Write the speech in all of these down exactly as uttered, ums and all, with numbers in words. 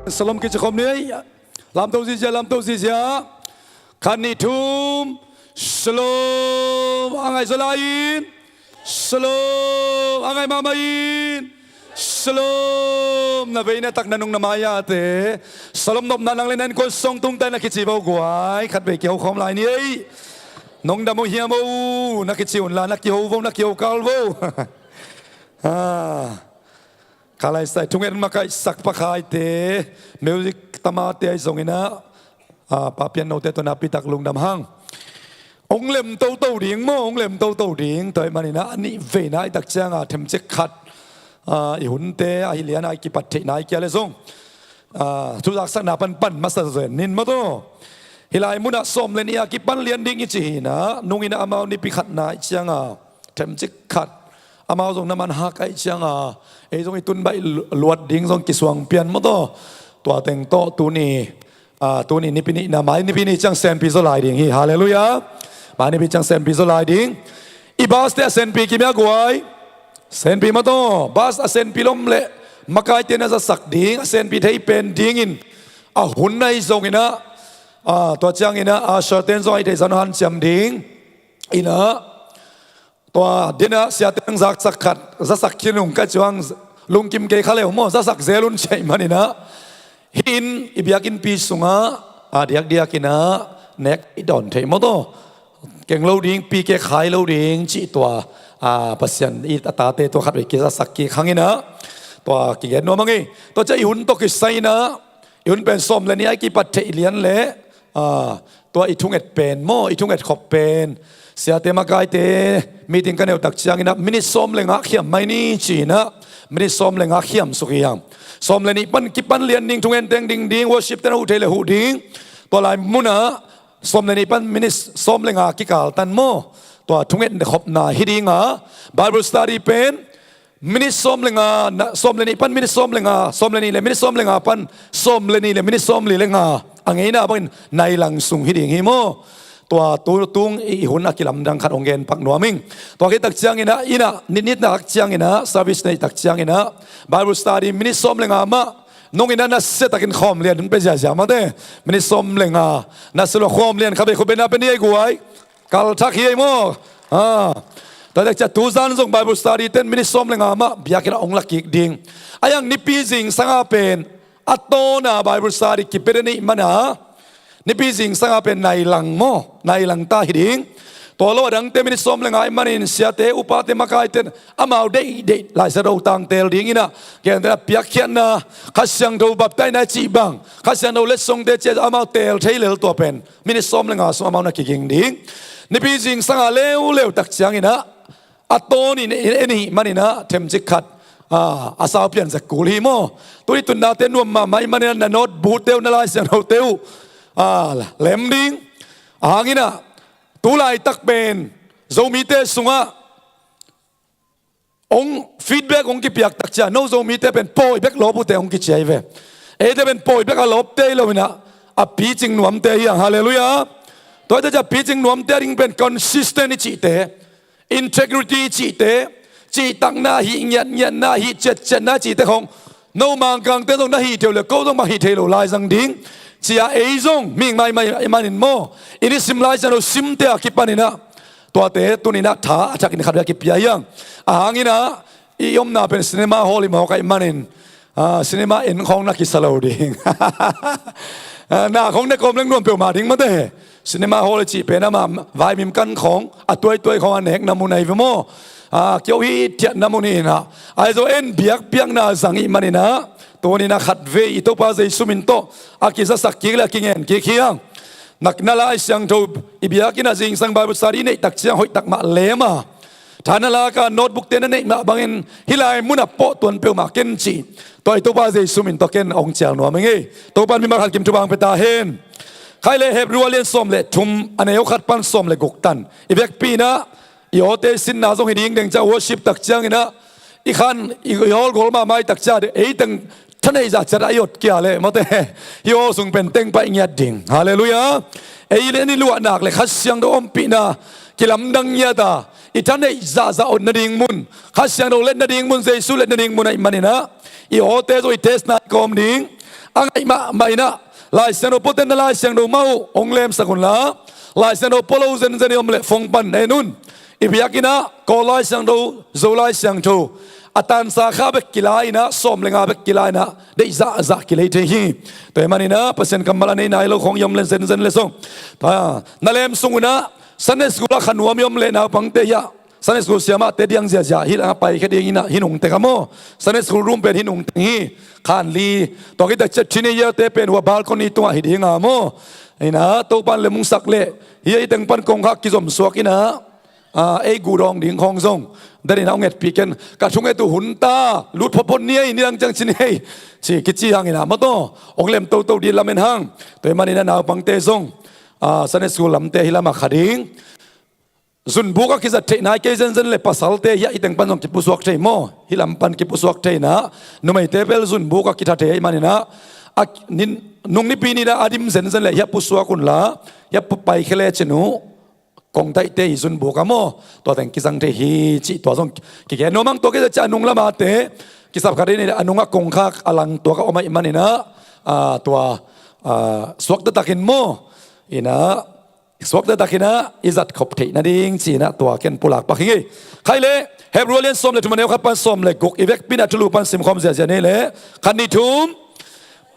Salom kici khawm ni ei. Lamto zizia, lamto zizia. Khat, nih, thum. Salom. A ngai zaw lai-in. Salom. A ngai mahmah in. Salom. Na vei na tak, na nung na mai-ate, salom nopna nang le na innkuan sung tungtawn na kici vo guai. Khatvei kiho khawm lai ni ei. Nong dam uh hiam o, na kici unla, na kiho vo, na kiho kal vo. Ah. Kha lai sai, thungen makaihsak pakhaite, music tamate ahi zongin ah, ah, Pa Pian Note tawh napi tak lungdam hang. Hong lem toto ding maw, hong lem toto ding. Tua ahih manin ah, a nih veina i tak ciang a themcik khat, ah, i hunte ahi lian a i kipat theihna i kia le zong, ah, thu zaksakna pan pan masa zen ning maw taw. Hih lai munah sawm le nih a kipan lian ding i ci hi-in ah, nungin ah amau nipi khatna i ciang a themcik khat, amau zong na man hak ahih ciang a, ei zong i tun baih luat ding zong kisuang pian maw taw. Tua teng tawh tuni, ah, tuni nipi nihna, mai nipi ni ciang senpi zaw lai ding hi. Halleluiah. Mai nipi ciang senpi zaw lai ding. I baste a senpi kim hia guai? Senpi maw taw. Bas a senpi lom leh makaite na zasak ding, a senpi thei pen dingin a hun ahi zongin ah, ah, tua ciangin ah, ah, usher ten zong a i theih zah nong hanciam ding. In ah, tua dinner siate nang zaksak khat, zasak khin ung ka ci hang, lungkim kei kha le uh maw, zasak zel un ci ahih manin ah, hih in i biakinnpi sungah, a diakdiakin ah nek i dawn thei maw taw. Keng lo ding, pi kek khai lo ding cih tua, a, Pasian i a tate tua khatvei kizasak kik hangin ah, tua kigen nuam hang ei. Tua ciah i hun tawh kisai-in ah, i hun pen sawm le nih a i kipat theih lian leh, a, tua i thunget pen maw, i thunget khop pen, siate makaite meeting ka neuh tak ciangin ah, minit sawm le nga khiam mai ni ci-in ah, minit sawm le nga khiam suk hi hang. Sawm le nih pan kipan lian ding, thungen teng ding ding, worship ten a huh thei le huh ding. Tua lai munah sawm le nih pan minit sawm le nga kikal tan maw, tua thunget khopna hi ding a, Bible study pen minit sawm le nga, na, sawm le nih pan minit sawm le nga, sawm le nih le minit sawm le nga pan sawm le nih le minit sawmli le nga, a ngeina bangin nai lang sung hi ding hi maw. Tua tu tung i hun a kilamdang khat hong gen pak nuam ing. Tua khit tak ciangin ah, inn ah, nitnitna tak ciangin ah, service neih tak ciangin ah, Bible study minit sawm le nga mah, nungin ah nasia takin khawm lian hun pia ziazia mate. Minit sawm le nga, nasia lo khawm lian khatvei khut bengna pia ni ei guai. Kal thak hi ei maw. Ah. Tua tak ciah tuzan zong Bible study ten minit sawm le nga mah biakinn ah hong la kik ding. A iang nipi zingsang a pen a tawna Bible study kipia den ahih mana, nipi zingsang a pen nai lang maw, nai lang ta hi ding. Tua lo a dangte minit sawm le nga ahih manin siate, upate, makaite in amau deihdeih Lai Siangtho tangtel dingin ah, gentehna piakkhiatna, Kha Siangtho baptisena i cih bang, Kha Siangtho letsongte ciah amau teel thei lel, tua pen minit sawm le nga sung amau na kiging ding. Nipi zingsang a leuleu tak ciangin ah, a tawnin en ahih manin ah themcik khat, ah, a sau pian zek kul hi maw. Tuni tun nate nuam mahmah ahih manin ah na notebookte uh, na Lai Siangthote uh, ah, lem ding. A hangin ah tu laitak pen Zomite sungah hong feedback hong kipiak tak ciah, no Zomite pen pawi bek lawp uh teh hong kici hi ve. Eite pen pawi bek a lawpte hi lo-in ah, a picing nuamte hi hang. Halleluiah. Tua hi tak ciah picing nuamte a ding pen consistent i cihte, integrity i cihte, cihtakna, hih ngiatngiatna, hih ciatciatna i cihte khawng, no Mangkangte zong na hih thei uh leh ko zong bang hih thei lo lai zang ding. Cia ei zong mihing maimai ahih manin maw, i nisim Lai Siangtho simte a kipanin ah, tuate tuni-in ah tha a thakin khat vei a kipia hi hang. A hangin ah i omna pen cinema hall i mawk ahih manin, ah, cinema en khawng na kisa lo ding. Ah, na khawng ne kawm leng nuam peuhmah ding mate. Cinema hall i cih pen amah vaimim kan khawng, a tuaituai khawng a nekna mun ahi ve maw. Ah, kio hithiatna mun hi-in ah, ahi zong en biakpiakna zang ahih manin ah, tuni-in ah khatvei i Topa Jesu min tawh a kizasak kik leh a kingen kik hi hang. Na Lai Siangtho i biakinn ah zingsang Bible study i neih tak ciang hoih tak mah lem a, tha na lak a, notebookte na neih mah bangin hih lai munah pawh tuan peuhmah ken ci. Tua i Topa Jesu min tawh ken hong cial nuam ing ei. Topa'n mimal khat kim thupha hong pia ta hen. Khai le Hebru a lian sawm le thum, a neu khat pan sawm le guk tan i vekpi-in ah, i awte i sinna zong hi ding deng ciang, worship tak ciangin ah, i khan i, i hawlgol mahmah i tak ciang, ei teng thaneih zah ciat a i ot kia leh mate, hih hawl sung pen teng paih ngiat ding. Halleluiah. Ei le ni luah nak leh Kha Siangtho ompihna kilamdang ngiat a, i thaneih zahzah ot nading mun, Kha Siangtho let nading mun, Jesu let nading mun ahih manin ah, i awte zong i test-na i kawm ding. a ngaih mahmah in ah, Lai Siangtho puaten na Lai Siangtho mah uh hong lemsak unla, Lai Siangtho pua lo zenzen i om leh phone pan na en un. I biakinn ah Kawl Lai Siangtho, Zo Lai Siangtho, a tansa kha bek kila in ah, sawm le nga bek kila in ah, deih zahzah kilei thei hi. Tua ahih manin ah Pasian kammal a nei nai lo khawng i om leh zenzen leh zong, tua na lem sung un ah Sunday school ah kha nuam i om leh naupangte hiah Sunday school siamahte diang ziahziah hih lamah paikhia dingin ah hih nungte kha maw, Sunday school room pen hih nungteng hi. Khan li, tua khit takciang teenager-te pen hua balcony tungah hi ding a maw. In ah Topa'n lem hong sak leh hih a, hih teng pan kongkhak kizom suak in ah, a, ei gu dawng ding khawng zong den in ah hong etpih ken. Ka thunget uh hun ta, lut photphot ni ei, nidang ciang ci ni ei, ci kici hang in ah maw, tua hong lem toto ding lamen hang. Tua ahih manin ah naupangte zong, a, Sunday school lamte hih lamah kha ding. Zunbuk a kizat theih nai kei zenzen leh pasalte hiah hih teng pan zong kipusuak thei maw, hih lam pan kipusuak thei in ah, numeite bel zunbuk a kitha thei ahih manin ah, a, nin, nung nipi ni in ah a dim zenzen leh hiah pusuak unla, hiah pu, paikhia lecin uh, kongtaihte i zunbuk ah maw, tua teng kizang thei hi cih tua zong kigen nuam hang. Tua khit takciang a nung lamate kisap kha ding in ah, a nungah kongkhak a lang tuak a om ahih manin ah, a, tua, a, suakta takin maw, in ah suakta takin ah i zat khop theih nading ci in ah tua ken pulak pak hi ing ei. Khai leh Hebru a lian sawm le thum, a neu khat pan sawm le guk, i vekpi in ah thulu pan simkhawm ziahziah ni leh, khat, nih, thum.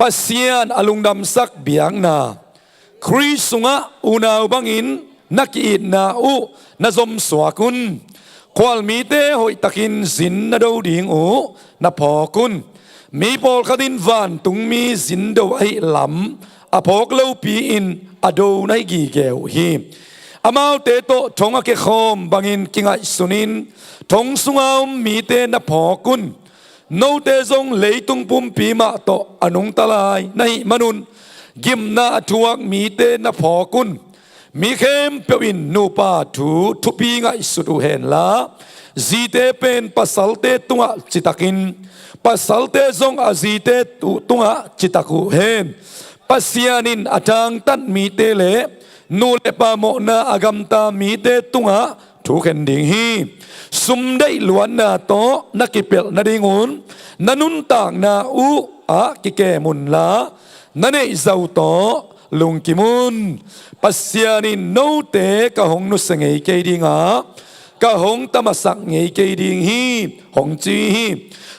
Pasian a lungdamsak biakna. Khrih sungah unau bangin na ki-itna uh na zomsuak un. Khualmite hoihtakin zin na do ding uh na phawk un. Mi pawlkhat in vantungmi zin do ahih lam a phawk lopi-in a do na hi gige uh hi. Amaute tawh thong a kekhawm bangin kingaihsun in, thong sunga om mite na phawk un. Note zong leitung pumpi mah tawh a nungta lai na hih manun, gimna a thuak mite na phawk un. Mi khempeuh in nupa thu thupi ngaihsut uh henla, zite pen pasalte tungah citakin, pasalte zong a zite tu-, tungah citak uh hen. Pasian in a thangtat mite le nu le pa mawhna a gamta mite tungah thu khen ding hi. Sum deih luatna tawh na kipelh nadingun na nuntakna uh ah kikem unla, na neihzau tawh lungkim un. Pasian in note ka hong nusia ngei kei ding a, ka hong tamasak ngei kei ding hi, hong ci hi.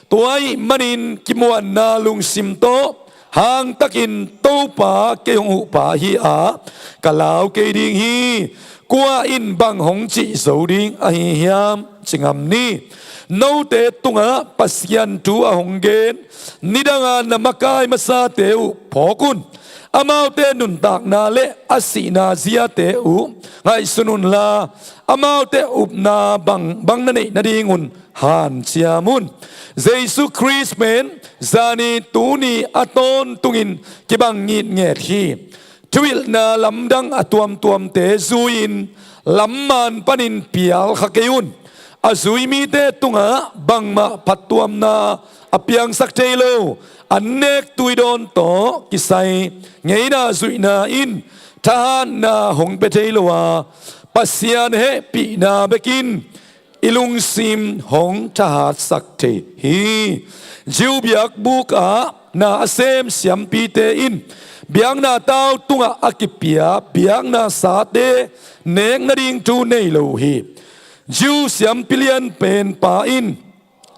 Tua ahih manin kimuanna lungsim tawh hangtakin Topa kei hong huhpa hi a, ka lau kei ding hi. Kua in bang hong cih zo ding ahi hiam, ci ngam ni. Note tungah Pasian thu a hong gen, nidanga na makai masate uh phawk un. Amaute nuntakna le a sihna ziate uh ngaihsun unla, amaute upna bangbang na neih nadingun hanciam un. Jesu Khrist pen zani tuni a tawntungin kibang ngitnget hi. Thuhilhna lamdang a tuamtuamte zui-in lamman panin pial kha kei un. A zui mite tungah bangmah phattuamna a piangsak thei lo, an nek tuidawn tawh kisai ngeina zuihna in thahatna hong pia thei lo a, Pasian hehpihna bekin i lungsim hong thahatsak thei hi. Jew biakbuk ah na a sem siampite in biakna tau tungah a kipia biakna sate nek nading thu nei lo uh hi. Jew siampi lian pen pa in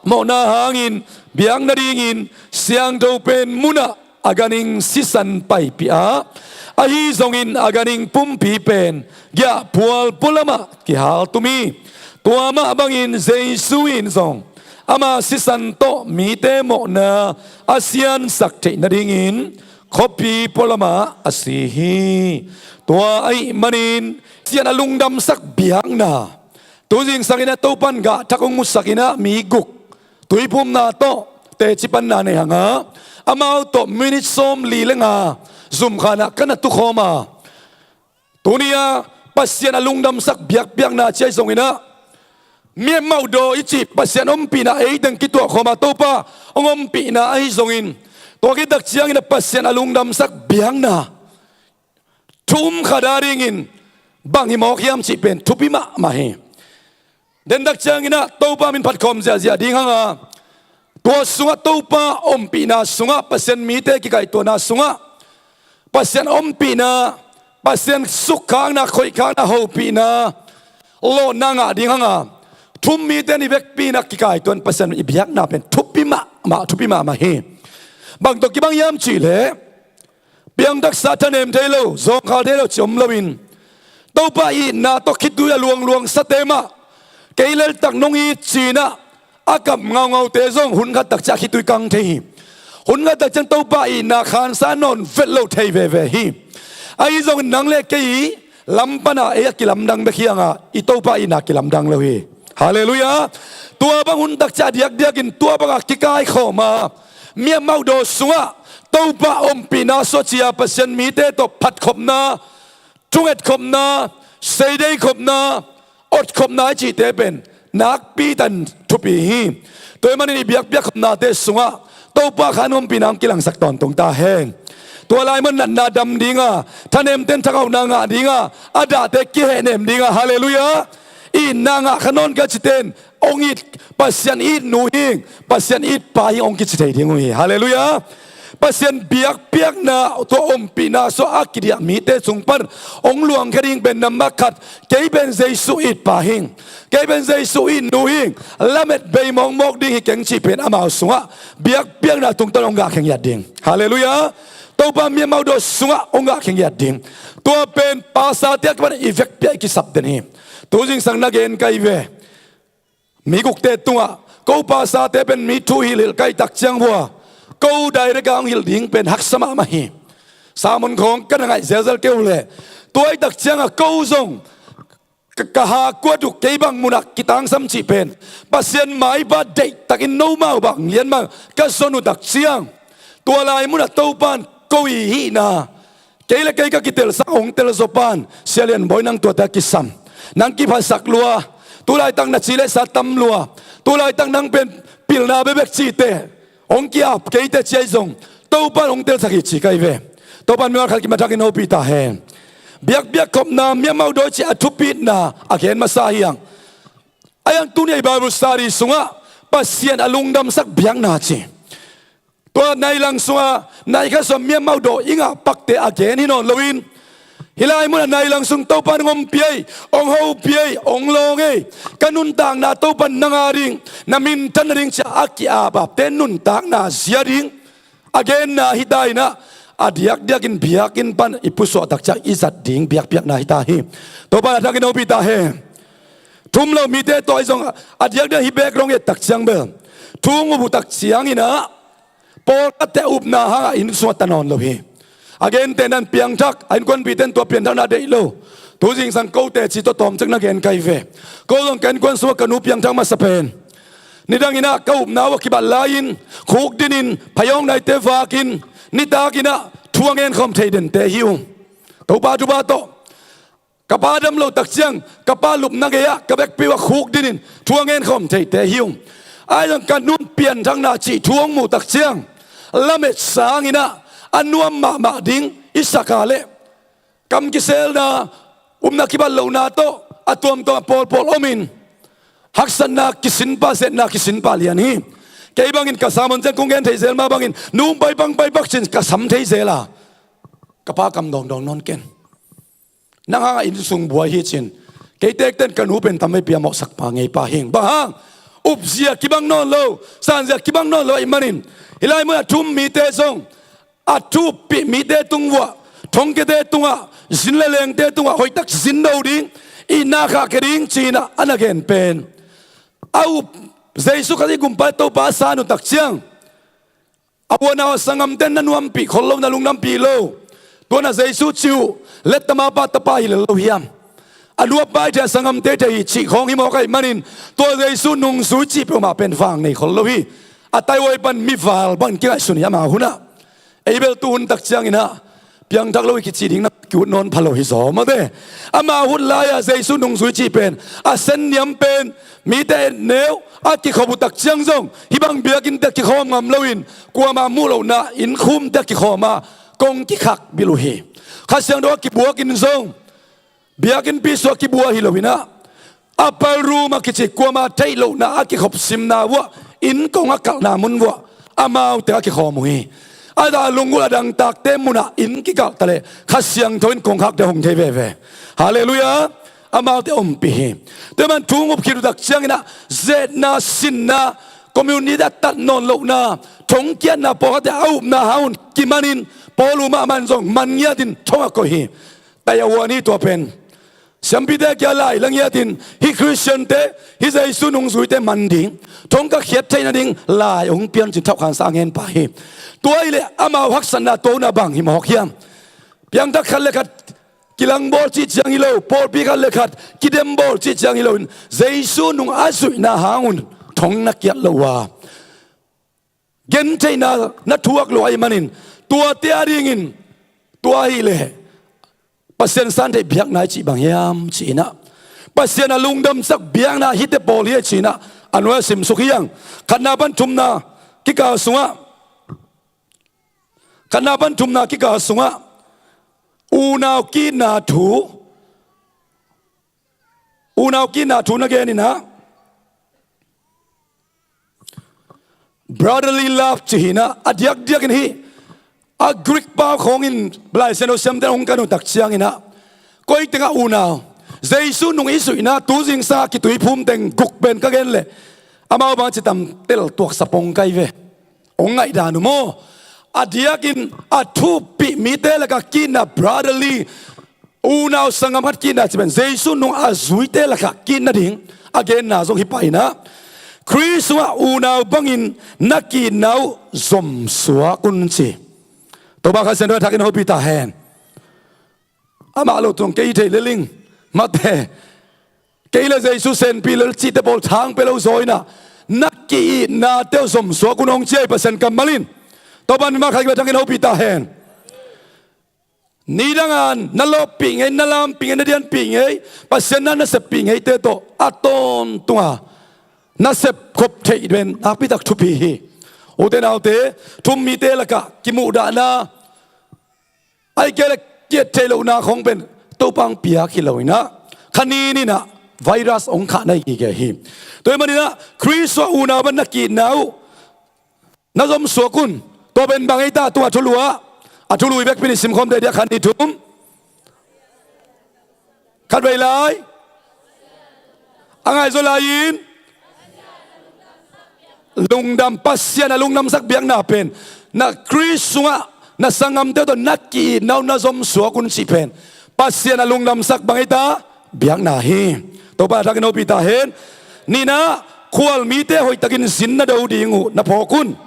mawhna hangin biak nadingin siangtho pen munah a ganhing sisan paipih a, ahi zongin a ganhing pumpi pen giahphual pualamah kihaltum hi. Tua mah bangin Jesu in zong ama sisan tawh mite mawhna a siansak theih nadingin khuapi pualamah a si hi. Tua ahih manin Pasian a lungdamsak biakna. Tu zingsangin ah Topa'n gah thak hong musak in ah mi guk tuiphumna tawh teci panna nei hang a, amau tawh minit sawmli le nga zumkhan ah ka na tukhawm a, tuni-a Pasian a lungdamsak biakpiakna ci ahi zongin ah, mi amau daw i cih Pasian ompihna ei teng kituahkhawm a, Topa hong ompihna ahi zongin, tua khit tak ciangin ah Pasian a lungdamsak biakna thu um khat a dingin bang hi mawk hiam cih pen thupi mahmah hi. Den tak ciangin ah Topa min phatkhawm ziahziah ding hang a, Tua sungah Topa ompihna sungah, Pasian mite kikaihtuahna sungah, Pasian ompihna, Pasian sukkhakna, khoihkhakna, hopihna, lawhna ngah ding hanga, thu-um mite in i vekpi-in a kikaituah in Pasian i biakna pen thupi mahmah, thupi mahmah hi. Bang tawh kibang hiam cih leh, piangthaksa, thanem thei lo, zawngkhal thei lo cih om loin, Topa itna tawh khitui a luangluang sate mah, kei leltak nong it ci-in ah a kap ngaungaute zong hun khat tak ciang khitui kang thei hi. Hun khat tak ciang Topa itna khansa nawn vet lo thei veve hi. Ahi zongin nang le kei i lam pana ei a kilamdang bek hi hang a, i Topa itna kilamdang lo hi. Halleluiah. Tua bang hun tak ciang a diakdiakin tua bangah kikaikhawm a, miamaudaw sungah Topa ompihna suah ci-a Pasian mite tawh phatkhopna, thungetkhopna, seideikhopna, otkhopna i cihte pen nakpi tak thupi hi. Tua ahih manin i biakpiak khopnate sungah Topa khan ompihna hong kilangsak tawntung ta hen. Tua lai mun natna dam dinga, thanemten thangauhna ngah dinga, a dahte kihehnem dinga, halleluiah, itna ngah kha nawn kei a cite in, hong it, Pasian it nu hing, Pasian it pa hing hong kici thei ding uh hi. Halleluiah. Pasian biakpiakna, tua ompihna suah a kidiah mite sung pan hong luangkhia ding pen nambat khat, kei pen Jesu it pa hing, kei pen Jesu it nu hing, lamet bei mawkmawk ding hi keng cih pen amau sungah biakpiakna tungtawn hong gah khengiat ding. Halleluiah. Topa miamaudaw sungah hong gah khengiat ding. Tua pen pastorte a kipan i vekpi-a i kisap den hi. Tu zingsang na gen ka hi ve. Mi gukte tungah ko pastorte pen mi thu hilhhilh ka hih tak ciang vua, ko direct a hong hilh ding pen haksa mahmah hi. Sermon khawng ka na ngaih zelzel kei uh leh, tua hih tak ciangah ko zong ka, ka ha kuat uh, kei bang munah kitangsam cih pen Pasian maipa deihtakin nomau bang lian bang ka zon uh tak ciang, tua lai munah Topa in ko i hihna, kei le kei ka kitelsak hong telzaw pa in, Sia Lian Bawi, nang tuate a kisam, nang kiphasak lua, tu laitak na ci le sa tam lua, tu laitak nang pen pilna bekbek cihte hong ki-ap kei teh ci-a zong Topa in hong telsak hi ci ka hi ve. Topa in mimal khat kimathakin hopih ta hen. Biakpiak khopna, miamaudaw cih a thupitna a gen masa hi hang. Ahi hang tuni-a i Bible study sungah Pasian a lungdamsak biakna ci, tua nai lang sungah nai khat sawm miamaudaw i ngah pakte a gen hi nawn loin, hih lai munah nai lang sung Topa in hong ompih ei, hong hopih ei, hong lawng ei, ka nuntakna Topa in nang a ding, na minthan nading ci-a a ki-apapte nuntakna zia ding a genna hi ta in ah, a diakdiakin biakinn pan i pusuah tak ciang i zat ding biakpiakna hi ta hi. Topa in a thakin hopih ta hen. Thu-um lo mite tawh ahi zong a diakdiak hih background i et tak ciang bel, thu hong up uh tak ciangin ah pawlkhatte upna hangah inn sungah ta nawn lo hi. A gente in piangthak, a innkuanpihte in tua pianthakna deih lo. Tu zingsang ko teci tawh tawmcik na gen ka hi ve. Ko zong ka innkuan sungah ka nu piangthak masa pen, nidangin ah ka upna uh a kibat lai-in khukdinin phayawng naite vakin, nitakin ah thu a ngenkhawm thei dente hi uh. Topa thupha tawh, ka pa dam loh tak ciang ka pa lupna gei-ah ka vekpi uh a khukdinin thu a ngenkhawm theite hi uh. Ahi zong ka nu in pianthakna cih thu hong muh tak ciang, lamet sangin ah a nuam mahmah ding i sak a leh, kam kiselna, upna kibat lohna tawh a tuamtuam a pawlpawl omin, haksatna kisin pah, zetna kisin pah lian hi. Kei bangin ka sermon ciang kong gen thei zel mah bangin, nu hong pai bang pai bak cin ka sam thei zel a, ka pa kam dawngdawng nawn ken. Nang hangah inn sung buai hi cin, kei tekten ka nu pen tam veipi a mawhsak pa ngei pa hing. Bang hang? Upzia kibang nawn lo, sanzia kibang nawn lo ahih manin, hih lai munah thu-um mite zong a thu uppih mite tung vuah, thongkiate tungah, zin le lengte tungah hoihtak zin do ding, itna khahkhia ding ci-in ah a na gen pen, a up Jesu Khazih Gumpa le Topa a san uh tak ciang, a u a nau a sanggamte na nuampih khol lo, na lungdampih lo. Tua na Jesu cih uh, letta mapa tapa hi lel lo hiam? A nu a pa i thei a sanggamte thei hi cih khawng hi mawk ahih manin, tua Jesu nungzui cih peuhmah pen vang nei khol lo hi. A taihuai pan mival bangin kingaihsun hi amau hunah. Ei bel tu hun tak ciangin ah piangthak lo hi kici ding na ki-ut nawn pha lo hi zaw mawte. Amau hun lai-a Jesu nungzui cih pen, a senniam pen, mite et neu a kikhop uh tak ciang zong, hih bang biakinnte a kikhawm ngam loin, kuama muh lohna innkhumte a kikhawm a, kong kikhak bilh uh hi. Kha Siangtho a kibuakin zong, biakinnpi sungah kibua hi loin ah, upper room a kici kuama theih lohna a kikhop simna uh ah inn kong a kalhna mun vuah amau teng a kikhawm uh hi. A dah lunggulh a dangtakte munah inn kikalh ta leh Kha Siangtho in kongkhakte hong thei veve. Halleluiah. Amaute ompih hi. Tua man thu hong up khit uh tak ciangin ah, zetna, sinna, community a tat nawn lohna, thongkiatna pawlkhatte a upna hangun kimanin Paul uh mahmah in zong man ngiatin thong a koih hi. Taihuan hi tua pen. Siampite kia lai la ngiatin hih Khristiante, hih Jesu nungzuite man ding, thong ka khiat theih nading lai hong pian cin thauhkhansa a ngen pah hi. Tua hi leh amau haksatna tua hun a bang hi mawk hiam? Piangthak khat le khat kilangbawl cih ciang hi lo, pawlpi khat le khat kidembawl cih ciang hi loin Jesu nung a zuihna hangun thong na kiat lo uh a, gentheihna na thuak lo ahih manin, tuate a dingin tua ahih leh Pasian santheih biakna i cih bang hiam ci-in ah, Pasian a lungdamsak biakna hihte pawl hi a ci-in ah, a nuai a simsuk hi hang. Khatna pan thumna kikal sungah, khatna pan thumna kikal sungah unau ki-itna thu, unau ki-itna thu na gen in ah, brotherly love ci hi in ah, a diakdiakin hih a Greek pau khawngin Lai Siangtho siamte hong kan uh tak ciangin ah, koi tengah unau, Jesu nung i zuihna tu zingsang a kituiphum teng guk pen ka gen leh amau bang a ci tam tel tuaksa pong kai ve. Hong ngaihdan uh maw? A diakin a thuppih mite lakah ki-itna, brotherly, unau sanggam khat ki-itna cih pen Jesu nung a zuite lakah ki-itna ding a genna zong hi pah in ah, Khrist sungah unau bangin na ki-itna uh zomsuak un ci. Topa Kha Siangtho in a thakin hopih ta hen. Amah lo tung kei thei leling mate, kei le Jesu senpi lel cihte pawl thang pe lo zaw in ah, na ki-itnate uh zomsuak un hong ci hi Pasian kammal in. Topa in mah khat kibet hangin hopih ta hen. Nidang a na lawppih ngei, na lampih ngei, na dianpih ngei, Pasian na na seppih ngeite tawh a tawntunga na sepkhop theih pen nakpitak thupi hi. Ute naute, thum mite lakah kimuhdahna, ahih kei leh kiat theih lohna khawng pen Topa hong piak hi lo in ah, kha ni ni-in ah virus hong khah na hi gige hi. Tua ahih manin ah Khrist sungah unau bang na ki-itna uh na zomsuak un. Tua pen bang ei ta, tua thulu ah, a thulu i vekpi-in i simkhawm deuh diak, khat ni thum. Khatvei lai. A ngaihzaw lai-in. Lungdam, Pasian a lungdamsak biakna pen na Khrist sungah na sanggamte tawh na ki-itna uh na zomsuak un cih pen Pasian a lungdamsak bang ei ta, biakna hi. Topa in a thakin hopih ta hen. Nihna, khualmite hoihtakin zin na do ding uh na phawk un.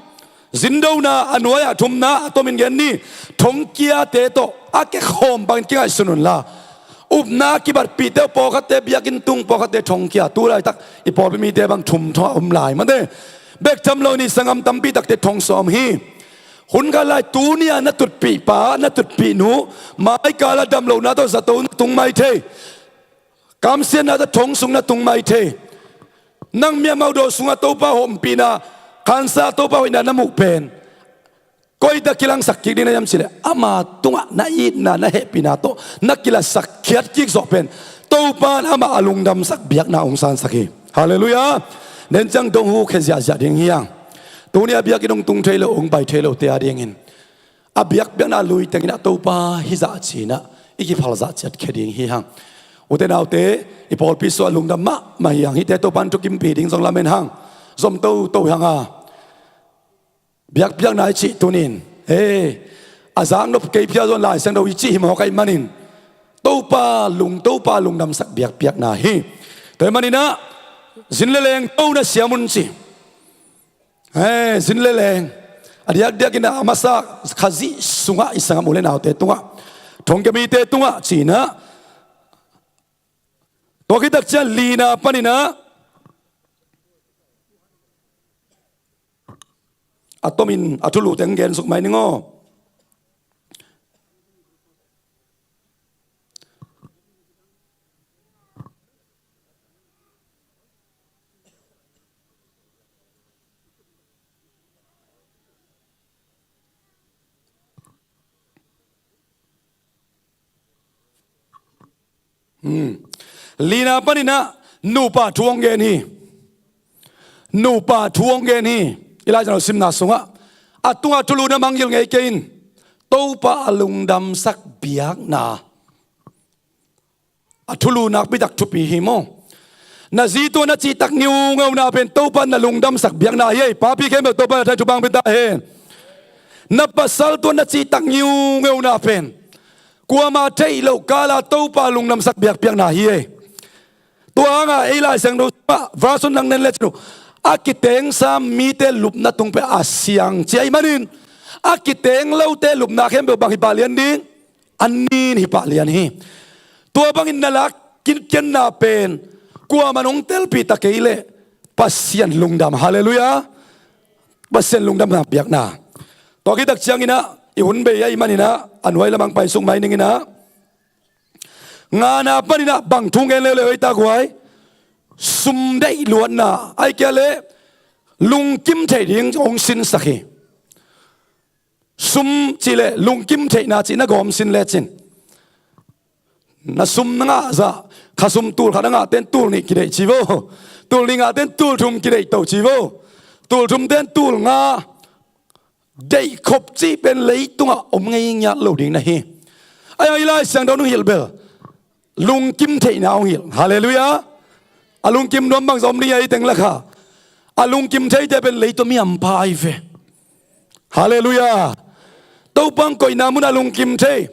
Zindona a nuai-ah thumna a tomin gen ni. Thongkiate tawh a kikhawm bangin kingaihsun unla, upna kibatpihte uh, pawlkhatte biakinn tung, pawlkhatte thongkia, tu laitak i pawlpi mite bang thum thong a om lai mate. Bek tham lo-in i sanggam tampi takte thong sawm hi. Hun khat lai tuni-a na tutpihpa, na tutpihnu, maikal a damlohna tawh zato na tung mai thei. Kamsiatna tawh thong sung na tung mai thei. Nang miamaudo sungah Topa hompihna, khansa Topa hoihna na muh pen koi-ah kilangsak kik ding na hiam cih leh, ama tungah na itna, na hehpihna tawh na kilatsak khiat kik zawh pen Topa in amah a lungdamsak biakna hong sansak hi. Halleluiah. Nen ciang dong hu khia ziahziah ding hi hang. Tuni-a biakinn hong tung thei lo, hong pai thei lote a dingin a biakpiakna lui tengin ah Topa hi zah ci-in ah i kiphal zah ciat khia ding hi hang. Ute naute, i pawlpi sungah lungdam mahmah hi hang. Hihte Topa in thukimpih ding zong lamen hang. Zom toto hi hang a, biakpiakna i cih tuni-in, e, a zaknop kei phial zong Lai Siangtho i cih hi mawk ahih manin, Topa lung, Topa lungdamsak biakpiakna hi. Tua ahih manin ah zin le leng to na siam un ci. Eh, zin le leng. A diakdiakin a masa Khazih sungah i sanggam u le naute tungah, thongkia mite tungah ci-in ah, tua khit tak ciang lina panin ah a tomin a thulu teng gen suk mai ning aw. Hmm. Lina panin ah nupa thu hong gen hi. nupa thu hong gen hi. I Lai Siangtho simna sungah a tungah thulu na mangngilh ngei kei in, Topa a lungdamsak biakna, a thulu nakpi tak thupi hi maw. Na zi tua na cihtak ngiungeuna pen Topa na lungdamsak biakna hi ei. Papi khempeuh Topa na thai thupha hong pia ta hen. Na pasal tua na cihtak ngiungeuna pen kuama theih loh kala Topa lungdamsak biakpiakna hi ei. Tua hanga ei Lai Siangtho sungah verse nang nen le cin uh, a kitengsa mite lupna tung pen a siang ci ahih manin, a kiteng lote lupna khempeuh bang hi pah lian ding? A nin hi pah lian hi. Tua bangin na lak kinkenna pen kuaman hong telpih ta kei leh Pasian lungdam. Halleluiah. Pasian lungdamna biakna. Tua khit tak cianginah i hun bei ahih maninah a nuai lamah hong paisuk mai ninginah, ngana paninah bang thu ngen leuleu ei ta guai? Sum deih luatna, ahih kei leh lungkim theih ding hong sinsak hi. Sum cih leh lungkim theihna cih na gawm sin lecin, na sum na ngah zah, kha sum tul khat a ngahte in tul nih kideih ci vo. Tul nih ngahte in tul thum kideih to ci vo. Tul thumte in tul nga deih khop cih pen leitungah om ngei ngiat lo ding na hi. Ahi hang i Lai Siangtho nong hilh bel lungkim theihna hong hilh. Halleluiah. A lungkim nuam bangzah om ding a, ei teng lakah a lungkim theite pen leitung mi hampha ahi ve. Halleluiah. Topa hong koihna munah lungkim thei.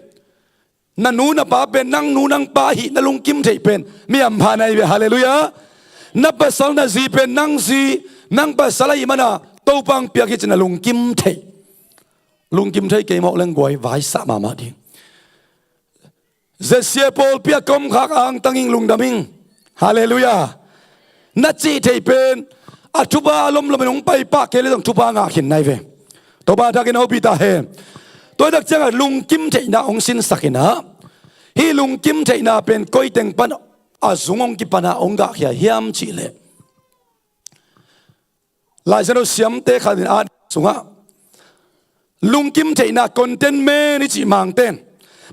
Na nu na pa pen nang nu nang pa ahihna lungkim theih pen mi hampha na hi ve. Halleluiah. Na pasal na zi pen nang zi, nang pasal ahih mana Topa hong piak hi cin a lungkim theih. Lungkim thei kei mawk leng guai vaisah mahmah ding. Zesia pawlpi a ka omkhak angtang ing, lungdam ing. Halleluiah. Na cih theih pen a thupha a lomlomin hong paipah kei leh zong thupha ngah khin na hi ve. Topa thakin hopih ta hen. Tua hi tak ciangah lungkim theihna hong sinsak inah, hih lungkim theihna pen koi teng pan a zung hong kipanah hong gahkhia hiam cih leh, Lai Siangtho siamte khat in a sungah lungkim theihna, contentment i cih Mangte in,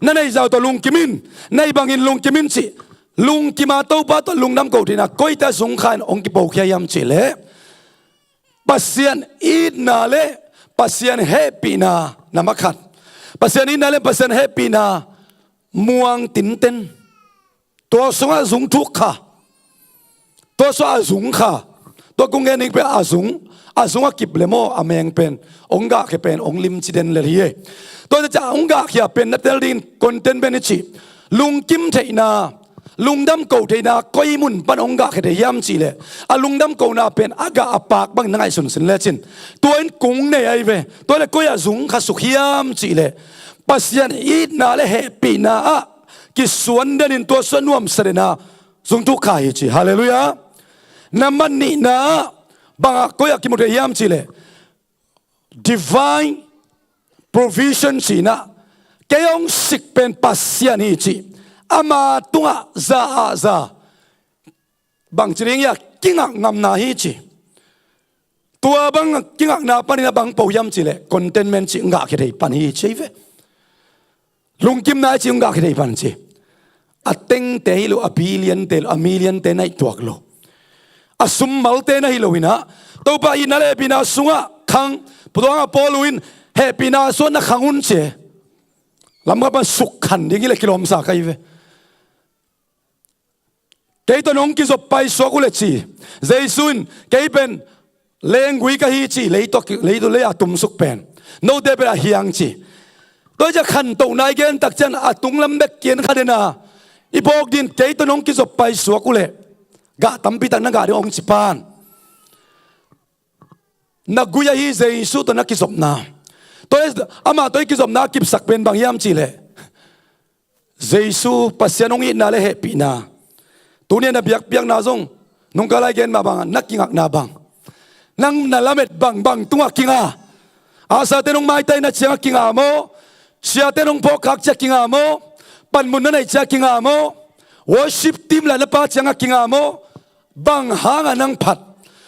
na neih zah uh tawh lungkim in, na hih bangin lungkim in cih, lungkima Topa tawh lungdam ko theihna koite a zung kha in hong kipokhia hiam cih leh, Pasian itna le Pasian hehpihna, na makhat. Pasian itna le Pasian hehpihna muang tinten. Tua sungah zung thuk kha. Tua sungah a zung kha. Tua kong gen ning pen a zung, a zung a kip le maw, a meng pen hong gahkhia pen hong limci den lel hi e. Tua hi ciah hong gahkhia pen na tel dingin contentment i cih, lungkim theihna, lungdam ko theihna koi mun pan hong gahkhia thei hiam cih leh, a lungdam kona pen a gah a paak bangin na ngaihsun sin lecin, tua in kung nei ahi ve. Tua leh koi ah zung kha suk hiam cih leh, Pasian itna le hehpihna ah kisuan denin tua sungah nuamsa dena zung thuk kha hi ci. Halleluiah. Nambat nihna ah bangah koi ah kimu thei hiam cih leh, divine provision cinah, kei hong sik pen Pasian hi ci. Ama tungah za ah za, bangci ding hiam, kingak ngamna hi ci. Tua bang kingakna panin a bang po hiam cih leh contentment cih hong gahkhia thei pan hi ci hi ve. Lungkimna i cih hong gahkhia thei pan ci. A tengte hi lo, a billion-te lo, a million-te na hi tuak lo, a sum malte na hi lo inah, Topa itna le hehpihna sungah khang. Tua hangah Paul in hehpihna suanna khang un ci. Lamkhat pan suk khan ding hi leh kilawmsa ka hi ve. Kei tawh nong kizop paisuak uh leh ci, Jesu in kei pen lenggui ka hi ci, lei tawh, lei tawh, lei a tumsuk pen, note pen a hiang ci. Tua hi ciah khantohna i gen tak ciang a tunglam bek kian kha dena i phawk ding, kei tawh nong kizop paisuak uh leh gah tampi tak na gah ding hong ci pan. Na gui ahi Jesu tawh na kizopna. Tua hi amah tawh i kizopna a kipsak pen bang hiam cih leh, Jesu Pasian hong itna le hehpihna. Tuni a na biakpiakna zong nungkal a i gen mah bangah na kingakna bang, nang na lamet bang, bang tungah kinga? Asate nong maitai na ciangah kinga maw? Siate nong phawkkhak ciah kinga maw? Panmun na neih ciah kinga maw? Worship team lah na pa ciangah kinga maw? Bang hangah nang phat?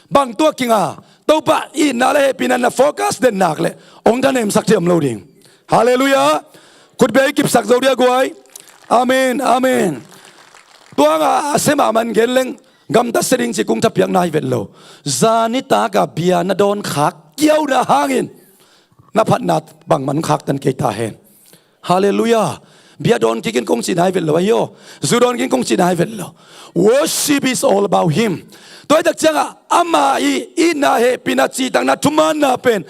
Bang tungah kinga? Topa itna le hehpihna na focus den nak leh hong thanemsak thei om lo ding. Halleluiah. Khutbia i kipsak zo dia guai. Amen, amen. Tua hangah a sem a man gen leng, Gamtat se ding ci kung thapiakna hi vet lo. Zanitak a bia na dawn khak kiauna hangin na phatna bangmah khaktan kei ta hen. Halleluiah. Bia dawn kikin kong cihna hi vet lo ahi aw. Zu dawn kikin kong cihna hi vet lo. Worship is all about him. Tua hi tak ciangah ama i itna, hehpihna, cihtakna, thumaanna pen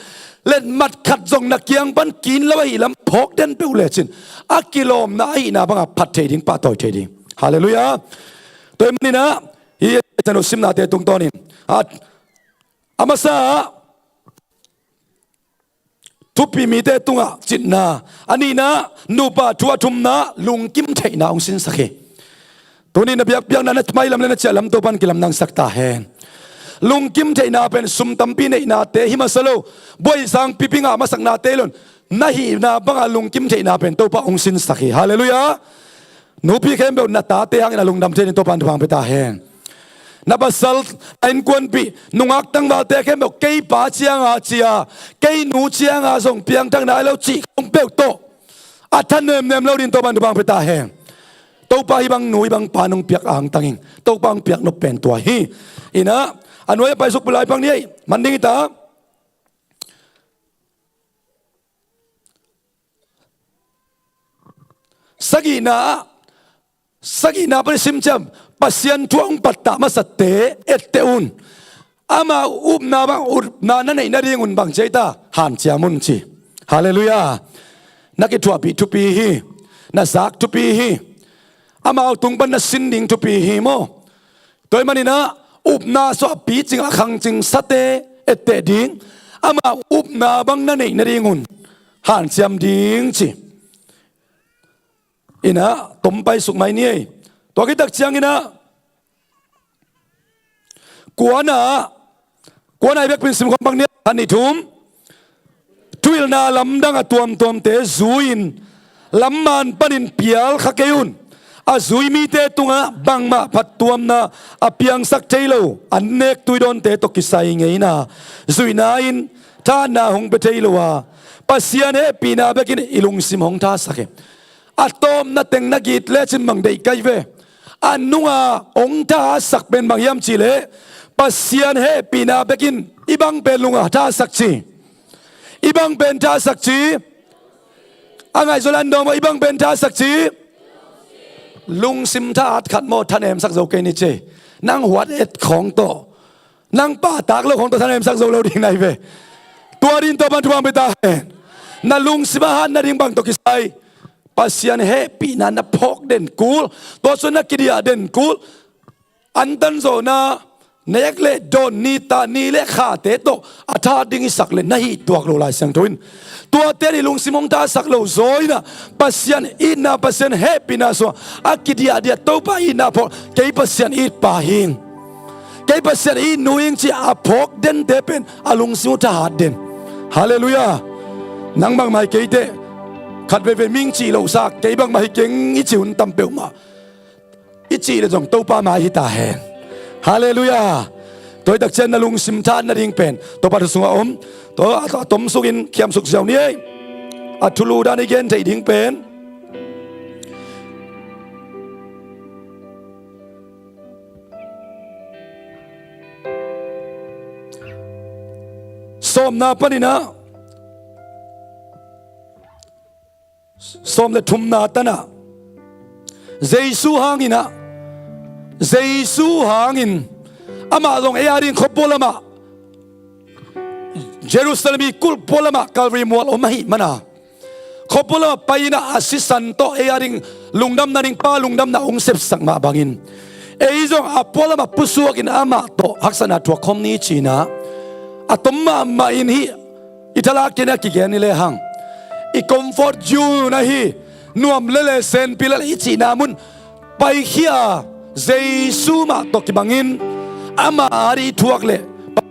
letmat khat zong na kiang pan kin lo ahih lam phawk den peuh lecin a kilawmna ahihna bangah phat thei ding, pahtawi thei ding. Halleluiah. Tua hi maninah hih a simnate tungtawnin a, a masa ah thupi mite tungah citna, a nihna nupa thu, a thumna lungkim theihna hong sinsak hi. Tuni na biakpiakna na mailam le na ciahlam Topan kilamdangsak ta hen. Lungkim theihna pen sum tampi neihnate hi masa lo, buaisang pipi ngah masaknate lon, na hihna bangah lungkim theihna pen Topa hong sinsak hi. Halleluiah. Nupi khempeuh na tate hangin a lungdam thei ding Topan thupha pia ta hen. Na pasal, a innkuanpih, nungak tangvalte khempeuh kei pa cianga cia, kei nu cianga zong piangthak nai lo cih khong peuh tawh a thanemnem lo ding Topan thupha pia ta hen. Topa hih bang nu hih bang pa nong piak angtang ing. Topa hong piak nop pen tua hi. Inah a nuai a paisuk pulai pang ni ei man ding hi ta. Sagihna ah, sagihna pan i sim ciang Pasian thu a hong pattah masate etteh un. Ama upna bang, upna na neih nadingun bang ci ei ta, hanciam un ci. Halleluiah. Na kithuahpih thupi hi. Na zak thupi hi. Amau tung pan na sin ding thupi hi maw? Tua hi maninah upna suahpi cing a khangcing sate etteh ding, ama upna bang na neih nadingun hanciam ding ci. Inah tom paisuk mai ni ei. Tua khit tak cianginah kuana, kuana i biakpin simkhawm bang ni ei, khat nih thum. Thuhilhna lamdang a tuamtuamte zui-in lamman panin pial kha kei un. A zui mite tungah bangmah phattuamna a piangsak thei lo an nek tuidawnte tawh kisai ngeina zuihna in thahatna hong pia thei lo a, Pasian hehpihna bekin i lungsim hong thasak hi. A tawpna teng na git lecin mang deih kai ve. A nunga hong thahatsak pen bang hiam cihleh, Pasian hehpihna bekin i bang pen lunga thahatsak ci. I bang pen thahatsak ci. A ngaihzaw le an dawng maw, i bang pen thahatsak ci. Lungsim thahat khat maw, thanemsak zo kei ni ci. Nang huat et khawng tawh, nang pahtak lo khawng tawh thanemsak zo lo ding nai ve. Tua ding Topan thupha pia ta hen. Na lungsim a hat nading bang tawh kisai Pasian hehpihna na phawk den kul, tua sung na kidiah den kul. Antan zawhna, nek le dawn, nitah ni le khate tawh a thahat ding i sak le na hih tuak lo Lai Siangtho in. Tuate nih lungsim hong thahatsak lo zaw inah Pasian itna, Pasian hehpihna sungah a kidiahdiah Topa itna phawk, kei Pasian it pa hi ing, kei Pasian it nu hi ing ci a phawk dente pen a lungsim uh thahat den. Halleluiah. Nang bangmah hi kei teh, khat veivei ming cih lohsa, kei bangmah hi keng i ci hun tam peuhmah. I cih le zong Topa mai hi ta hen. Halleluiah. Tua hi tak ciang na lungsim thahat nading pen Topa thu sungah om. Tua a tomsukin khiamsuk ziau ni ei. A thulu dan i gen theih ding pen sawmna paninah, sawm le thumna tanah, Jesu hanginah, Jesu hangin amah zong ei a ding khuapua lamah, Jerusalem i kulh pua lamah Calvary mual om ahih mana, khuapua lamah pai inah a sisan tawh ei a ding lungdamna ding Pa lungdamna hong sepsak mah bangin ei zong a pua lamah pusuakin amah tawh haksatna thuak khawm ni cinah a tom mahmah in hih i thalak kei inah kigen ni lehang i comfort zone ahi nuam lele senpi lele i cihna mun paikhia a Jesu mah tawh kibangin amah a ding i thuak le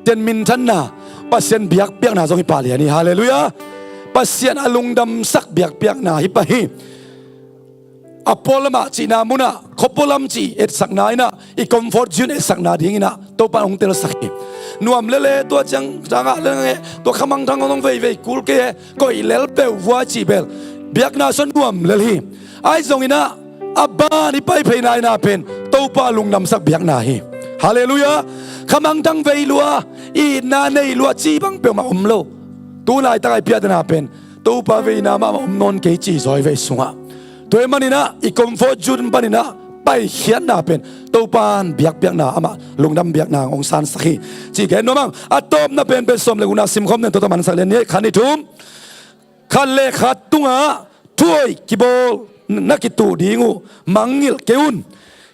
Pasian minthanna, Pasian biakpiakna zong hi pah lian hi. Halleluiah. Pasian a lungdamsak biakpiakna hi pah hi. A pua lamah cihna munah khuapua lam cih etsakna inah i comfort zone etsakna dinginah Topa in hong telsak hi. Nuam lele tua ciang tangah le nge tua khamang thang hong veivei kul kei he, koih lel peuh vua cih bel biakna sung nuam lel hi. Ahi zonginah a ban i paipheina inah pen Topa lungdamsak biakna hi. Halleluiah. Khamangthang vei lua, itna nei lua ci bang peuhmah om lo. Tu laitak a i piatana pen Topa veina mahmah om nawn kei ci zaw hi vei sungah. Tua ahih maninah i comfort zone paninah paikhiatna pen Topa in biakpiakna, amah lungdam biakna hong sansak hi ci gen nuam ing. A tawpna pen pen sawm le gukna simkhawm nen tawh tawh mansak lian ni. Khat, nih, thum. Khat le khat tungah thuhoih kibawl na kituh ding uh mangngilh kei un.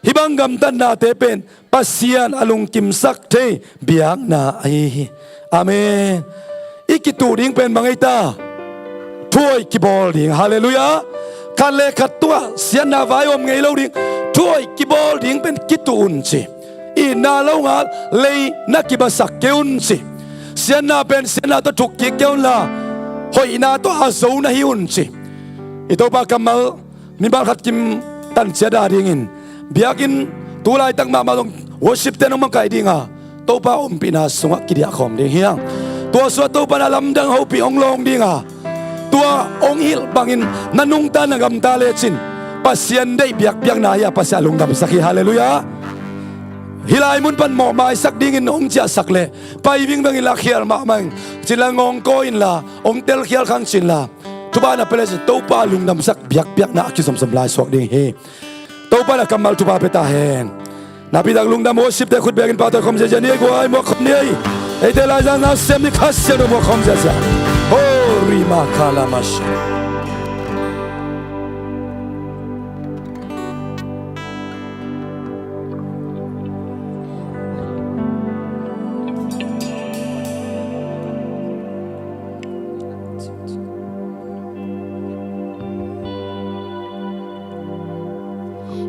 Hih bang gamtatnate pen Pasian a lungkimsak thei biakna ahi hi. Amen. I kituh ding pen bang ei ta? Thuhoih kibawl ding. Halleluiah. Khat le khat tungah siatna vai om ngei lo ding. Thuhoih kibawl ding pen kituh un ci. Itna lo ngal lei na kibasak kei un ci. Siatna pen siatna tawh thuk kik kei un la, hoihna tawh a zo na hi un ci. I Topa kammal mimal khat kim tan ciat a dingin, biakinn tu laitak mahmah zong worship ten hong makaih ding a, Topa ompihna sungah kidiah khawm ding hi hang. Tua sungah Topa na lamdang hopih hong lawng ding a, tua hong hilh bangin na nungta na gamta lecin Pasian deih biakpiakna hi a, Pasian a lungdamsak hi. Halleluiah. Hih lai mun pan mawhmaisak dingin hong ciahsak leh pai vingveng in la khial mahmah ing. Cin la ngawngkawi in la hong telkhial khang cin la, thupha na pia lecin Topa lungdamsak biakpiakna a kizomzom lai suak ding hi. Topa na kammal thupha pia ta hen. Napi tak lungdam worship te khut bekin pahtawi khawm ziazia ni ei guai, muak khawm ni ei. Eite laizang na sem ni kha sian uh muak khawm ziazia. Ho rima khalamash.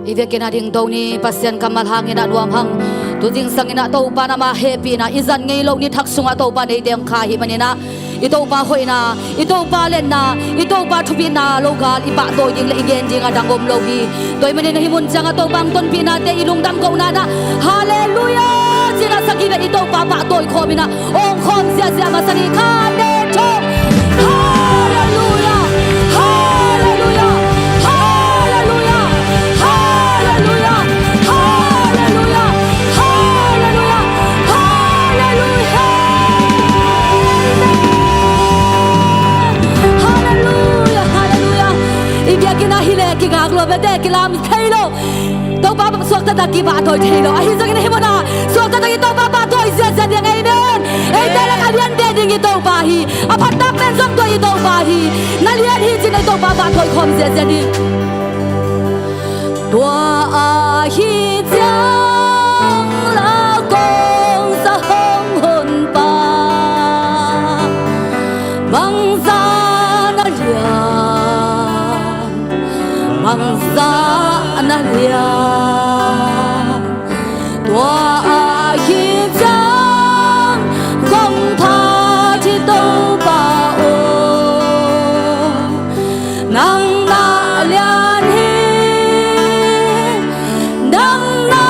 I vekin a dingto ni, Pasian kammal hangin a nuam hang. Tu zingsangin a Topa in ama hehpihna i zat ngei loh ni thak sungah Topa in eite hong kha ahih maninah i Topa hoihna, i Topa letna, i Topa thupina lo gal i pahtawi ding le i gen ding a dang om lo hi. Tua ahih manin hih mun ciangah Topa hong tonpihnate i lungdam kohna inah Halleluiah ci-in a sagih bek i Topa pahtawi khawm inah hong khawm ziahziah masa ni. Khat, nih, thum. Halleluiah. Halleluiah. Halleluiah. Halleluiah. Halleluiah. Halleluiah. Halleluiah. Halleluiah. I biakinn ah hi leh kingak lo, bete kilam thei lo. Topa suakta tak kipahtawi thei lo. Ahi zongin hih munah suakta tak i Topa pahtawi ziahziah ding. Amen. Eite lak a liante ding i Topa hi. A phattak pen zong tua i Topa hi. Na lian hi cin i Topa pahtawi khawm ziahziah ding. Tua ahi ciang la kong za hong honpa, bangza na lian, bangza na lian. Tua ahi ciang kong phat hi Topa aw. Nang na lian hi, nang na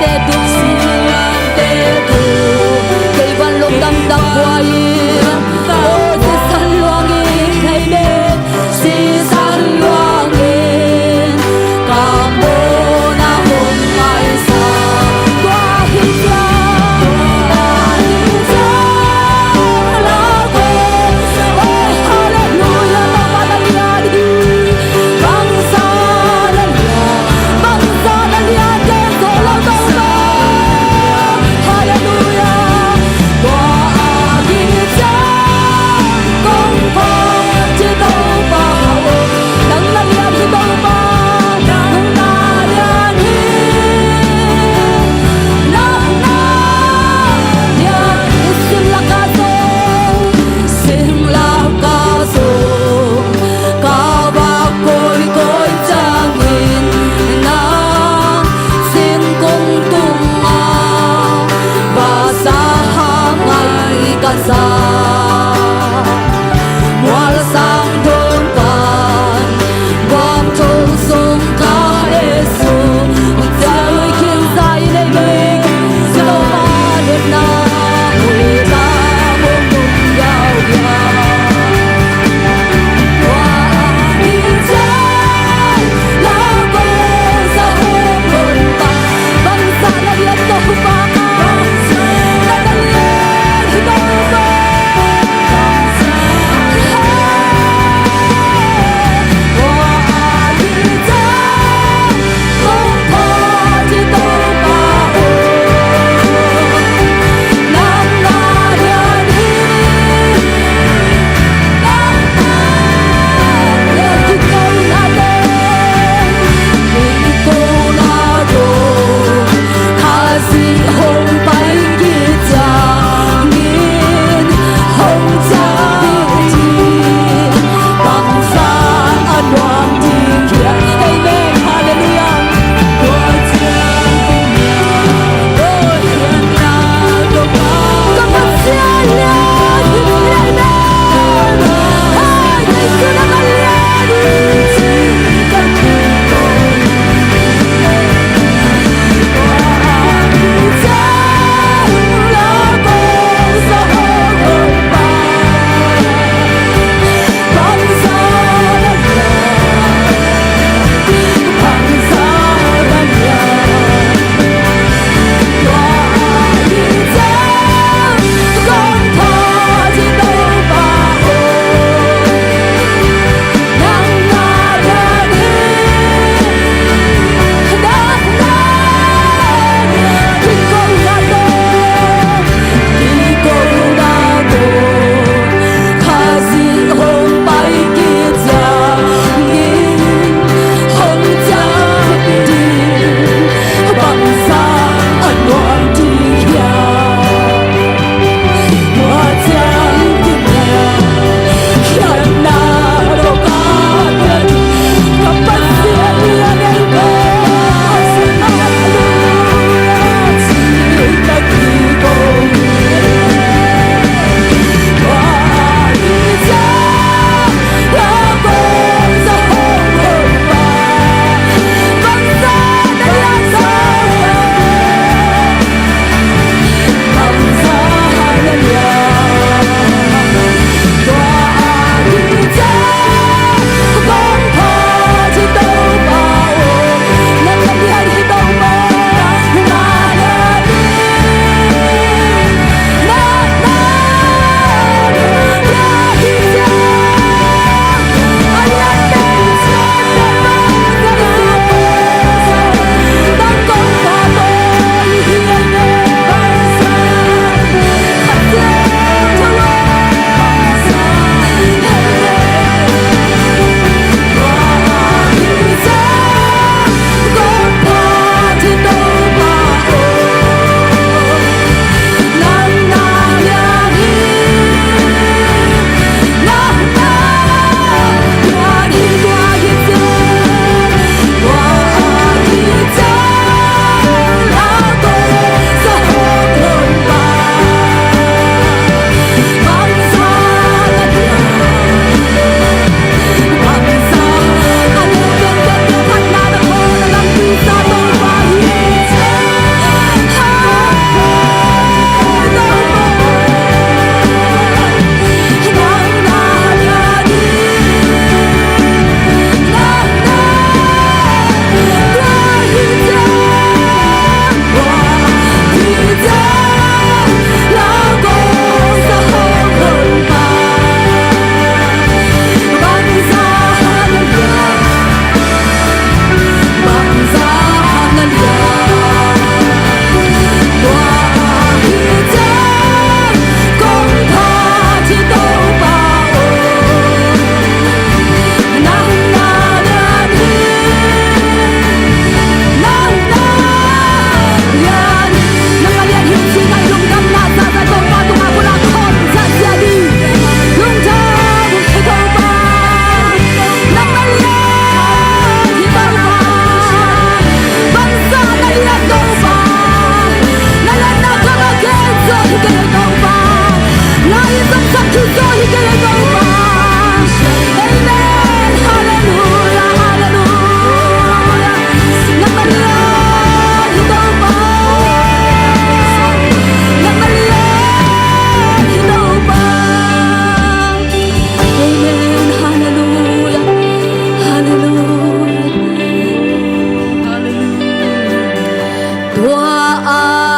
Te tu, te tu, kei van lungdam tak kua in, o sisan luang in, amen. Sisan luang in, ka mawhna hong kaisa, tua hi ciang, tua hi ciang, la ko, o, halleluiah, Topa na lian hi. Bangzah na lian, bangzah na lian, te zo lo Topa. Halleluiah. Tua a gingcha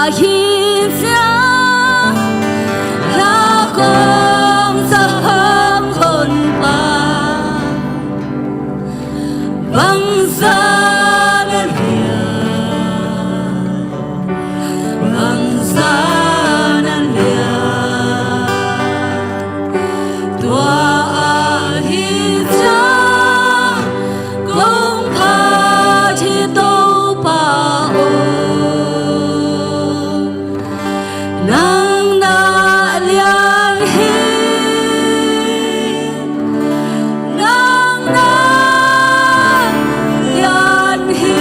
Hi ciang la kong sa hong honpa bangzah na lian, bangzah na lian. Tua ahi ciang kong phat hi Topa aw, nang na lian hi, nang na lian hi.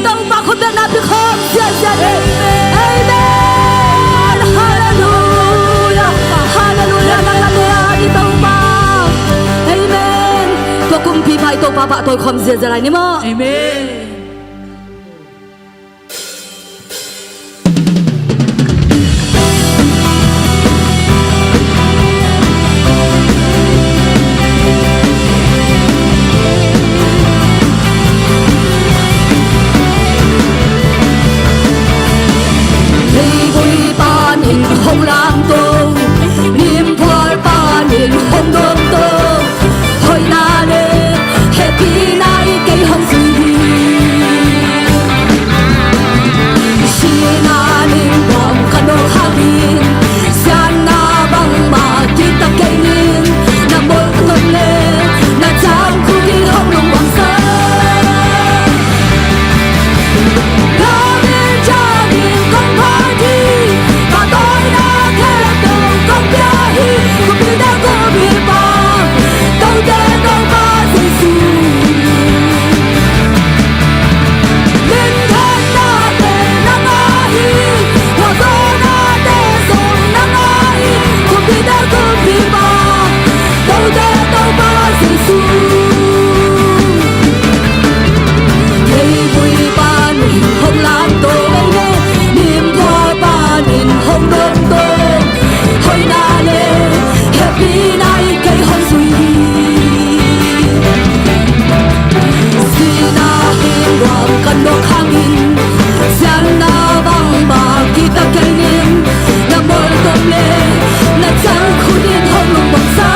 Topa khut bengna pia khawm ziahziah ni. Amen. Halleluiah. Halleluiah. Nang na lian hi Topa. Amen. Tua kumpipa i Topa pahtawi khawm ziahziah lai ni maw. Amen. Leivui panin hong lamto, mimphual panin hong dawmto, hoihna le hehpihna in kei hong zui hi. Sihna ning buang ka nawk hangin, siatna bangmah kiktak kei ning, na molh tawm le na cang khut in hong lungmuang sa. Topa Jesu. Leivui panin hong lamto, mimphual panin hong dawmto, hoihna le hehpihna in kei hong zui hi. Sihna hi luang kan dok hangin, siatna bangmah kiktak kei ning, na molh tawm le na cang khut in hong lungmuang sa.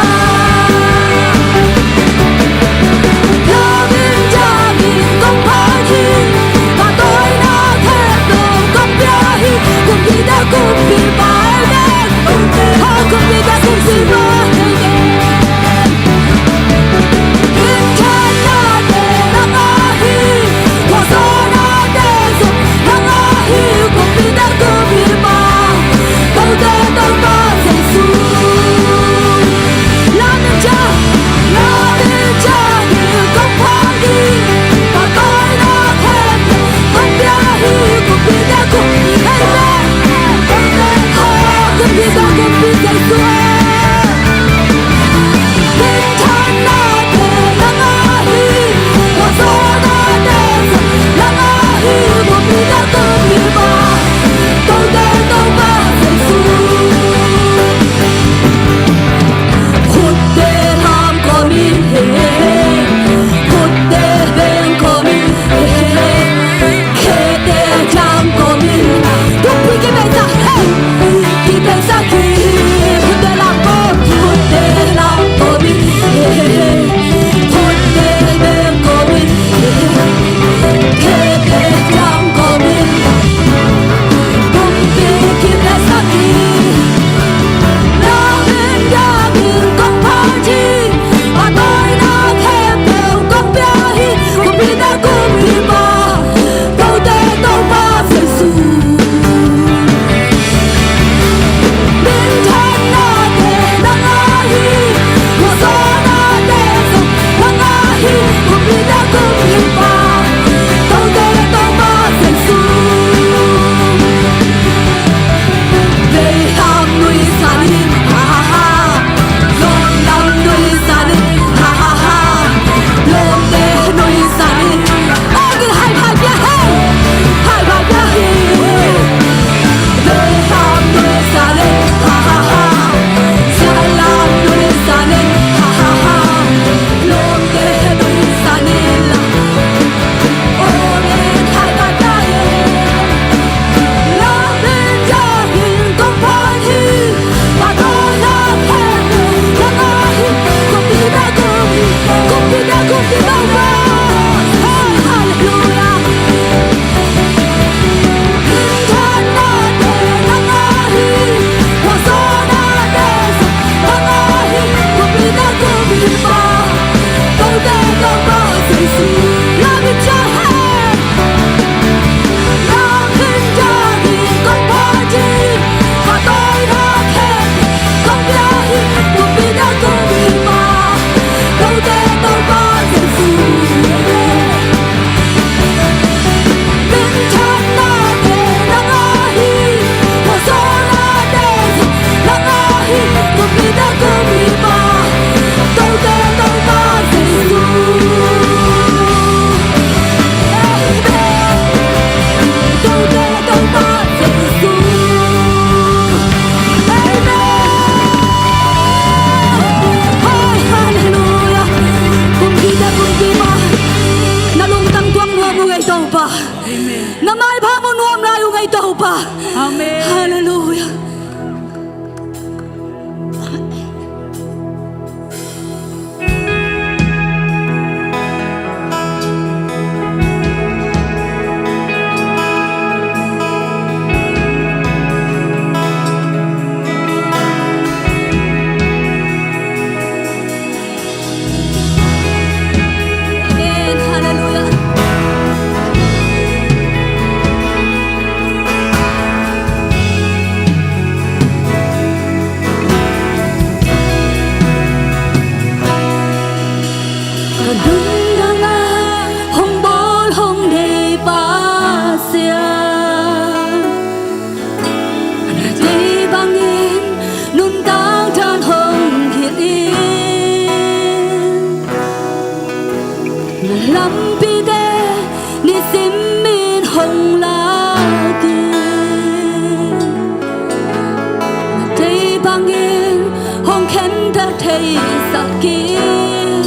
theisak in,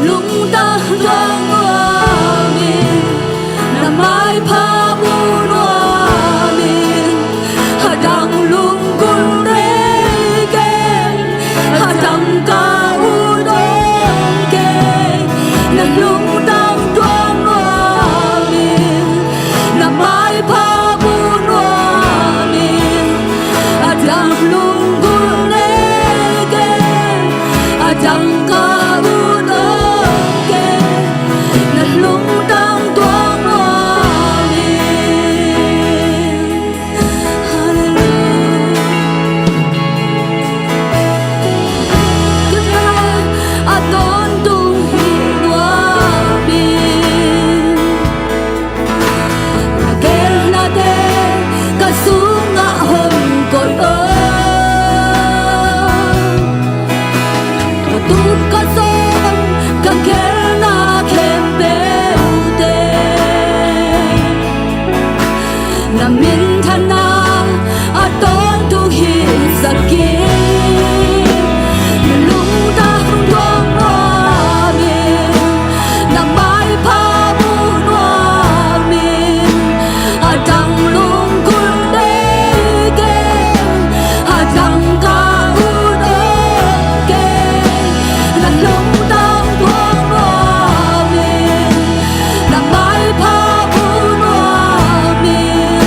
lungtang tuang nuam in, na maipha uh nuam in, a dang lunggulh nei keng, a dang ka uh nuam keng, na lungtang tuang nuam in, na maipha uh nuam in, a dang lunggulh nei keng, a dang ka uh nuam keng, na lungtang tuang nuam in. Halleluiah. Kei a tawntung hi nuam in, ka gelnate ka sungah hong koih o. Ka tup ka sawm ka gelna khempeuhte na minthanna a tawntung hisak in, na lungtang tuang nuam in, na maipha uh nuam in, a dang lunggulh nei keng, a dang ka uh nuam keng, na lungtang tuang nuam in, na maipha uh nuam in,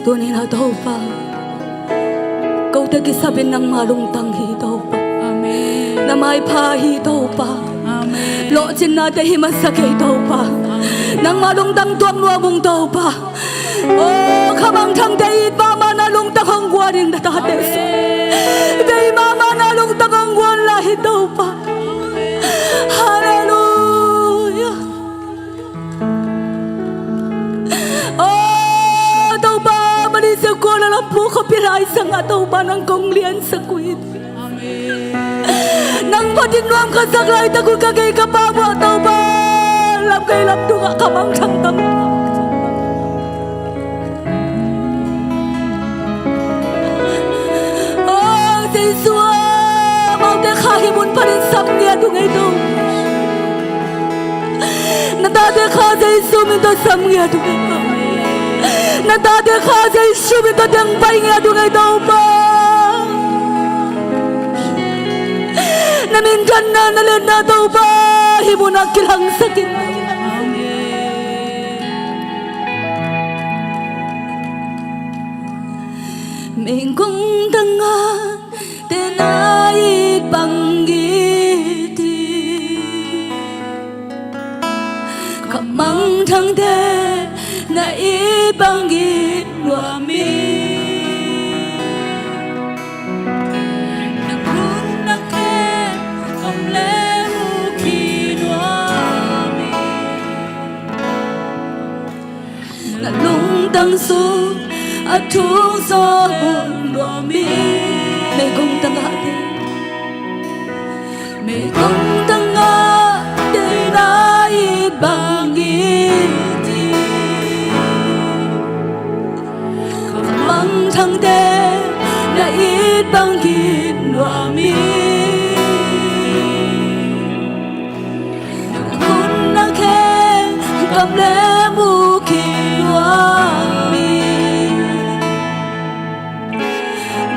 Tuni-in ah Topa, kote kisapin nangmah lungtang hi Topa. Amen. Na maipha hi Topa. Amen. Lawhcinnate hi masa kei Topa. Amen. Nangmah lungtang tuak nuam ung Topa. Oh, khamangthangte it mahmah na lungtang hong guan ing na tate sung. Amen. Bei mahmah na lungtang hong guan lai hi Topa. Halleluiah. Oh, Topa, Malaysia Kuala Lumpur khuapi lai sangah Topa nang kong liansak uh hi. Amen. Nang phatin nuam ka sak laitak uh ka gei ka pam uh ah Topa, lam gei lam tungah khamangthang tam. Oh, Jesu ah, amaute kha hih mun panin sam ngiat ung ei Topa. Na tate kha Jesu min tawh sam ngiat ung ei Topa. Na tate kha Jesu min tawh teng pai ngiat ung ei Topa. Na minthanna, na liatna Topa, hih munah kilangsak in. Meigong tangah te na it bangin, khamangthangte na it bangin nuam ing. Na khut na khe kam le mu khin nuam ing. Na lungtang sung a thuk zawh nuam ing. Meigong tangah te, meigong tangah te na it bangin, khamangthangte na it bangin nuam ing. Na khut na khe kam le mu khin nuam ing.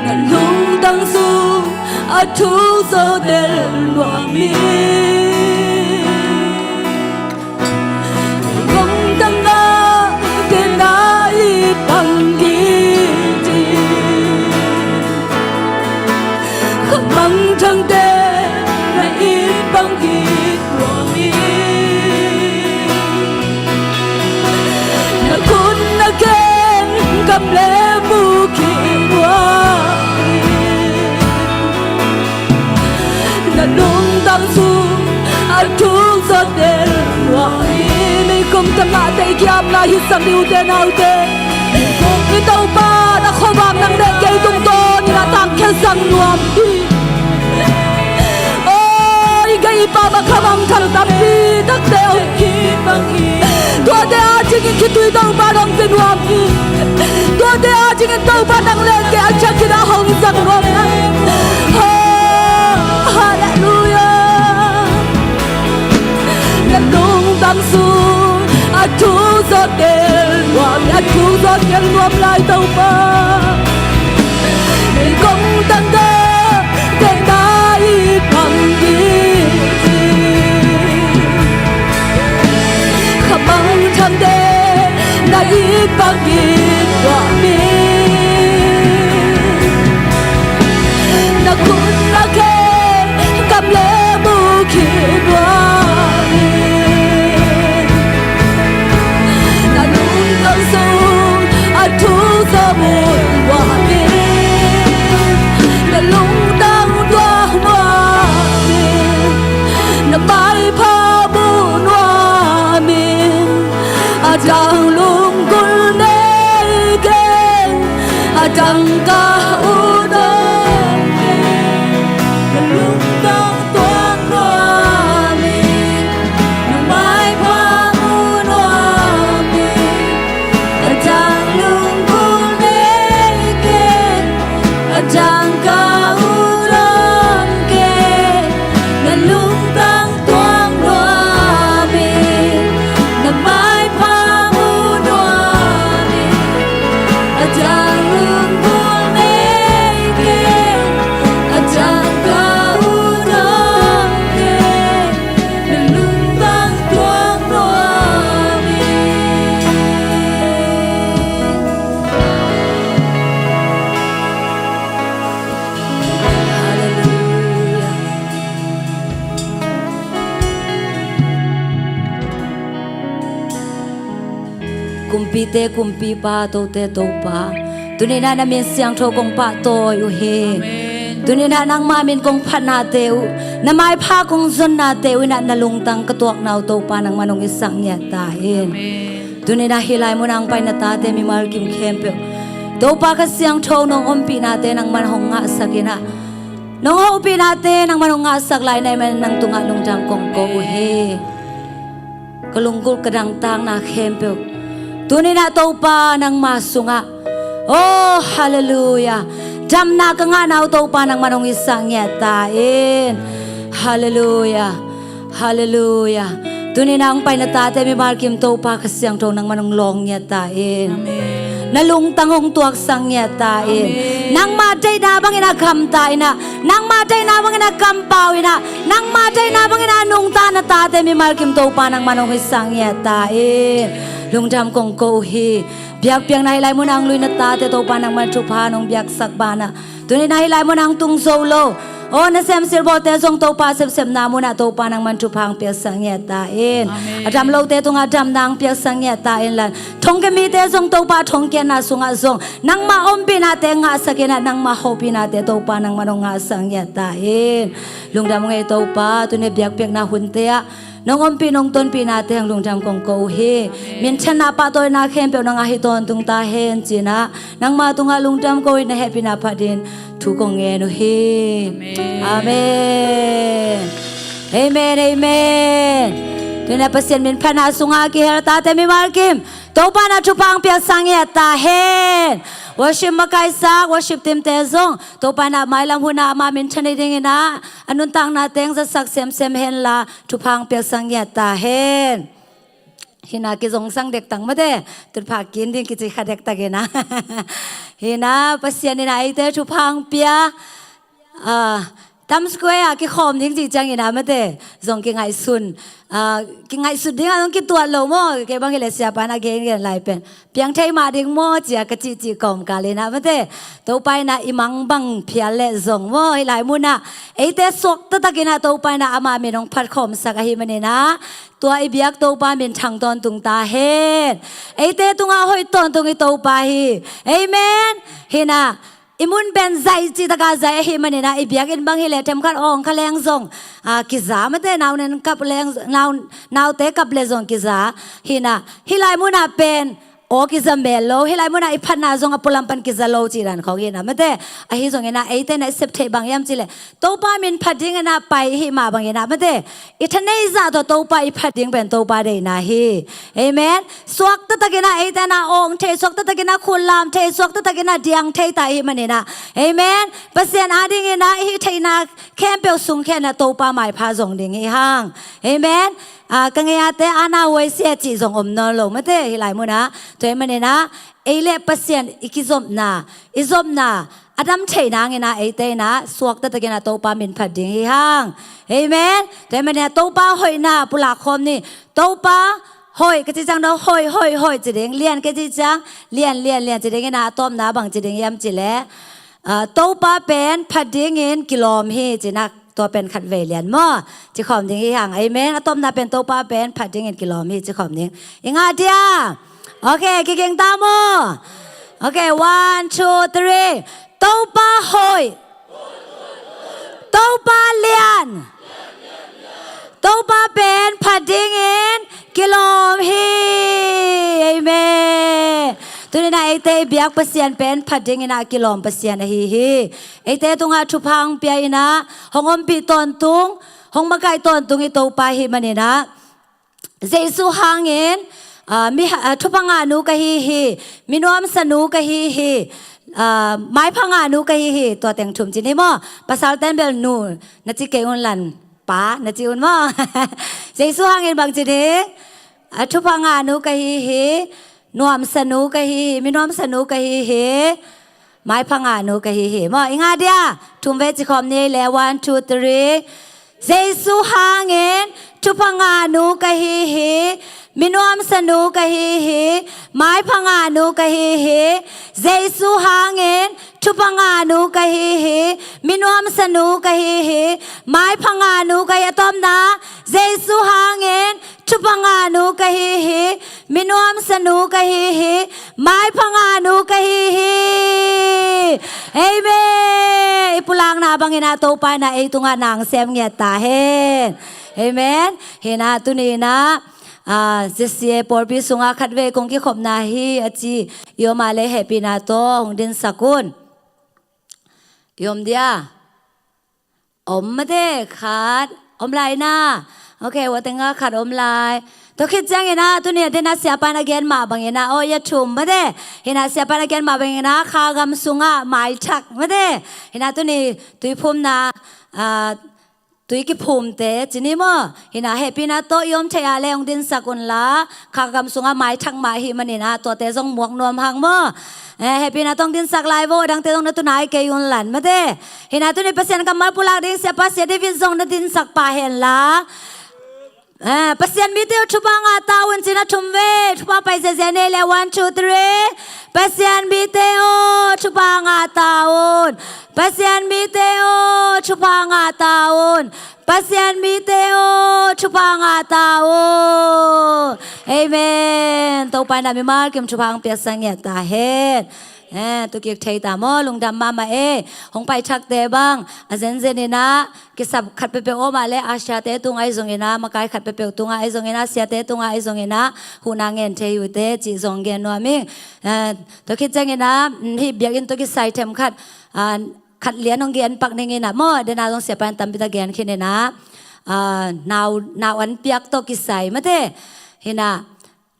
Na lungtang sung a thuk zawh tel nuam ing. Meigong tangah te na it bangin, khamangthangte na it bangin nuam ing. Na khut na khe kam le mu khin nuam ing. Na lungtang sung a thuk zawh tel nuam ing. Meigong tangah te i ki-apna hi sam ni ute naute. I Topa, na khuavak nang le kei tungtawnin a tangkhia zang nuam hi. Oh, i gei i pam ah khamangthang tampi takte om hi. Tuate adingin khitui Topa nong pia nuam hi. Tuate adingin Topa nang le kei a ciangin a hong zang nuam hi. Oh, halleluiah. Na lungtang sung a thuk zawh tel nuam, a thuk zawh tel nuam lai Topa. Meigong tangah te na it bangin, khamangthangte na it bangin nuam ing. Na khut na khe kam le mu khin nuam ing. Na lungtang sung a thuk zawh nuam ing. Na lungtang tuak nuam ing. Na maipha mu nuam ing. A dang lunggulh nei kei, a dang ka ut om kei. Na lungtang tuak nuam ing. Na maipha mu nuam ing. A dang lunggulh nei kei, a dang ka ut om kei. Na lungtang tuak nuam ing. Na maipha mu nuam ing. A dang lunggulh nei Te kumpipa, tote Topa, tuninah na min siangtho kong pahtawi uh hi. Tuninah nangma min kong phatnate uh, na maipha kong zonnate uh inah na lungtang ka tuakna uh Topa nangman hong hisak ngiat ta in. Tuninah hih lai munah hong pai na tate mimal kim khempeuh Topa Kha Siangtho nong ompihnate nangman hong ngahsak inah, nong hopih nate nangman hong ngahsak lai na hih manin nang tungah lungdam kong ko uh hi. Ka lunggulh ka dangtakna khempeuh tuninah Topa nangma sungah, oh halleluia, damna ka ngahna uh Topa nangman hong hisak ngiat ta in. Halleluia. Halleluia. Tuninah hong pai na tate mimal kim Topa Kha Siangtho nangman hong lawng ngiat ta in. Na lungtang hong tuaksak ngiat ta in. Nangma deihna bangin a gamta inah, nangma deihna bangin a kampau inah, nangma deihna bangin a nungta na tate mimal kim Topa nangman hong hisak ngiat ta in. Lungdam kong ko uh hi. Biakpiakna hih lai munah hong lui na tate Topa nangman thupha nong biaksak banah, tuninah hih lai munah hong tung zo lo, aw nasem silbawlte zong Topa sepsepna munah Topa nangman thupha hong piaksak ngiat ta in. A dam lote tungah damna hong piaksak ngiat ta in lan, thongkia mite zong Topa thongkiatna sungah zong nangma ompihnate ngahsak inah, nangma hopihnate Topa nangman hong ngahsak ngiat ta in. Lungdam ngei Topa, tuni biakpiakna hunte ah nong ompih nong tonpihnate hang lungdam kong ko uh hi. Minthanna pahtawina khempeuh nang a hi tawntung ta hen cinah, nangma tungah lungdam ko uh hi, na hehpihna phatin thu kong ngen uh hi. Amen. Amen, amen. Tuninah Pasian min phatna sungah a kihel tate mimal kim Topa na thupha hong piaksak ngiat ta hen. Worship makaihsak, worship teamte zong Topa inah mailam hunah ama minthan hi dinginah a nuntakna teng zatsak semsem henla thupha hong piaksak ngiat ta hen. Hinah kizongsang dektak mate, tutphah kin ding kici kha dektak inah. Hinah Pasian inah eite thupha hong pia. Ah, Times Square ah kikhawm ding cih ciangin ah mate zong kingaihsun, ah, kingaihsut dingah zong kituat lo maw? Kei bang hileh siapa inah gen gen lai pen piang thei mah ding maw cia ka cihcih kawmkal inah mate, Topa inah i mang bang phial leh zong maw, hih lai munah eite suak taktak inah Topa inah ama min hong phatkhawmsak ahih maninah tua i biak Topa min thang tawntung ta hen. Eite tungah hoih tawntung i Topa hi. Amen. Hinah i mun pen zaih cih takah zaih ahih maninah i biakinn bang hileh themkhat awng kha leng zong, ah, kiza mate, nau nen kap leng, nau, naute kap leh zong kiza. Hinah hih lai munah pen aw kiza mel lo, hih lai munah i phatna zong a pualam pan kiza lo cih dan khawng hinah mate. Ahi zonginah eite inah i sep theih bang hiam cihleh Topa min phat dinginah pai i hih mah banginah mate, i thanei zah tawh Topa i phat ding pen Topa deihna hi. Amen. Suak taktak inah eite inah awng thei, suak taktak inah khut lam thei, suak taktak inah diang thei ta i hih maninah, amen, Pasian adinginah i hih theihna khempeuh sungkhia inah Topa maipha zong ding hi hang. Amen. Ah, ka ngei ate ana huai sia cih zong om nawn lo mate hih lai munah. Tua ahih maninah ei leh Pasian i kizopna, i zopna a dam theih nanginah eite inah suak taktak inah Topa min phat ding hi hang. Amen. Tua ahih maninah Topa hoihna pulak khawm ni. Topa hoih ka cih ciang dong, hoih, hoih, hoih ci ding. Lian ka cih ciang lian, lian, lian ci dinginah a tawpna bang ci ding hiam cihleh, ah, Topa pen phat dingin kilawm hi cinah, tua pen khatvei lian maw? Ci khawm ding hi hang. Amen. A tawpna pen Topa pen phat dingin kilawm hi ci khawm ding. I ngah dia? Ok, kiging ta maw? Ok, one, two, three. Topa hoih. Topa lian. Topa pen phat dingin kilawm hi. Amen. Tuninah eite i biak Pasian pen phat dinginah kilawm Pasian ahi hi. Eite tungah thupha hong pia inah hong ompih tawntung, hong makaih tawntung i Topa ahih maninah Jesu hangin, ah, mi, ah, thupha ngahnu ka hi hi, mi nuamsanu ka hi hi, ah, maipha ngahnu ka hi hi, tua teng thum ci ni maw? Pasalten bel nu na ci kei un lan, pa na ci un maw? Jesu hangin bang ci ni? Ah, thupha ngahnu ka hi hi, nuamsanu ka hi hi, mi nuamsanu ka hi hi, maipha ngahnu ka hi hi. Maw, i ngah dia? Thum vei ci khawm ni le, one, two, three. Jesu hangin thupha ngahnu ka hi hi, mi nuamsanu ka hi hi, maipha ngahnu ka hi hi. Jesu hangin thupha ngahnu ka hi hi, mi nuamsanu ka hi hi, maipha ngahnu ka hi. A tawpna, Jesu hangin Thupha ngahnu ka hi hi. Mi nuamsanu ka hi hi. Maipha ngahnu ka hi hi. Amen. I pulakna bangin ah Topa in ah ei tungah na hong sem ngiat ta hen. Amen. Hi in ah tuni in ah, ah, Z C A pawlpi sungah khatvei kong kikhopna hi a ci i om a leh hehpihna tawh hong dinsak un. I om dia? Om mate, khat om lai na. Ok, ua tengah khat om lai. Tua khit ciangin ah tuni a ding ah siapa in a gen mah bangin ah, oh, ya thum mate. Hi in ah siapa in a gen mah bangin ah kha gam sungah maithak mate. Hi in ah tuni tuiphumna, ah, tui kiphumte ci ni maw. Hi in ah hehpihna tawh i om thei a leh hong dinsak un la, kha gam sungah maithak mah ahih manin ah tuate zong muak nuam hang maw. Eh, hehpihna tawh hong dinsak lai vo, a dangte zong na tun nai kei un lan mate. Hi in ah tuni Pasian kammal pulak ding siapa Sia David zong na dinsak pah hen la. Eh, Pasian mite uh thupha ngah ta un ci in ah thum vei, thupha pai ziahziah ni leh, one, two, three. Pasian mite aw, thupha ngah ta un. Pasian mite aw, thupha ngah ta un. Pasian mite aw, thupha ngah ta un. Amen. Topa in ah mimal kim thupha hong piaksak ngiat ta hen. Eh, tu kik thei ta maw, lungdam mahmah e. Hong pai thakte bang a zenzen in ah kisap khat peuhpeuh om a leh, Asia-te tungah ahi zongin ah, makai khat peuhpeuh tungah ahi zongin ah, Siate tungah ahi zongin ah, huhna ngen thei uh teh cih zong gen nuam ing. Eh, tua khit ciangin ah, mm, hih biakinn tawh kisai themkhat, ah, khat lian hong gen pak ning in ah maw, a ding ah zong siapa in tampi tak gen khin in ah, ah, nau, nau an piak tawh kisai mate. Hi in ah,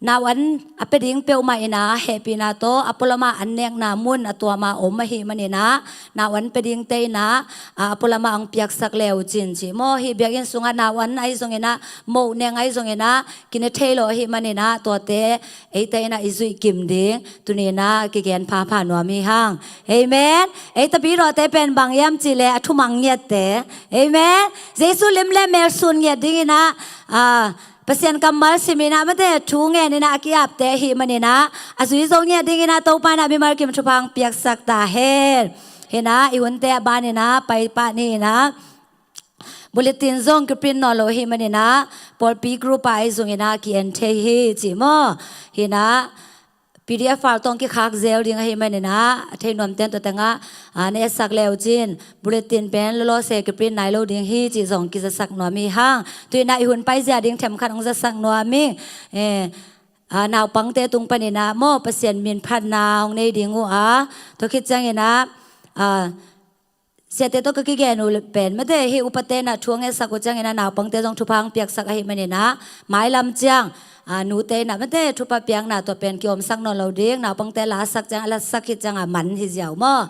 nau an a pia ding peuhmah in ah hehpihna tawh a pualam ah an nekna mun a tuam a om ahih manin ah, nau an pia dingte in ah, ah, a pualam ah hong piaksak le uh cin ci maw. Hih biakinn sungah nau an ahi zongin ah, moh neng ahi zongin ah, kine thei lo ahih manin ah, tuate eite in ah i zuih kim ding tuni in ah kigen phapha nuam hi hang. Amen. Ei Tapilawte pen bang hiam cih leh a thumang ngiatte. Amen. Jesu lim leh mel sun ngiat ding in ah, ah, Pasian kammal sim in ah mate, thu ngen in ah a ki-apte ahih manin ah, a zui zo ngiat ding in ah Topa in ah mimal kim thupha hong piaksak ta hen. Hi in ah i hunte a ban in ah pai pah ni in ah, bulletin zong kiprint nawn lo ahih manin ah, pawlpi group ah ahi zongin ah ki-en thei hi ci maw. Hi in ah, P D F file tawh hong kikhak zel ding ahih manin ah, a thei nuamte'n tua tengah, ah, na etsak le uh cin, bulletin pen lawlawse kiprint nai lo ding hi cih zong kizasak nuam hi hang. Tu in ah i hun paizia ding themkhat hong zasak nuam ing. Eh, ah, naupangte tung panin ah maw, Pasian min phatna hong nei ding uh a, tua khit ciangin ah, ah, Siate tawh ka kigen uh pen mate, hih upate in ah thu hong ngetsak uh ciangin ah naupangte zong thupha hong piaksak ahih manin ah, mailam ciang, ah, nute in ah mate, thupha piakna tua pen ki-omsak nawn lo ding, naupangte lasak ciang, a lasak khit ciang a man hi ziau maw.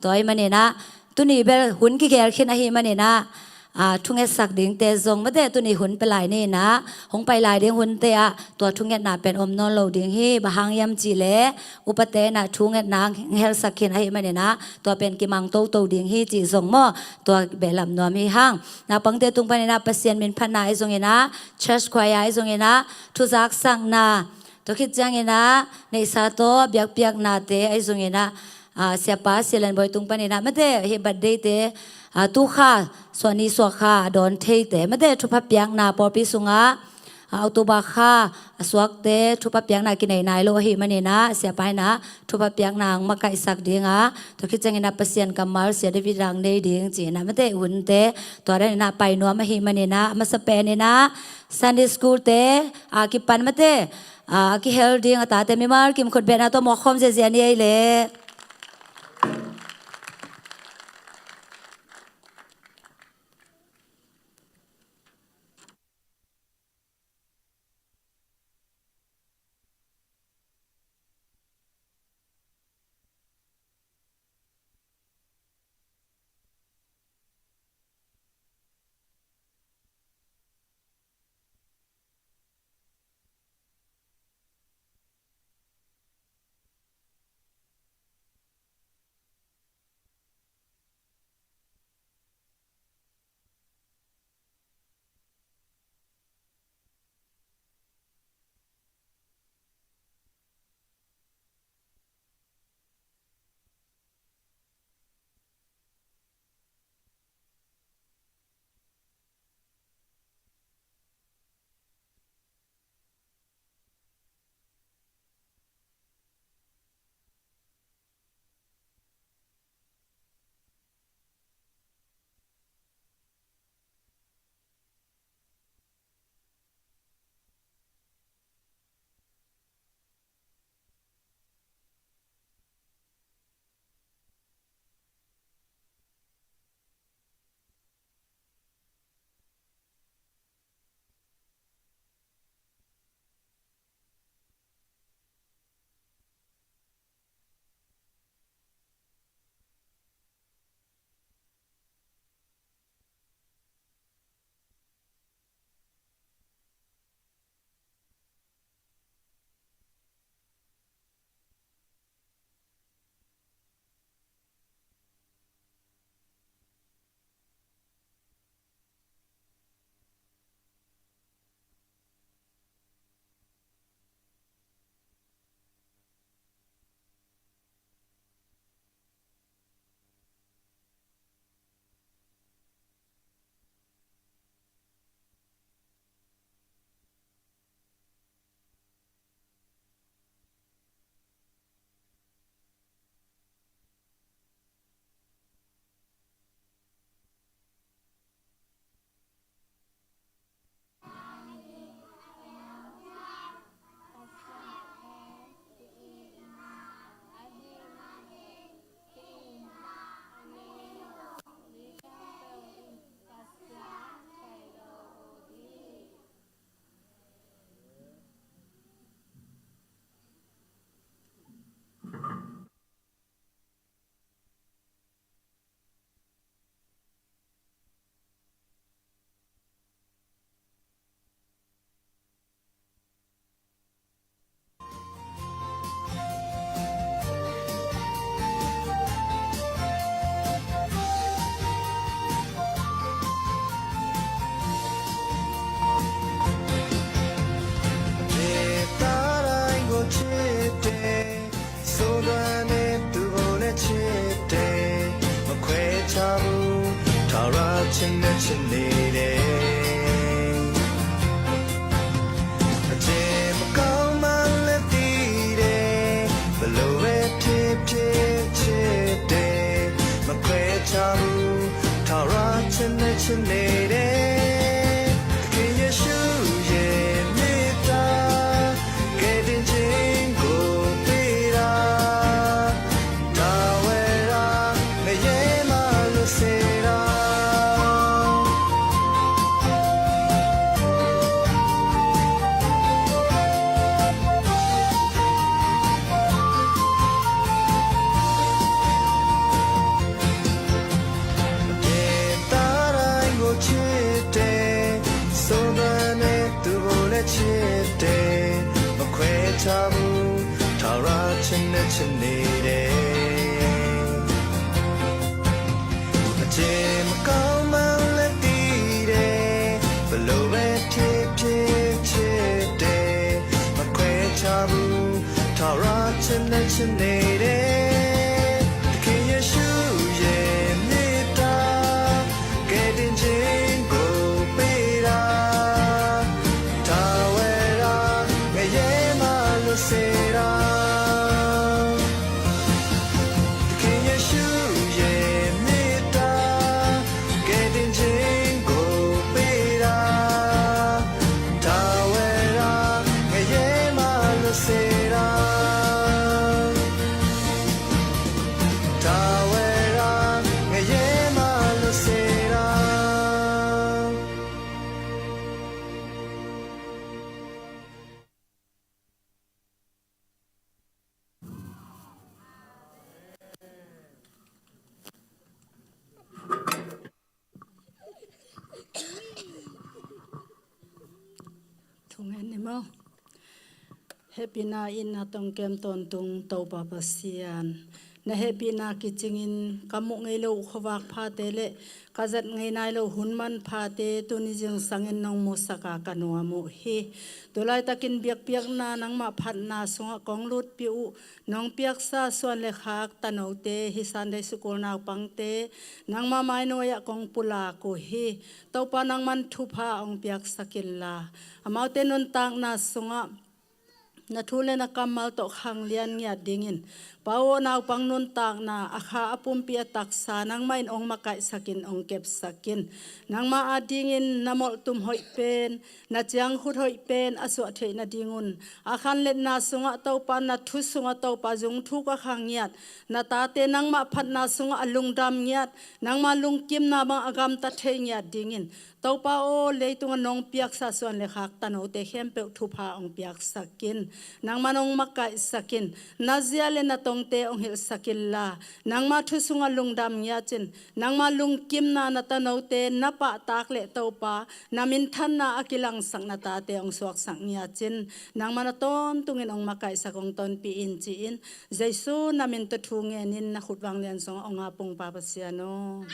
Tua ahih manin ah, tuni bel hun kigel khin ahih manin ah, ah, thu ngetsak dingte zong mate, tuni hun pia lai ni in ah, hong pai lai ding hunte ah tua thungetna pen om nawn lo ding hi. Bang hang hiam cih leh, upate in ah thungetna hong helsak khin ahih manin ah, tua pen kimang toto ding hi cih zong maw, tua behlap nuam hi hang. Naupangte tung panin ah Pasian min phatna ahi zongin ah, church choir ahi zongin ah, thuzaksakna, tua khit ciangin ah neihsa tawh biakpiaknate ahi zongin ah, ah, siapa Sia Lian Bawi tung panin ah mate, hih birthday-te, ah, tu kha, suahni suah kha a dawn theite mate, thupha piakna pawlpi sungah, ah, October kha a suakte thupha piakna kinei nai lo ahih manin ah, siapa in ah thupha piakna hong makaihsak ding a, tua khit ciangin ah Pasian kammal Sia David in ah hong nei ding ci in ah mate, hunte tua dan in ah pai nuam ahih manin ah, a masa pen in ah Sunday school-te a kipan mate, ah, a kihel ding a tate mimal kim khutbetna tawh mawk khawm ziahziah ni ei leh. ချင်တဲ့ချင်နေတယ်။ အကျင့်မကောင်းမှလည်းသိတယ်။ ဘယ်လိုပဲဖြစ်ဖြစ်ချစ်တယ်။ မခွဲခြားဘူး။ ထာဝရချစ်နဲ့ချင်နေတယ်။ သခင်ယေရှုရဲ့မေတ္တာ ကယ်တင်ခြင်းကိုပေးတာ။ ဒါဝဲတာ ငရဲမှလွတ်စေတာ။ အပြစ်သားတိုင်းကိုချစ်တယ်။ ဆုံးမနဲ့သူကိုလည်းချစ်တယ်။ မခွဲခြားဘူး။ ထာဝရချစ်နဲ့ချစ်နေတယ်။ အကျင့်မကောင်းမှလည်းသိတယ်။ ဘယ်လိုပဲဖြစ်ဖြစ်ချစ်တယ်။ မခွဲခြားဘူး။ ထာဝရချစ်နဲ့ချစ်နေတယ်။ သခင်ယေရှုရဲ့မေတ္တာ ကယ်တင်ခြင်းကိုပေးတာ။ ထာဝရငရဲမှလွတ်စေတာ။ သခင်ယေရှုရဲ့မေတ္တာ ကယ်တင်ခြင်းကိုပေးတာ။ ထာဝရငရဲမှလွတ်စေတာ။ ထာဝရငရဲမှလွတ်စေတာ။ ထုငဲ့န့ၣ်မၢ်. Hehpihna itna tawh kem tawntung Topa Pasian, na hehpihna kicingin ka muh ngei lo uh khuavak phate le ka zat ngei nai lo hun manphate tuni zingsangin nong musak a ka nuam uh hi. Tulaitakin biakpiakna nangmah phatna sungah kong lutpih uh nong piaksa suan le khak tanote, hi Sunday School naupangte nangmah mainuai-ah kong pulak uh hi. Topa nangman thupha hong piaksak inla, amaute nuntakna sungah na thu le na kammal tawh khanglian ngiat dingin, Pa aw, naupang nuntakna a kha a pumpi a taksa nangmah in hong makaihsakin hong kepsakin, nangmah adingin na molhtum hoih pen, na ciangkhut hoih pen a suah theih nadingun, a khanletna sungah Topa, na thu sungah Topa zungthuk a khangiat na tate nangmah phatna sungah a lungdam ngiat, nangmah lungkimna bang a gamta thei ngiat dingin, Topa aw, leitungah nong piaksa suan le khak tanote khempeuh thupha hong piaksakin, nangman hong makaihsakin, na zia le na tongte hong hilhsak inla, nangmah thu sungah lungdam ngiat in, nangmah lungkimna na tanote na pahtak leh Topa, na minthanna a kilangsak na tate hong suaksak ngiat in, nangman a tawntungin hong makaihsak hong tonpih in ci-in, Jesu na min tawh thu ngenin na khut vanglian sungah hong ap ung, Pa Pasian aw.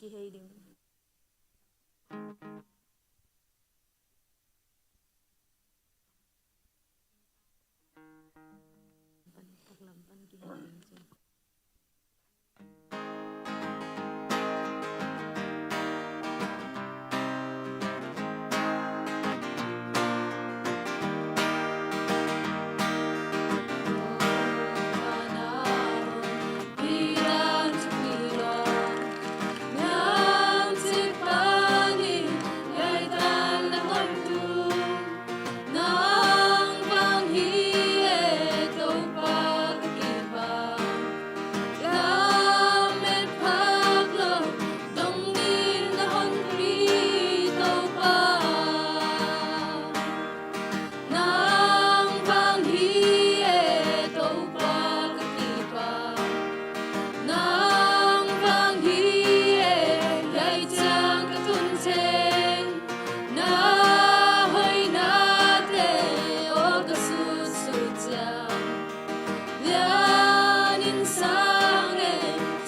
Kihei ding. Pan, paklam pan kihei ding ci. Nang bang hi e Topa ka kipah, lamet phak lo dong ding na honpi Topa. Nang bang hi e Topa ka kipah, nang bang hi e hiai ciang ka tun thei. Na hoihnate aw ka sutsut ciang, lian in sang e,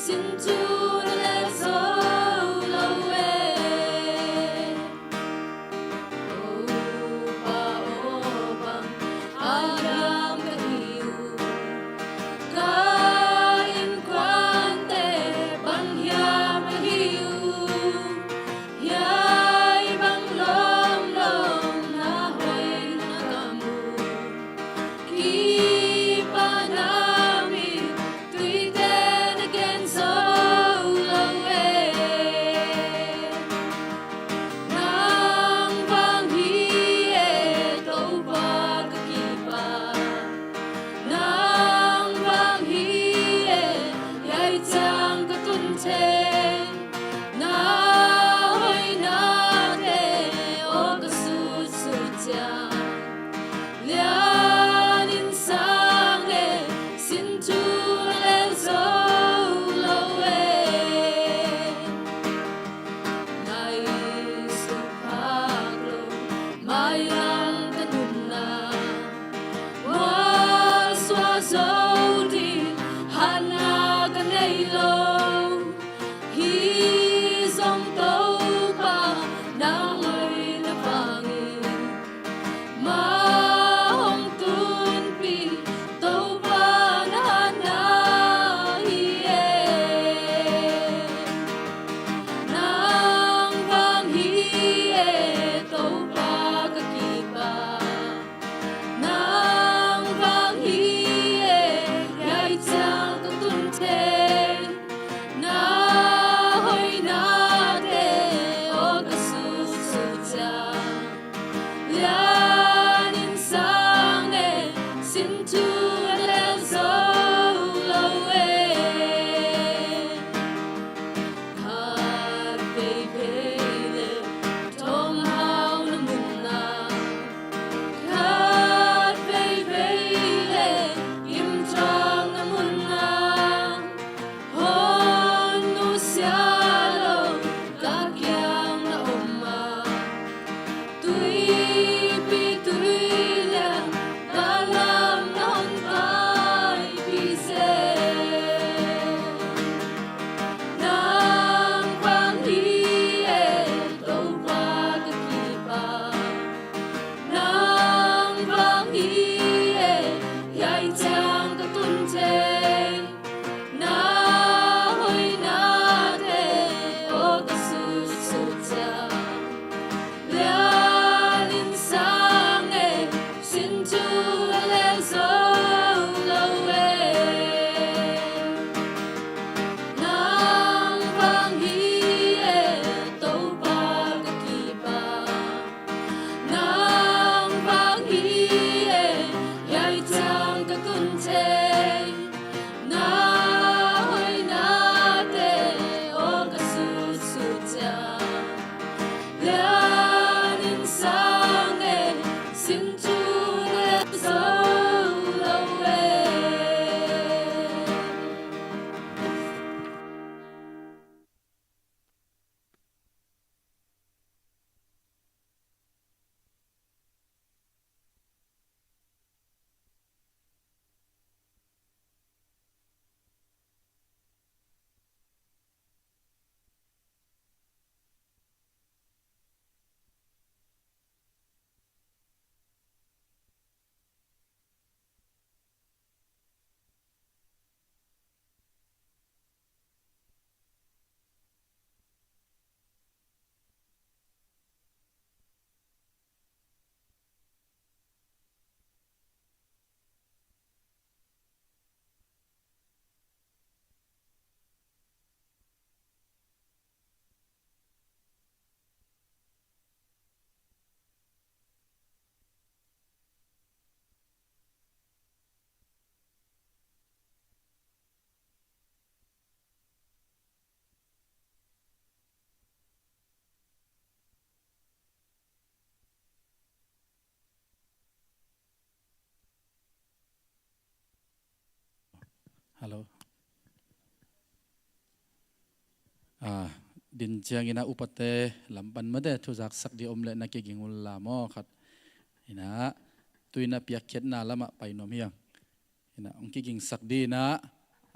sin tu na lel zo lo e. Topa aw, bang hiam ka hi uh? Ka innkuante bang hiam ahi uh? Hiai bang lawmlawm na hoih na ka mu, kipahna mit tuite na gen zo lo e. Nang bang hi e Topa ka kipah, nang bang hi e hiai ciang ka tun thei. Na hoihnate aw ka sutsut ciang, lian in sang e, sin tu na lel zo lo e. Ngaihsut phak lo mailam ka nunna, mualsuah zo ding hatna ka nei lo. Hi zong Topa na hoihna bangin mah hong tunpih Topa na hatna hi e. Nang bang hi e Topa ka kipah, nang bang hi e Hello. Ah, din ciangin ah upate lam pan mate thuzaksak ding om leh na kiging un la maw, khat in ah tu in ah piakkhiatna lamah pai nuam hi hang. In ah hong kigingsak ding in ah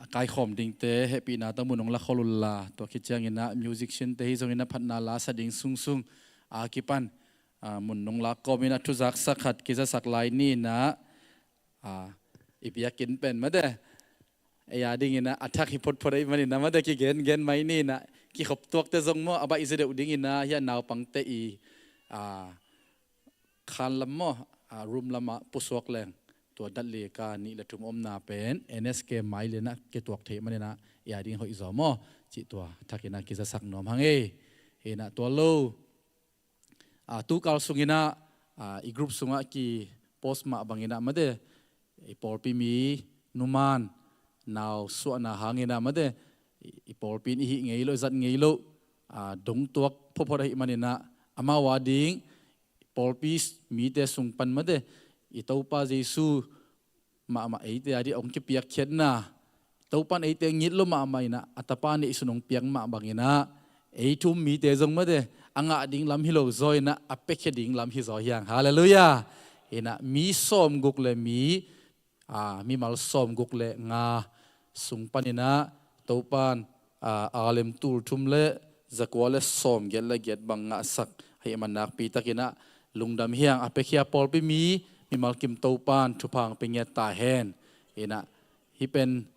a kaikhawm dingte hehpihna tawh mun hong la khol un la, tua khit ciangin ah musician te hi zongin ah phatna la sa ding sungsung a kipan, ah, mun hong la kawm in ah thuzaksak khat kizasak lai ni in ah, ah, i biakinn pen mate, ei a dingin ah a thak hi photphot ahih manin ah mate kigengen mai ni in ah, kikhop tuakte zong maw a baih zia deuh dingin ah hih a naupangte i, ah, khanlam maw, ah, room lamah pusuak leng tua dat lika nih le thum omna pen N S K mai lian ah kituak theih manin ah ei a ding hoih zaw maw, cih tua thak in ah kizasak nuam hang ei. In ah tua lo, ah, tukal sungin ah, ah, i group sungah ki post mah bangin ah mate, i pawlpi mi numan nau suahna hangin ah mate, i, i pawlpi in i hih ngei loh, i zat ngei loh, ah, dongtuak photphot ahih manin ah amau a ding pawlpi mite sung pan mate, i Topa Jesu mahmah eite a ding hong kipiakkhiatna, Topa in eite ngit lo mahmah in ah a tapa neihsun hong piak mah bangin ah ei thu um mite zong mate a ngah ding lam hi lo zaw in ah a piakhia ding lam hi zaw hi hang. Halleluiah. In ah mi sawmguk le mi, ah, mimal sawmguk le nga sung panin ah Topa in, ah, aa lem tul thum le zakua le sawmgiat le giat bang ngahsak ahih man nakpi takin ah lungdam hi hang. A piakhia pawlpi mi mimal kim Topa in thupha hong pia ngiat ta hen. In ah hih pen,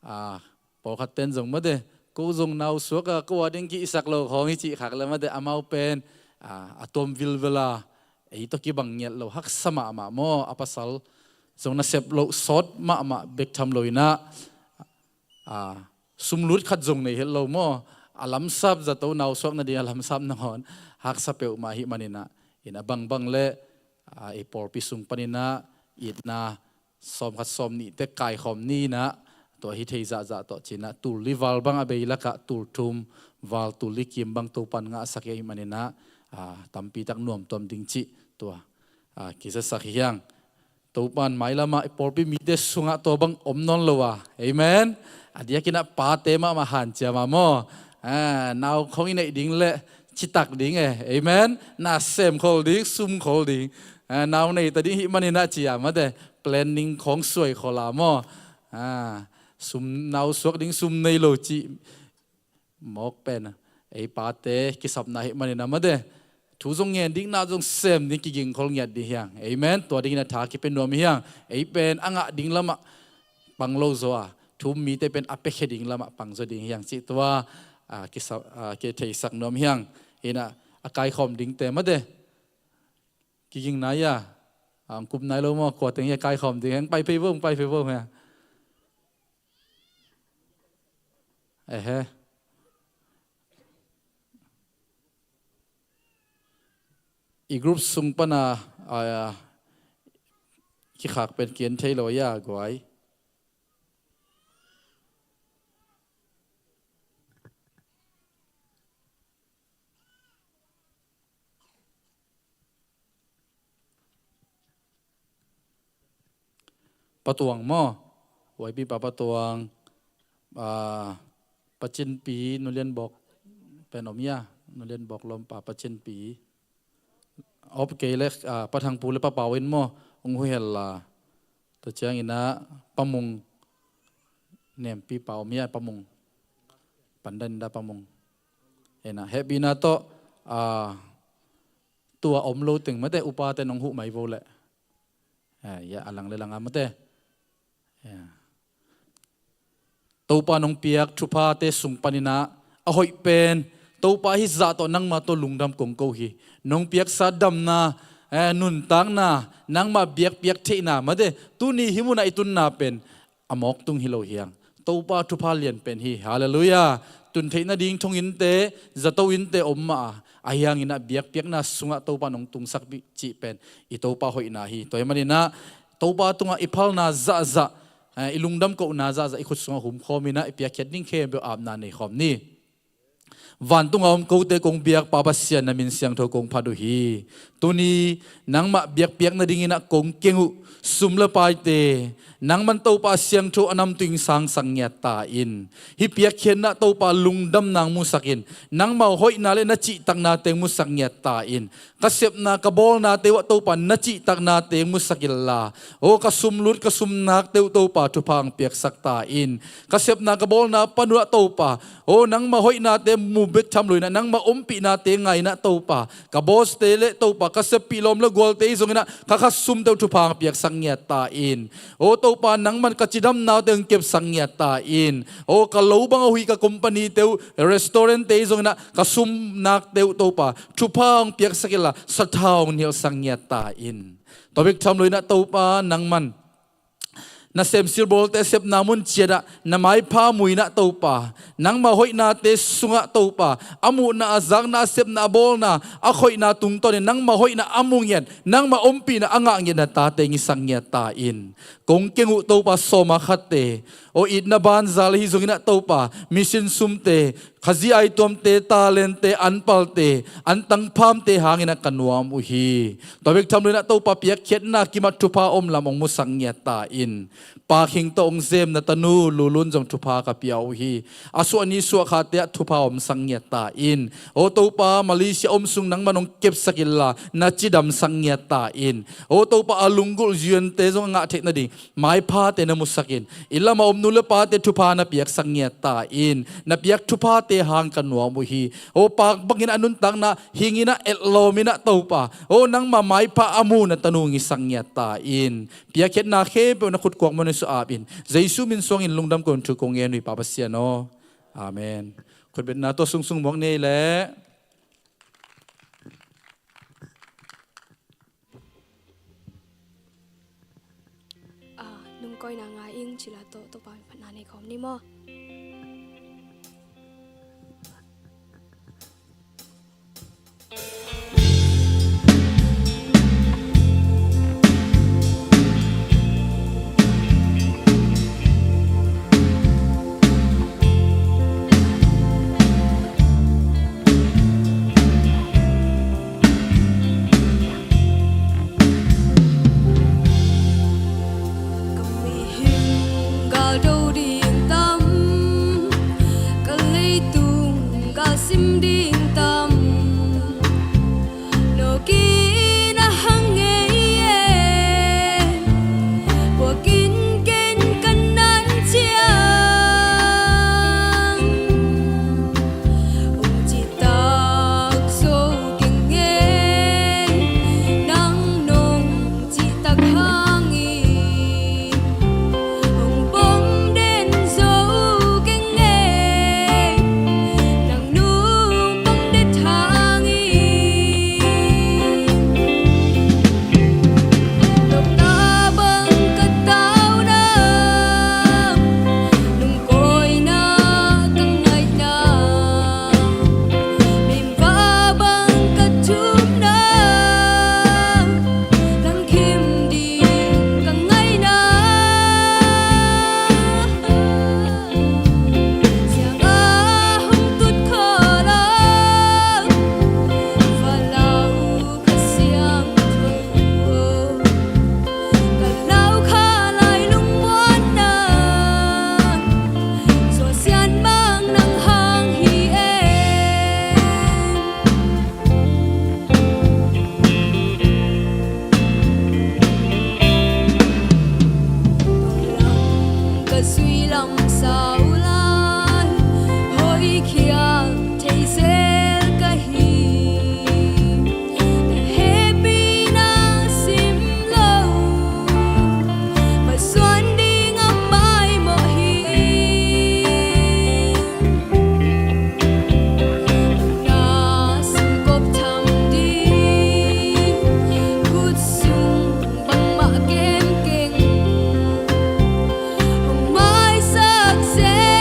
ah, pawlkhat ten zong mate, ko zong nau suak a ko a ding kihsak lo khawng hi cih khak le mate amau pen, ah, a tuam vilvel a ei tawh kibang ngiat lo, haksa mahmah maw, a pasal zong nasep loh sawt mahmah bek tham lo in ah, ah, sumlut khat zong nei het lo maw, a lamsap zato nau suak nading a lamsap nangawn haksa peuhmah ahih manin ah, in ah bangbang le, ah, i pawlpi sung panin ah itna sawmkhat sawmnihte kaikhawm ni in ah tua hi thei zahzah tawh ci in ah tul li val bang a bei lakah tul thum val tul li kim bang Topa in ngahsak ahih manin ah, ah, tampi tak nuamtuam ding cih tua, ah, kizasak hi hang. Topa in mailamah i pawlpi mite sungah tua bang om nawn lo a. Amen. A diakin ah pate mahmah hanciam a maw. Ah, nau khawng i neih ding le citak ding e. Amen. Na semkhol ding, sumkhol ding. Ah, nau nei ta ding hih manin ah ci a mate, planning khawng suai khol a maw. Ah, sum, nau suak ding sum nei lo cih mawk pen ei pate kisapna ahih manin ah mate, thu zong ngen ding, na zong sem ding, kigingkhol ngiat ding hi hang. Amen. Tua dingin ah tha kipia nuam hi hang. Ei pen a ngah ding lamah pang lo zaw a, thu um mite pen a piakhia ding lamah pang zaw ding hi hang cih tua, ah, kisa, ah, kitheisak nuam hi hang. In ah a kaikhawm dingte mate kiging nai a, ah, hong kup nai lo maw, kua teng hi a kaikhawm ding, hong pai phei vo, hong pai phei vo hi a. Ehe. I group sung pan a, a, kikhak pen ki-en thei lo a, guai. Pa Tuang maw? Huaipi pa Pa Tuang, ah, Pa Cin Pi, Nu Lian Bawk pen om hia, Nu Lian Bawk lawmpa Pa Cin Pi. Op kei le, ah, Pa Thang Pu le Pa Pau in maw, hong huh hen la. Tua ciangin ah Pa Mung, Nempi pa om hia, Pa Mung. Pandan da Pa Mung. Hehpihna tawh, ah, tua om lo teng mate upa ten hong huh mai vo leh. Eh, ya, a lang le lang a mate. Ya. Topa nong piak thuphate sung panin ah a hoih pen, Topa hih zah tawh nangma tawh lungdam kong ko hi. Nong piaksa damna, eh, nuntakna, nangma biakpiak theihna mate, tuni hih munah i tunna pen a mawk tung hi lo hi hang. Topa thupha lian pen hi. Halleluiah. Tun theih nading thong innte, zato innte om mah a, ahi hangin ah biakpiakna sungah Topa nong tungsak cih pen i Topa hoihna hi. Tua ahih manin ah Topa tungah i phalna zahzah, eh, i lungdam kohna zahzah i khut sungah humkhawm in ah i piakkhiat ding khempeuh apna nei khawm ni. Vantunga om kote kong biak Pa Pasian, na min siangtho kong phat uh hi. Tuni nangmah biakpiak nadingin ah kong keng uh sum le paite nangman Topa a siangtho a namtung sangsak ngiat ta in. Hih piakkhiatna Topa lungdamna hong musak in. Nangmah hoihna le na cihtakna teng musak ngiat ta in. Ka sepna ka bawlnate uh ah Topa na cihtakna teng musak inla, aw ka sumlut ka sumnakte uh Topa thupha hong piaksak ta in. Ka sepna ka bawlna pan uh ah Topa, aw nangmah hoihnate mu bek tham loin ah nangmah ompihnate ngai in ah Topa, ka bawste le Topa ka seppih lawm le gualte hi zongin ah ka kha sumte uh thupha hong piaksak ngiat ta in. Aw Topa nangman ka cidamnate hong kepsak ngiat ta in. Aw ka lo bang a hoih ka companyte uh restaurantte hi zongin ah ka sumnakte uh Topa thupha hong piaksak inla sathau hong nialsak ngiat ta in. Tua bek tham loin ah Topa nangman na semsil bawlte a sepna mun ciat ah na maipha mu in ah Topa, nangmah hoihnate sungah Topa a muhna a zakna a sepna a bawlna a khoihna tungtawnin nangmah hoihna a mu ngiat, nangmah ompihna a ngah ngiat na tate hong hisak ngiat ta in. Kong keng uh Topa sawma khatte, aw itna banza le hi zongin ah Topa mission sumte, Khazih aituamte, talentte, an palte, an tangphamte hangin ah ka nuam uh hi. Tua bek tham loin ah Topa piakkhiatna kimah thupha om lam hong musak ngiat ta in. Pakhing tawh hong zem na tanu Lulun zong thupha ka pia uh hi. A suahni suahkhate ah thupha omsak ngiat ta in. Aw Topa Malaysia om sung nangman hong kepsak inla na cidamsak ngiat ta in. Aw Topa a lunggulh U N-te zong a ngah theih nading maiphate na musak in. I lamah om nu le pate thupha na piaksak ngiat ta in. Na piak thuphate hang ka nuam uh hi. Aw pak bangin a nuntakna hingin ah etlawm in ah Topa, aw nangmah maipha a mu na tanu hong hisak ngiat ta in. Piakkhiatna khempeuh na khutkuak mawk na suah ap in. Jesu min suangin lungdam kong thu kong ngen uh hi Pa Pasian aw. Amen. Khutbetna tua sungsung mawk ni leh. Ah, nungkawina ngai ing cila tawh Topa min phatna nei khawm ni maw? Ka mihing galdo ding tam, ka leitung galsim ding tam. Nawkin a hang ngei e, puakin ken ka nan ciang. Hong citak zo keng ngei, nang nong citak hangin. Hong pom den zo keng ngei, nang nung pom den hangin. Nopna bang ka tauna, nungkawina ka ngaihna, mimva bang ka thumna, nang khim ding ka ngaihna. Siang a hong tut khawh lo, va lau ka siangtho, ka lau kha lai lungmuanna, suahsiat mang nang hang hi e. Ka zui lam sau lai, hoih khial thei zel ka hi. Na hehpihna sim lo, va suan ding a maimawh hi. Na sungkop tham ding, kut sung bangmah kem keng. Hong maisak zel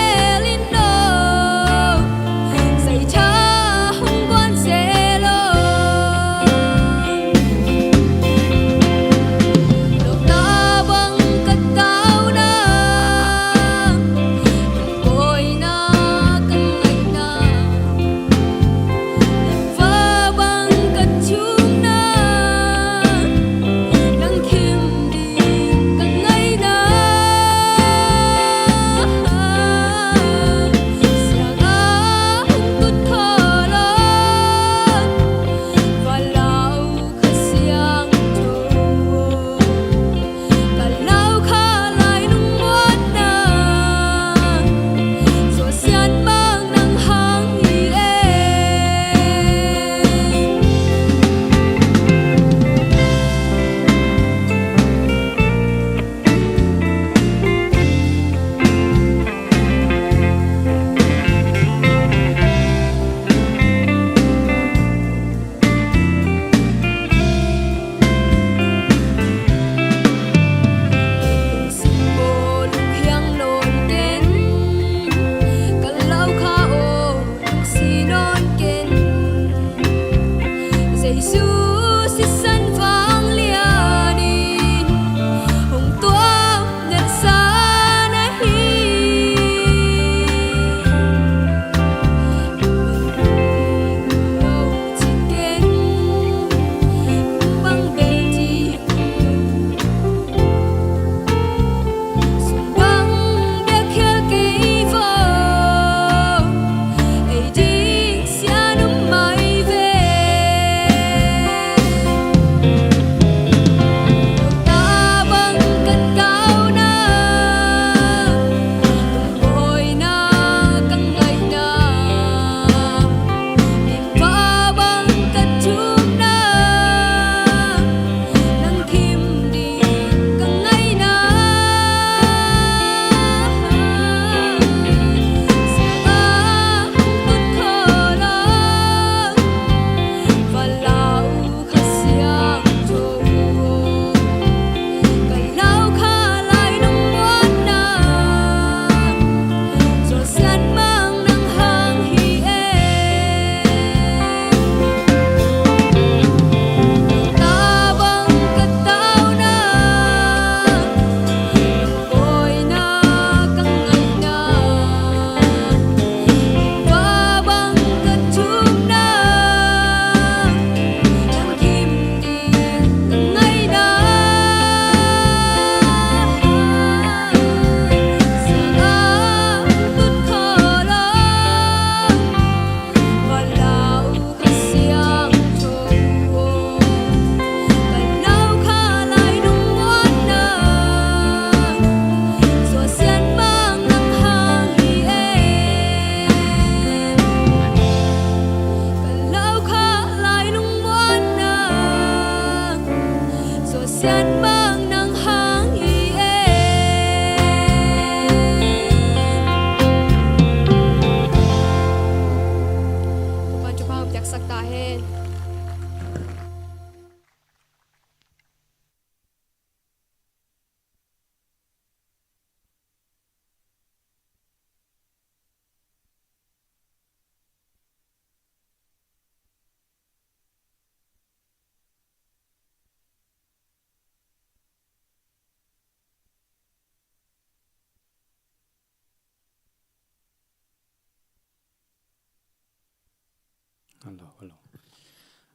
Hello, hello.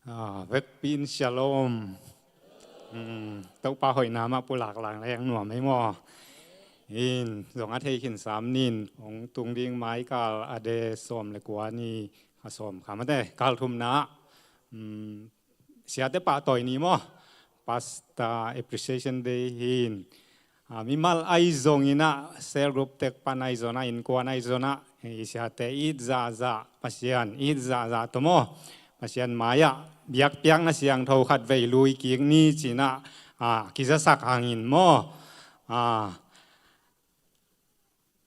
Ah, vekpi in shalom. Hmm, Topa hoihna mah pulak lang leng nuam ei maw. In zong a thei khin sam nin hong tung ding mai kal a de sawm le kua ni, a sawm kha mate, kal thumna. Hmm, siate pahtawi ni maw. Pastor Appreciation Day hi in. Ah, mimal ahi zongin ah, cell group tek pan ahi zongin ah, innkuan ahi zongin ah, i siate it zahzah, Pasian it zahzah tawh maw. Pasian mai-ah biakpiakna siangtho khat vei lui kik ni ci-in ah, ah, kizasak hangin maw. Ah,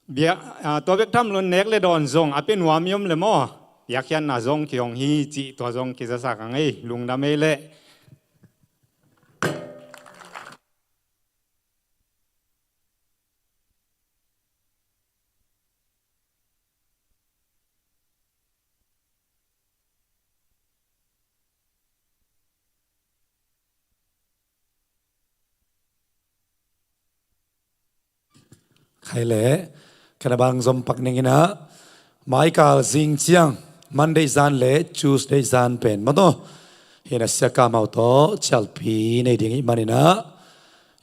bia, ah, tua bek tham lo in nek le dawn zong a pia nuam i om leh maw, biakpiakna zong kihong hi cih tua zong kizasak hang ei, lungdam ei leh. Khai leh, khen a bang zom pak ning in ah, mai kal zing ciang, Monday zan le Tuesday zan pen maw tawh, hi in ah Sia Kam Hau tawh cialpi nei ding ahih manin ah,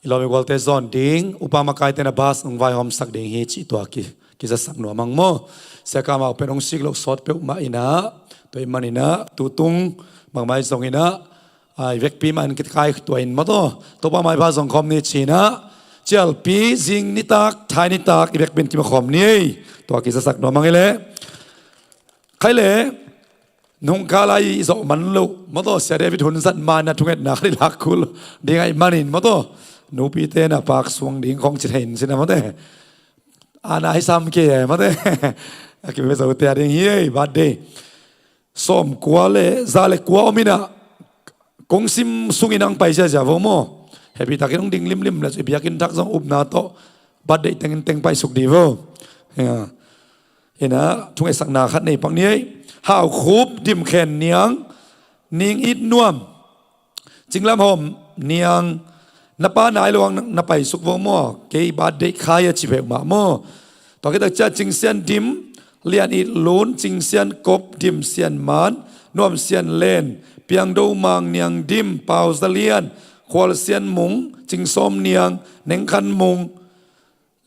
i lawm i gualte zawn ding, upa makaite in ah bus hong vaihawmsak ding hi cih tua ki, kizasak nuam hang maw. Sia Kam Hau pen hong sik loh sawt peuhmah in ah, tua ahih manin ah, tutung bangmah ahi zongin ah, ah, i vekpi mah in kikai tua in maw tawh, Topa maipha zong khawm ni ci-in ah, cialpi zing nitak, thai nitak, i vekpi in kimu khawm ni ei. Tua kizasak nuam hang ei leh. Khai leh, nungkal a i zawh man loh maw tawh, Sia David hun zat ma in ah thungetna khat i lak kul ding ahih manin maw tawh, nupite in ah pak suang ding khong ci thei in ci-in ah maw tawh, a na hi sam kei ei maw tawh. A kipe zote a ding hi ei, birthday. Sawm kua le, za le kua om in ah, kong sim sungin hong pai ziazia vo maw. Happy takin hong ding limlim leh, biakinn thak zong upna tawh, birthday tengin teng paisuk dih vo. Ya. Hi in ah, thungetsakna khat nei pak ni ei. Hau Khup, Dim Khen Niang, Ning It Nuam, Cing Lam Hawm Niang, na pa nai lo hang na paisuk vo maw, kei birthday khai a ci peuhmah maw. Tua khit tak ciang Cing Sian Dim, Lian It Lun, Cing Sian Kop, Dim Sian Man, Nuam Sian Len, Piang Do Mang, Niang Dim, Pau Za Lian, Khual Sian Mung, Cing Sawm Niang, Neng Khan Mung,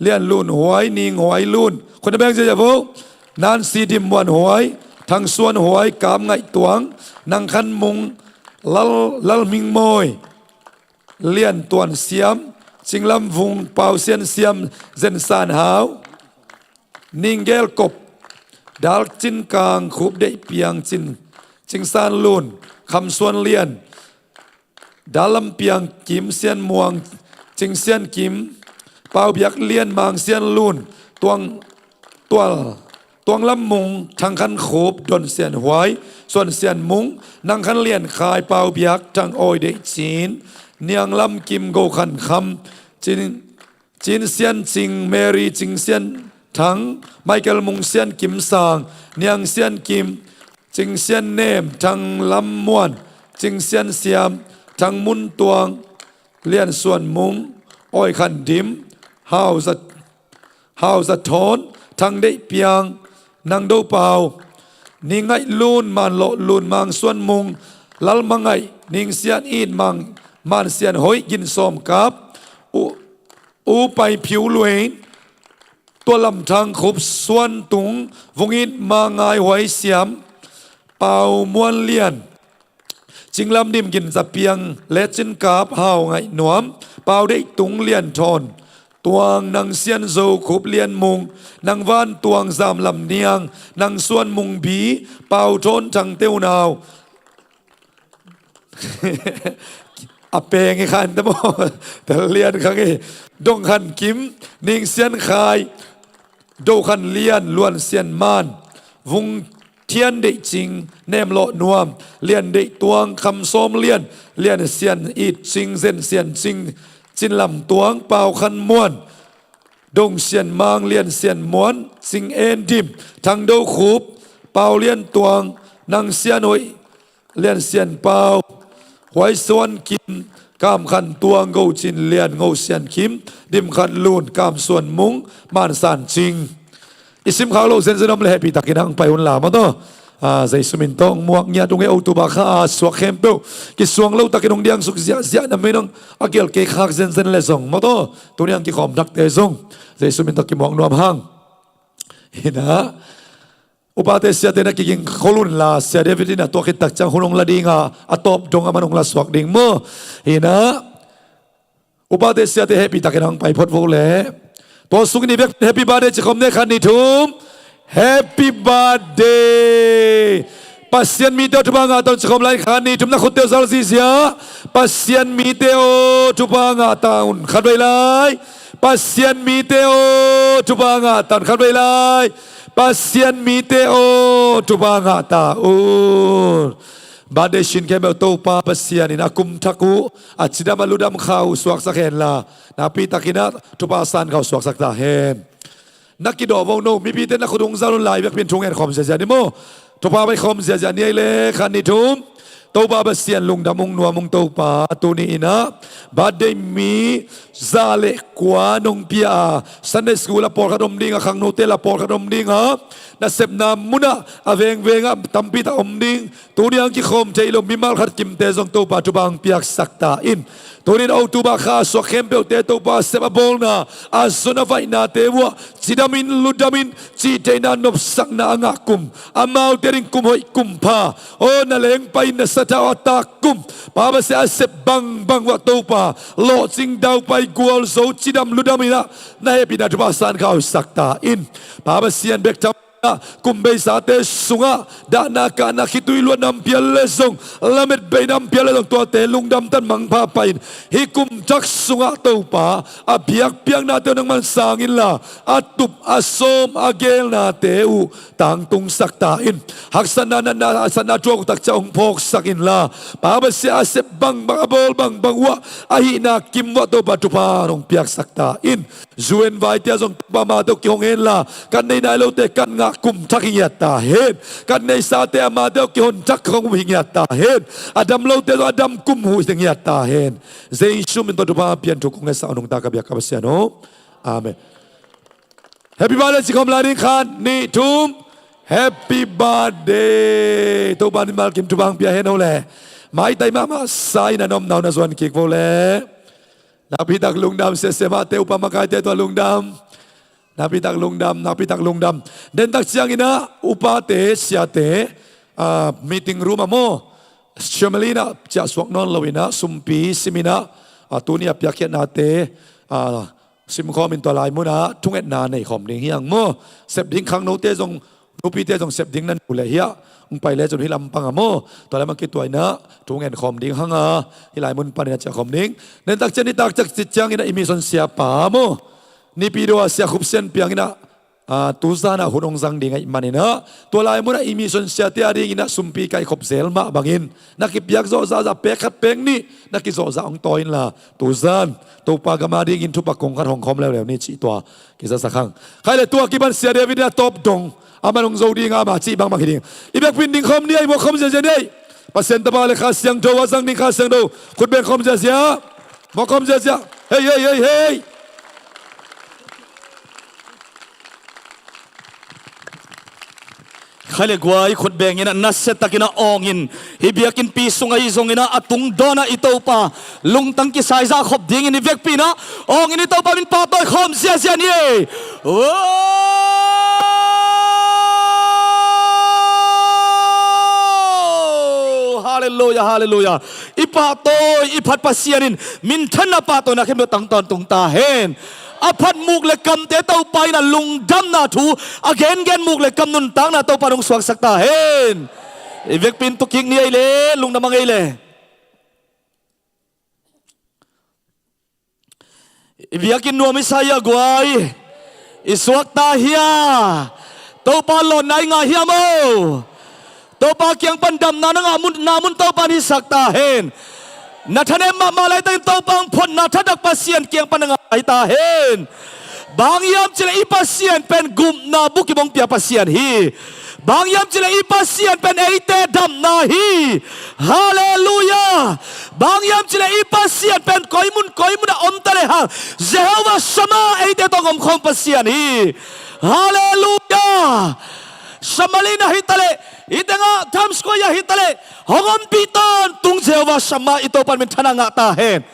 Lian Lun Huai, Ning Huai Lun. Khut na beng ziazia vo. Nancy Dim Muan Huai, Thang Suan Huai, Kam Ngaih Tuang, Nang Khan Mung, Lal, Lal Hming Mawi, Lian Tuan Siam, Cing Lam Vung, Pau Sian Siam, Zen San Hau, Ning Gel Kop, Dal Cin Kang, Khup Deih Piang, Cin, Cing San Lun, Kham Suan Lian, Dal Lam Piang, Kim Sian Muang, Cing Sian Kim, Pau Biak Lian, Mang Sian Lun, Tuang, Tual, Tuang Lam Mung, Thang Khan Khup, Don Sian Huai, Suan Sian Mung, Nang Khan Lian Khai, Pau Biak, Thang Awi Deih Cin, Niang Lam Kim, Go Khan Kham, Cin, Cin Sian Cing, Mary Cing Sian Thang, Michael Mung Sian Kim Sang, Niang Sian Kim, Cing Sian Nem, Thang Lam Muan, Cing Sian Siam, Thang Mun Tuang, Lian Suan Mung, Awi Khan Dim, Hau Za, Hau Za Thawn, Thang Deih Piang, Nang Do Pau, Ning Ngaih Lun, Man Lawh Lun, Mang Suan Mung, Lal Ma Ngaih, Ning Sian It, Mang, Man Sian Hoih, Gin Sawm Kap, U, U Pai Phiu Luein, Tual Lam Thang, Khup Suan Tung, Vung It, Mang Ngai Huai Siam, Pau Muan Lian, Cing Lam Dim, Gin Za Piang, Let Cin Kap, Hau Ngaih Nuam, Pau Deih Tung, Lian Thawn Tuang, Nang Sian Zo, Khup Lian Mung, Nang Van Tuang, Zam Lam Niang, Nang Suan Mung Bi, Pau Thawn Thang Teu Nau, a peng i khan te maw. Tel Lian Khang i, Dong Khan Kim, Ning Sian Khai, Do Khan Lian, Luan Sian Man, Vung Thian Deih Cing, Nem Lawh Nuam, Lian Deih Tuang, Kham Sawm Lian, Lian Sian It Cing, Zen Sian Cing, Cin Lam Tuang, Pau Khan Muan, Dong Sian Mang, Lian Sian Muan, Cing En Dim, Thang Do Khup, Pau Lian Tuang, Nang Sian Hoih, Lian Sian Pau, Huai Suan Kim, Kam Khan Tuang, Go Cin Lian, Ngo Sian Kim, Dim Khan Lun, Kam Suan Mung, Man San Cing. I sim khak loh zenzen om leh hehpih takin hong pai un la maw tawh. Ah, Jesu min tawh muak ngiat ung ei, October kha a suak khempeuh kisuang lo takin hong diang suk ziahziah, na min hong a kial kei khak zenzen le zong maw taw, tuni hong kikhawm thakte zong Jesu min tawh kimuak nuam hang. Hi na, upate siate na kiging khol un la, Sia David in a tuak khit tak ciang hun hong la ding a, a tawp dong a man hong la suak ding maw. Hi na, upate siate hehpih takin hong pai phot vo le. Tua sungin i vekpi in happy birthday ci khawm ni, khat, nih, thum. Happy birthday. Pasian mite aw, thupha ngah ta un ci khawm lai, khat, nih, thum, na khutte uh zal ziahziah. Pasian mite aw, thupha ngah ta un, khat vei lai. Pasian mite aw, thupha ngah ta un, khat vei lai. Pasian mite aw, thupha ngah ta un. Birthday sin khempeuh Topa Pasian in a kum thak uh, a cidam a ludam kha uh suaksak hen la, nakpi takin a thupha san kha uh suaksak ta hen. Na kidawh vo no, mipite na khut hong zal un la, i vekpi in thu ngen khawm ziahziah ni maw. Thupha pai khawm ziahziah ni ei le, khat, nih, thum. Topa Pasian, lungdam ung, nuam ung Topa, tuni in a birthday mi za le kua nong pia a, Sunday school ah pawlkhat om ding a, khangnote la pawlkhat om ding a, nasepna mun ah a vengveng ah tampi tak om ding. Tuni hong kikhawm thei lo mimal khat kimte zong Topa thupha hong piaksak ta in. Tuni in October kha a suak khempeuhte Topa, a sep a bawlna, a zon a vaihnate uh ah cidam in, ludam in, cihtheihna, nopsakna a ngah kum, amaute ding kum hoih kum pha, aw, na lengpa in na sathau a tak kum, Pa Pasian, a sep bangbang uh ah Topa, lawhcing, daupai, gualzo, cidam ludam in a, na hehpihna thupha san kha uh sak ta in. Pa Pasian, bek tham kum beisate sungah dahna kahna, khitui luatna hong pial le zong, lamet beina hong pial le zong, tuate lungdam tan mangpha pai in, hih kum thak sungah Topa, a biakpiaknate uh nangman sang inla, a tup a sawm a geelnate uh tangtungsak ta in. Haksatna, natna, a satna thuak uh tak ciang hong phawksak inla, Pa Pasian, a sep bangbang, a bawl bangbang uh ah, a hihna kim uh ah Topa thupha hong piaksak ta in. U N vaite ah zong Topa, amate uh kihong henla, kan nei nai lote kan ngah kum thak hi ngiat ta hen. Kan neisate amate uh kihon thak kum hi ngiat ta hen. A dam lote zong a dam kum uh hi ngiat ta hen. Jesu min tawh thupha pian thu kong ngetsak a nungta ka biak ka Pasian aw. Amen. Happy birthday ci khawm lai ding, khat, nih, thum. Happy birthday. Topa in mimal kim thupha hong pia hen aw le. Maitai mahmah sa in a na omna uh na zuan kik vo le. Nakpi tak lungdam, siasia mahte, upa makaite tawh lungdam. Nakpi tak lungdam, nakpi tak lungdam. Den tak ciangin ah upate, siate, ah, meeting room ah maw, Chamberlain ah ciahsuak nawn lo in ah, sumpi sim in ah, ah, tuni a piakkhiatnate, ah, simkhawm in tua lai mun ah thungetna nei khawm ding hi hang maw. Sep ding khangnote zong, nupite zong sep ding na nuh leh hiah hong pai le cun hih lampang ah maw, tua lai mun kituah in ah thungen khawm ding hang a, hih lai mun panin a ciah khawm ding. Nen tak ciang, nitak ciang, cit ciangin ah i mission siapa maw, Naypyidaw ah Sia Khup Sian Piang in ah, ah, tuzan ah hun hong zang ding ahih manin ah, tua lai mun ah i mission siate a dingin ah sumpi kaihkhop zel mah bangin na kipiak zawh zahzah, pek khat pek nih na kizawhzah hong tawi inla, tuzan Topa gam a dingin thupha kong khat hong khawm leuleu ni cih tua kizasak hang. Khai le tua kipan Sia David in a tawp dong, a man hong zo ding a, ama cih bangbang hi ding. I biakpi in ding khawm ni ei, muak khawm ziahziah ni ei. Pasian Tapa le Kha Siangtho a zang ding Kha Siangtho, khut beng khawm ziahziah. Muak khawm ziahziah. Hei, hei, hei, hei. Khai le guai, khut beng in ah nasia takin ah awng in. Hih biakinnpi sung ahi zongin ah a tungdawn ah i Topa lungtang kisai zah khop dingin i vekpi in ah awng in i Topa min pahtawi khawm ziahziah ni ei. Oh, halleluiah, halleluiah. I pahtawi, i phat Pasian in minthanna, pahtawina khempeuh tang tawntung ta hen. A phat muk le kamte Topa in a lungdamna thu a gengen muk le kam nuntakna Topa in hong suaksak ta hen. I vekpi in tu kik ni ei le, lungdam a ngei le. I biakinn nuam i sa hia guai? I suak ta hia? Topa lawnna i ngah hia maw? Topa kiang pan damna na ngah mun, na mun Topa in hisak ta hen. Na thanem mahmah laitakin Topa hong photna thatak Pasian kiang pan na ngah lai ta hen. Bang hiam cih leh i Pasian pen gupna bukim hong pia Pasian hi. Bang hiam cih leh i Pasian pen eite damna hi. Halleluiah. Bang hiam cih leh i Pasian pen koi mun koi mun ah om ta lehang Jehovah Shammah eite tawh hong omkhawm Pasian hi. Halleluiah. Shammah le inn ah hi taleh, i tengah Times Square ah hi taleh, hong ompih tawntung Jehovah Shammah i Topa min thanah ngah ta hen.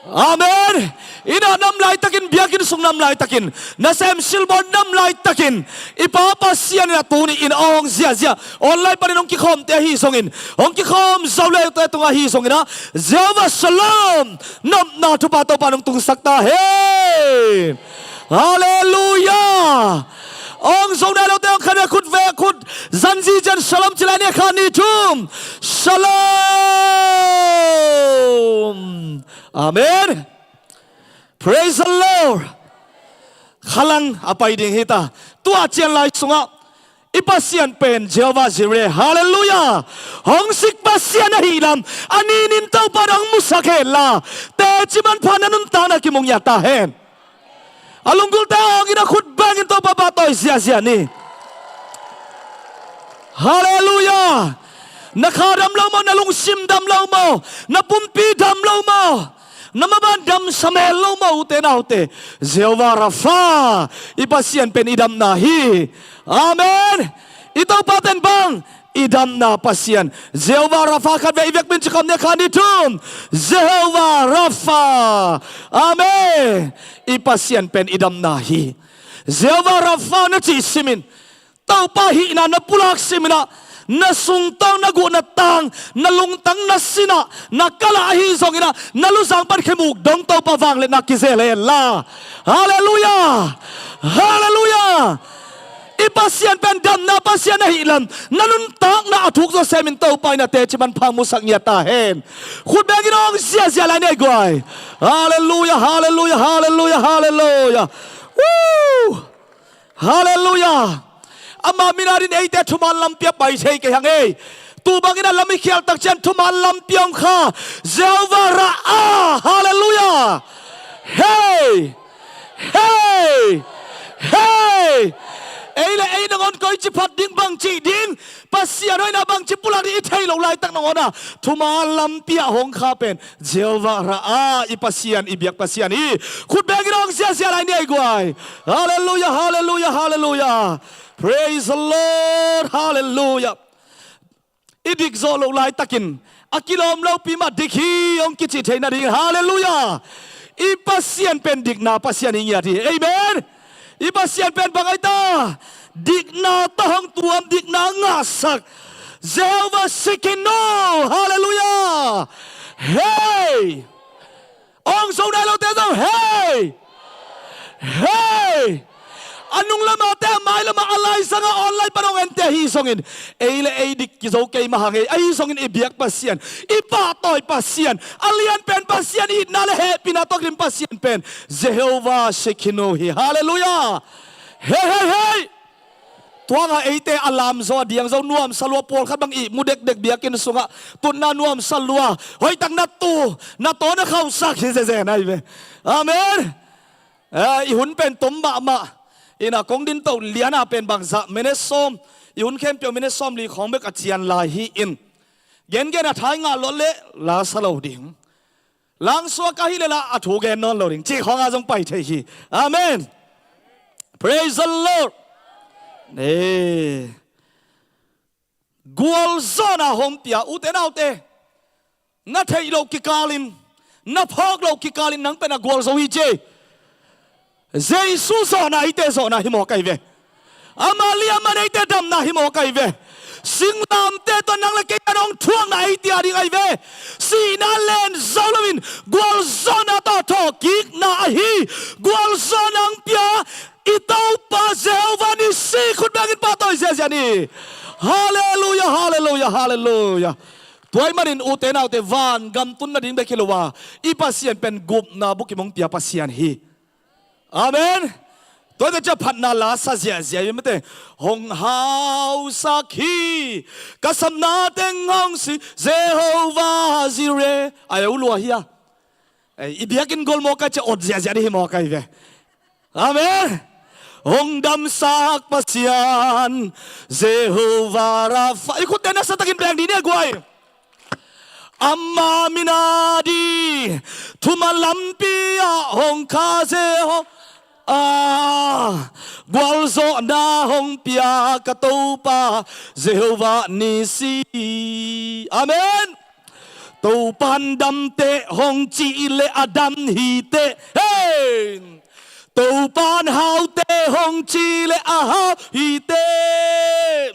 Amen. Inn ah nam laitakin, biakinn sung nam laitakin, nasem silbawl nam laitakin, i Pa Pasian in a tuni in a hong ziahziah, online panin hong kikhawmte ahi zongin, hong kikhawm zo leute tungah ahi zongin ah, Jehovah Shalom, nopna thupha Topa in hong tungsak ta hen. Halleluiah. Hong zo nai lote hong khat vei khut vei khut zanzi ciang Shalom ci lai ni, khat nih thum. Shalom. Amen. Praise the Lord. Khalang a pai ding hi ta. Tua ciang lai sungah i Pasian pen Jehovah Jireh. Halleluiah. Hong sik Pasian ahih lam a ninin Topa in hong musak hen la, teci manpha na nuntakna kimu ngiat ta hen. A lunggulte hong in a khut bengin Topa pahtawi ziahziah ni. Halleluiah. Na kha dam lo maw, na lungsim dam lo maw, na pumpi dam lo maw, na maban dam sa mel lo maw, ute naute, Jehovah Rapha, i Pasian pen i damna hi. Amen. I Topa pen bang, i damna Pasian. Jehovah Rapha khat vei i vekpi in ci khawm ni, khat nih thum. Jehovah Rapha. Amen. I Pasian pen i damna hi. Jehovah Rapha na cih simin, Topa hihna na pulak simin ah, na sungtang, na guh, na tang, na lungtang, na sin ah, na kal ah ahi zongin ah, na luzang pan khemuk dong Topa vangliatna kizel hen la. Halleluiah. Halleluiah. I Pasian pen damna Pasian ahih lam na nuntakna a thuk zaw semin Topa in a teci manpha musak ngiat ta hen. Khut bengin hong ziahziah lai ni ei guai. Halleluiah, halleluiah, halleluiah, halleluiah. Woo! Halleluiah. Ama min adin eite thuman lampi ah pai thei kei hang ei. Tu bangin a lam i khial tak ciang thuman lampi ah hong kha Jehovah Rapha. Halleluiah. Hei. Hei. Hei. Ei le ei nangawn koici phat ding, bangci ding, Pasian hoihna bangci pulak ding i thei loh laitak nangawn ah, thuman lampi ah hong kha pen Jehovah Rapha, i Pasian, i biak Pasian hi. Khut bengin hong ziahziah lai ni ei guai. Halleluiah, halleluiah, halleluiah. Praise the Lord. Halleluiah. I dik zawh loh laitakin a kilawm lopi mah dik hi hong kici theihna dingin. Halleluiah. I Pasian pen dikna Pasian hi ngiat hi. Amen. I Pasian pen bang ahi ta? Dikna tawh hong tuam, dikna ngahsak. Jehovah Shekhinah. Halleluiah. Hei. Hong zo nai lote zong hei. Hei. A nung lamah te, a mai lamah, a laizang ah online pan hong ente ahi zongin, ei le ei dik kizo kei mah hang ei. Ahi zongin i biak Pasian, i pahtawi Pasian, a lianpen Pasian, itna le hehpihna tawh kidim Pasian pen Jehovah Shekhinah hi. Halleluiah. Hei, hei, hei. Tuangah eite a lam zaw, a diang zaw, nuamsa lua, pawlkhat bang ihmu dekdek biakinn sungah tutna nuamsa lua, hoihtak na tu, na taw na khauhsak hi zezen ahi ve. Amen. Eh, i hun pen tom mahmah. Ina kong din toh liana pen bangzah minute sawm, i hun khempeuh minute sawm li khawng bek a cian lai hi in, gengen a thai ngah lawt leh la sa lo ding. Langsuak ahi leh lah a thu gen nawn lo ding cih khawngah zong pai thei hi. Amen. Praise the Lord. Eh. Gualzawhna hong pia, ute naute. Na theih loh kikalin, na phawk loh kikalin nang pen a gualzo hi ci. Jesu zawhna eite zawhna hi mawk ahi ve. Ama liam man eite damna hi mawk ahi ve. Singlamteh tawh nang le kei a nong thuakna eite a ding ahi ve. Sihna len zo loin gualzawhna tawh thawhkikna ahi. Gualzawhna hong pia i Topa Jehovah Nissi khut bengin pahtawi ziahziah ni. Halleluiah, halleluiah, halleluiah. Tua ahih manin ute naute, vangam tun nading bek hi lo a, i Pasian pen gupna bukim hong pia Pasian hi. Amen. Tuate cia phatna la sa ziahziah hi mate. Hong hausak hi, ka sapna teng hong si, Jehovah Jireh. Ai, a ulua hi a. Ei, i biakinn gol mawk a cia ot ziahziah ding hi mawk ahi ve. Amen. Hong damsak Pasian, Jehovah Rapha. I khutte nasa takin beng dih ni a guai. Ama min a di, thuman lampi ah hong kha Jeho-, Ah, gualzawhna hong pia ka Topa Jehovah Nissi. Amen. Topan damteh hong cih leh a dam hiteh. Hey! Topan hauteh hong cih leh a hau hiteh.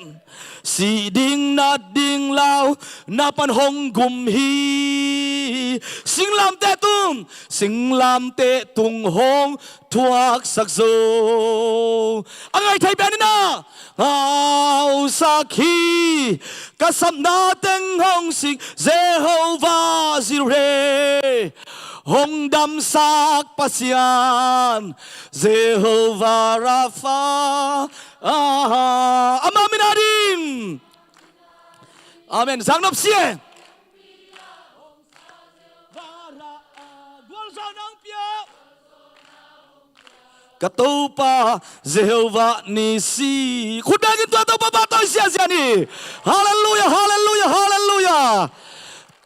Sih ding nat ding lau na pan hong gum hi. Singlamteh tung, singlamteh tung hong thuaksak zo. A ngaih thei pen in ah, ngausak hi. Ka sapna teng hong sik Jehovah Jireh, hong damsak Pasian Jehovah Rapha. Aha, ama min a ding. Amen. Zang nop si e. Ka Topa Jehovah Nissi. Khut bengin tua Topa pahtawi ziahziah ni. Halleluiah, halleluiah, halleluiah.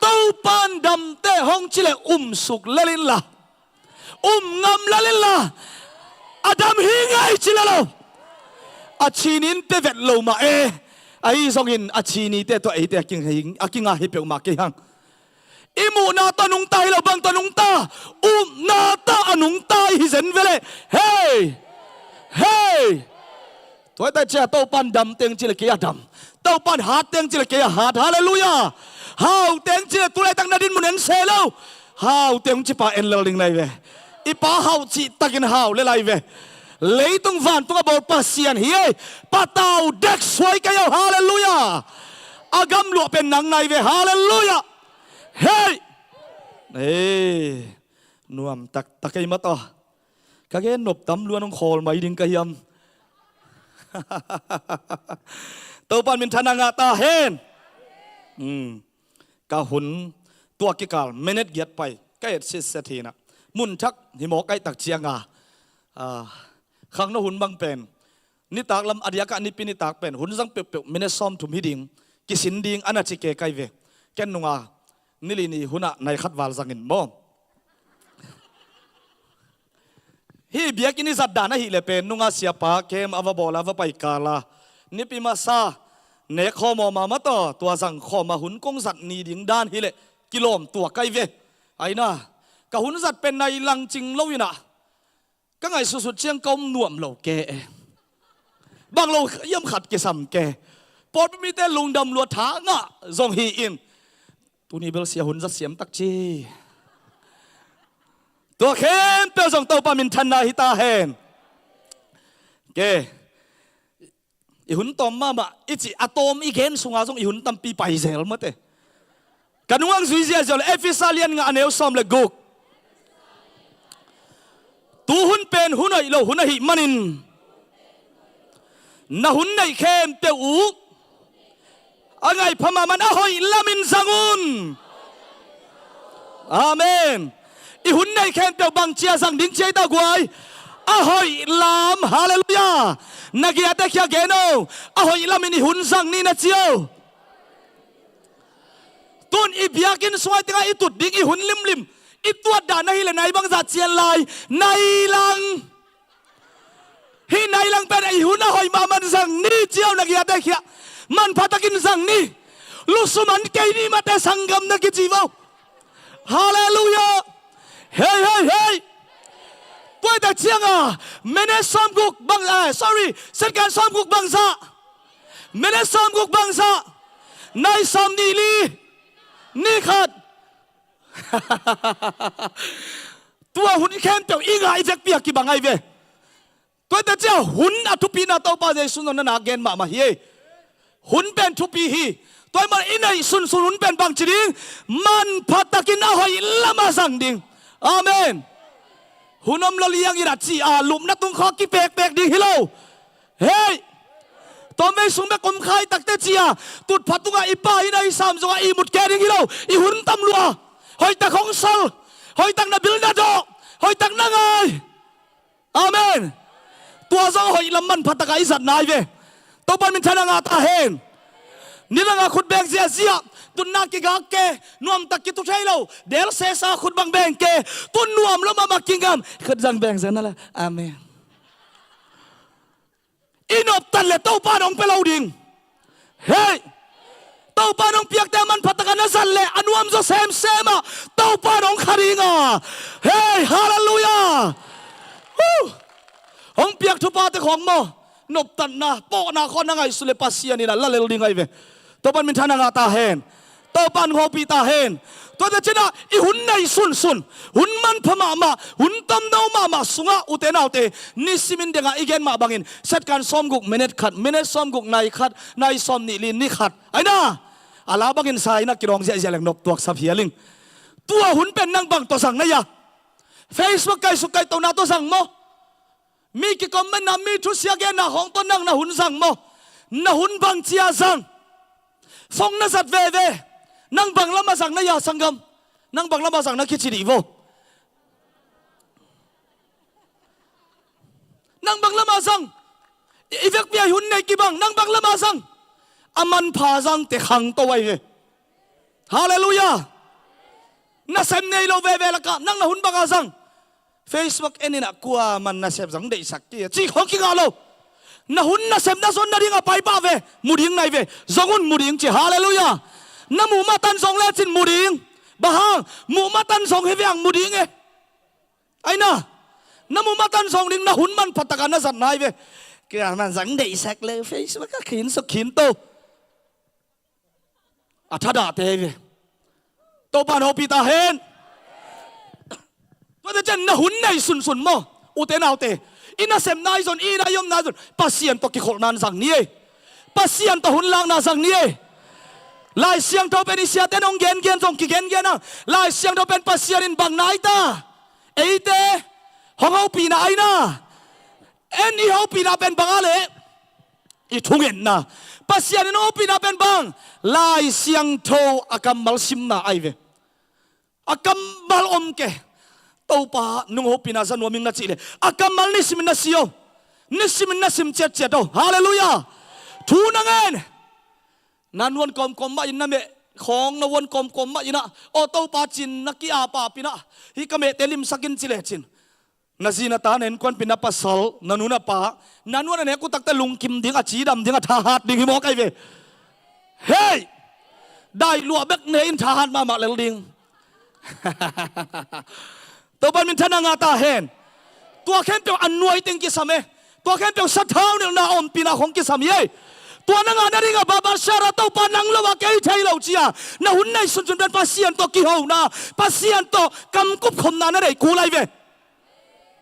Topan damteh hong cih leh umsuk lel inla, um ngam lel inla, a dam hi ngai ci lel lo. A cinin pia vet lo mah e. Ahi zongin a cinite tawh eite a kinga hi peuhmah kei hang. I muhna tawh nungta hi lo, bang tawh nungta? Upna tawh a nungta i hi zen ve leh. Hei! Hei! Tua hi ta cia, Topan dam teng ci leh kei a dam. Topan hat teng ci leh kei a hat. Halleluiah! Hau teng ci leh tu laitak na dinmun en se lo. Hau teng ci pa en lel ding lai ve. I pa hau cih takin hau lel lai ve. Leitung vantung a bawl Pasian hi ei. Patau dek suai kei o. Halleluiah! A gamluah pen nang nai ve. Halleluiah! Hei! Ei, nuam taktak ei mataw. Ka gen nop tam lua nong khawl mai ding ka hiam? Topan minthanna ngah ta hen. Hmm. Ka hun tua kikal minute giat pai ka et sitset hi na. Mun thak hi mawk aih tak cianga, ah, khangno hun bang pen nitak lam a diakah nipi nitak pen hun zang peuhpeuh minute sawmthum hi ding, kisin ding a na ci ke kai ve. Ken nunga nili ni hunah nai khat val zangin maw? Hih biakinn i zat dan ahih leh pen nunga siapa kem a va bawl a va pai kala nipi masa nek khawm aw mah mataw, tua zang khawm a hun kong zat ni ding dan hileh kilawm tua kai ve. Aina ka hun zat pen nai lang cing lo inah ka ngaihsutsut ciang ka om nuam lo ke e. Bang lo hiam khat kisam ke. Pawlpi mite lungdam lua tha ngah zong hi in tuni bel sia hun zat siam tak ci. Tua khempeuh zong Topa minthanna hi ta hen. Ke, i hun tawm mahmah i cih a tawm i gen sunga zong i hun tampi pai zel mate. Ka nungah zui ziahziah le Efesa lian nga a neu sawm le guk. Tu hun pen hun hoih lo hun ahih manin na hun neih khempeuh uh a ngaihpha mahmah a hoih lamin zang un. Amen. I hun neih khempeuh bang cia zang ding cia i ta guai? A hoih lam. Halleluiah. Na giate khia gen o. A hoih lamin i hun zang ni na ci o. Tun i biakinn sungah i tengah i tut ding i hun limlim i tuat dan ahih leh nai bangzah cian lai? Nai lang. Hih nai lang pen i hun a hoih mahmah zang ni ci o, na giate khia. Manpha takin zang ni. Lusum an kei ni mate sanggam na kici vo. Halleluiah. Hei, hei, hei. Tua i tak cianga minute sawmguk bang, eh, sorry, second sawmguk bangzah. Minute sawmguk bangzah. Nai sawmnih li ni khat. Tua hun khempeuh i ngah i vekpi a kibang ahi ve. Tua i tak cia hun a thupina Topa Jesu nong na gen mahmah hi. Hun pen thupi hi. Tua i man i neih sunsun hun pen bangci ding? Manpha takin a hoih lamah zang ding. Amen. Hun om lo liang i rat ci a lupna tung khawk kipekpek ding hi lo. Hei! Tawmvei sung bek om khai takte cia tutpha tungah i pa in a i sam zongah i mut ke ding hi lo. I hun tam lua. Hoih tak hong sal. Hoih tak na bil na dawh. Hoih tak na ngai. Amen. Tua zong hoih lam manpha takah i zat nai ve. Topa minthanna ngah ta hen. Nidangah khut beng ziahziah. Tunna kigak ke. Nuamtak kitu thei lo. Del sesa khut bang beng ke. Tun nuam lo mahmah kingam. Khut zang beng zena la. Amen. noptat le Topa in hong pia lo ding. Hei! Topa in hong piakte a manpha takin na zat le a nuamzaw semsem ah Topa in hong kha ding a. Hei! Halleluiah! Huh! Hong piak thuphate khawng maw, noptatna, pawhna khawng na ngaihsut le Pasian in a la lel ding ahi ve. Topa in minthanna ngah ta hen. Topa in hong hopih ta hen. Tuate ciangin ah i hun nei sunsun, hun manpha mahmah, hun tomno mahmah sungah, ute naute, nisimin dengah i gen mah bangin, Setkan sawmguk minit khat, minit sawmguk nai khat, nai sawmnih li ni khat. Aina, a la bangin sa in a kidawng ziahziah leng noptuak sa phial ing. Tua hun pen nang bang tawh zang na hia? Facebook kaisuk kaitona tawh zang maw? Mi kicommentna, mi thusia genna khawng tawh nang na hun zang maw? Na hun bangci a zang? Phone na zat veve. Nang bang lamah zang na hia, sanggam? Nang bang lamah zang na kici dih vo. Nang bang lamah zang? I, i vekpi a i hun nei kibang, nang bang lamah zang? A manpha zangte khangto ahi ve. Halleluiah! Nasep nei lo veve lakah nang na hun bang a zang? Facebook en in ah kuaman nasep zong deihsak kei a cih khawng kingah lo. Na hun nasepna zon nading a paipah ve, mu ding na hi ve. Zong un, mu ding ci. Halleluiah! Na muh matan zong lecin mu ding. Bang hang? Muh matan zong hi ve hang, mu ding e. Aina, na muh matan zong ding, na hun manpha takin na zat na hi ve. Kuaman zong deihsak lo, Facebook ah khinsuk khinto. A thadahte hi ve. Topa in hong hopih ta hen. Tuate ciangin na hun nei sunsun maw, ute naute? I nasepna ahi zong, i inn a i omna ahi zong, Pasian tawh kikholhna in zang ni ei. Pasian tawh hun lakna zang ni ei. Lai Siangtho pen i siate in hong gengen zong kigengen a, Lai Siangtho pen Pasian in bang nai ta? Eite hong hopihna aina. En i hopihna pen bang a leh? I thungetna. Pasian in hong hopihna pen bang? Lai Siangtho a kammal simna ahi ve. A kammal om kei. Topa nong hopihna za nuam ing na cih leh, a kammal nisimin na si o. Nisimin na sim ciatciat o. Halleluiah! Thu na ngen. Na nuan kawmkawm mah in, na meh khawng na uan kawmkawm mah in ah, aw Topa, ci-in na ki-ap ap in ah, hih ka mehte limsak in ci lecin, na zi na ta, na innkuanpih, na pasal, na nu na pa, na nuan na nek uh takte lungkim ding, a cidam ding, a thahat ding hi mawk ahi ve. Hei! Dai luah bek ne in thahat mahmah lel ding. Topa in minthanna ngah ta hen. Tua khempeuh a nuai teng kisam e. Tua khempeuh sathau nilhna a ompihna khawng kisam hi ei. Tua na ngah nading a Baba Sara, Topa nang lo a kei thei lo ci a, na hun nei sunsun pen Pasian tawh kihona, Pasian tawh kamkupkhopna na nei kul ahi ve.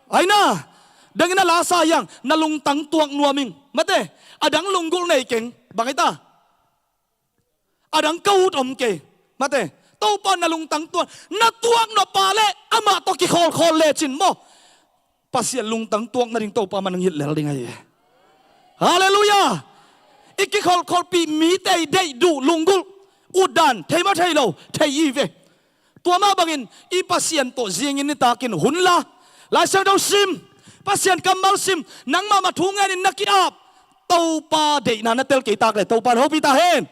Aina, dangin a la sa hiang, na lungtang tuak nuam ing. Mate, a dang lunggulh nei keng, bang hi ta? A dang ka ut om kei. Mate, Topa na lungtang tuak, na tuak nop a leh amah tawh kikholhkholh lecin maw, Pasian lungtang tuak nading Topa mah nang hilh lel ding ahi. Halleluiah! I kikholhkholhpih mite i deih, duh, lunggulh, utdan thei maw, thei lo, thei hi ve. Tua mah bangin i Pasian tawh zingin nitakin hun la, Lai Siangtho sim, Pasian kammal sim, nang mahmah thu ngenin na ki-ap, Topa deihna na tel kei tak leh Topa in hong hopih ta hen.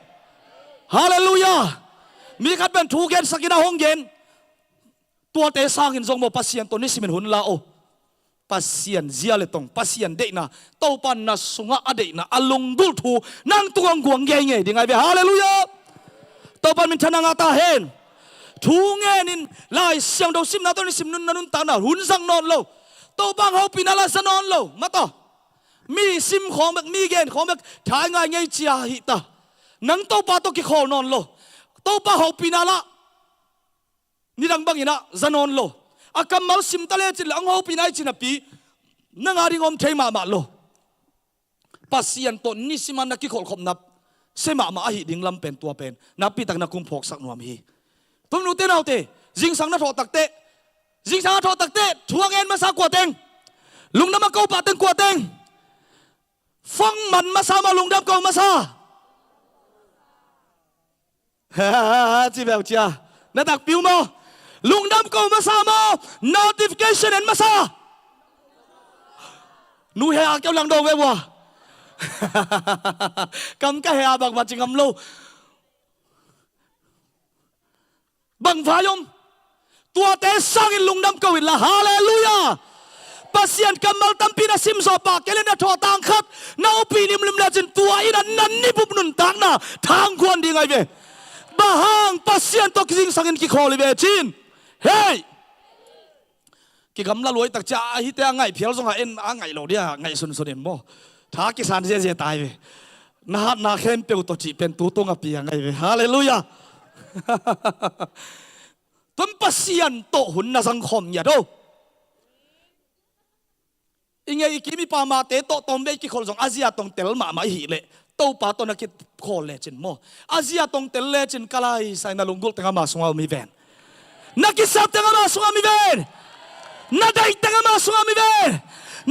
Halleluiah! Mi khat pen thu gensak in a hong gen. Tuate sangin zong maw, Pasian tawh nisimin hun la o. Pasian zia le tong, Pasian deihna, Topa na sungah a deihna, a lunggulh thu nang tungah hong guang ngeingei ding ahi ve. Halleluiah! Topa in minthanna ngah ta hen. Thu ngenin Lai Siangtho simna tawh nisim nunna nuntakna hun zang nawn lo. Topa hong hopihna la za nawn lo. Mate, mi sim khawng bek, mi gen khawng bek tha ngai ngei cia hi ta. Nang Topa tawh kikholh nawn lo. Topa hopihna la nidang bangin ah za nawn lo. A kammal sim ta lecin leh hong hopih nai ci napi, nang a ding om thei mahmah lo. Pasian tawh nisimin na kikholhkhopna sia mahmah ahih ding lam pen tua pen nakpi takin na kum phawksak nuam hi. Tua nute naute, zingsang na thawh takteh, zingsang a thawh takteh thu a ngen masa kua teng? Lungdam a ko pah teng kua teng? Phone man masa maw, lungdam ko masa? Ci beuh cia. Na takpi uh maw? Lungdam ko masa maw? Notification en masa. Nu he a keu lang do ve ua. Kam ka he a bangmah ci ngam lo. Bang vai om? Tuate sangin lungdam ko inla. Halleluiah! Pasian kammal tampi na simzawh pah kei leh na thawh tang khat, na Topi limlim lecin tua in a nan nibup nuntakna thangkuan ding ahi ve. Bang hang Pasian tawh kizingsangin kikhawl hi ve cin. Hei! Kigamla luai tak cia a hite a ngaih phial zong a en a ngaih lo dia ngaih sunsun in maw. Tha kisan ziazia tai ve. Na hatna khempeuh tawh cih pen tutung a piang ahi ve. Halleluiah. Tun Pasian tawh hun na zangkhawm ngiat o. I ngei i kim i pamate tawh tawmvei kikholh zong a zia tawng tel mahmah i hih leh Topa tawh na kikhawl lecin maw, a zia tawng tel lecin ka laisai na lunggulh teng ama sungah om hi ven. Na kisap teng ama sungah om hi ven. Na daih teng ama sungah om hi ven.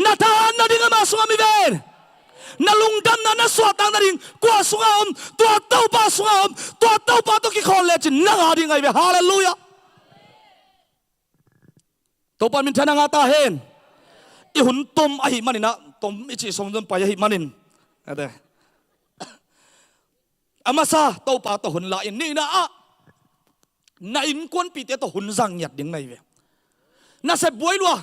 Na thahat nading ama sungah om hi ven. Na lungdamna na suahtak nading kua sungah om? Tua Topa sungah om. Tua Topa tawh kikhawl lecin nang a ding ahi ve. Halleluiah. Topa minthanna ngah ta hen. I hun tom ahih manin ah, tom i cih song zon pai ahih manin, ate, a masa Topa tawh hun la in, nihna ah na innkuanpihte tawh hun zang ngiat ding na hi ve. Nasep buai lua,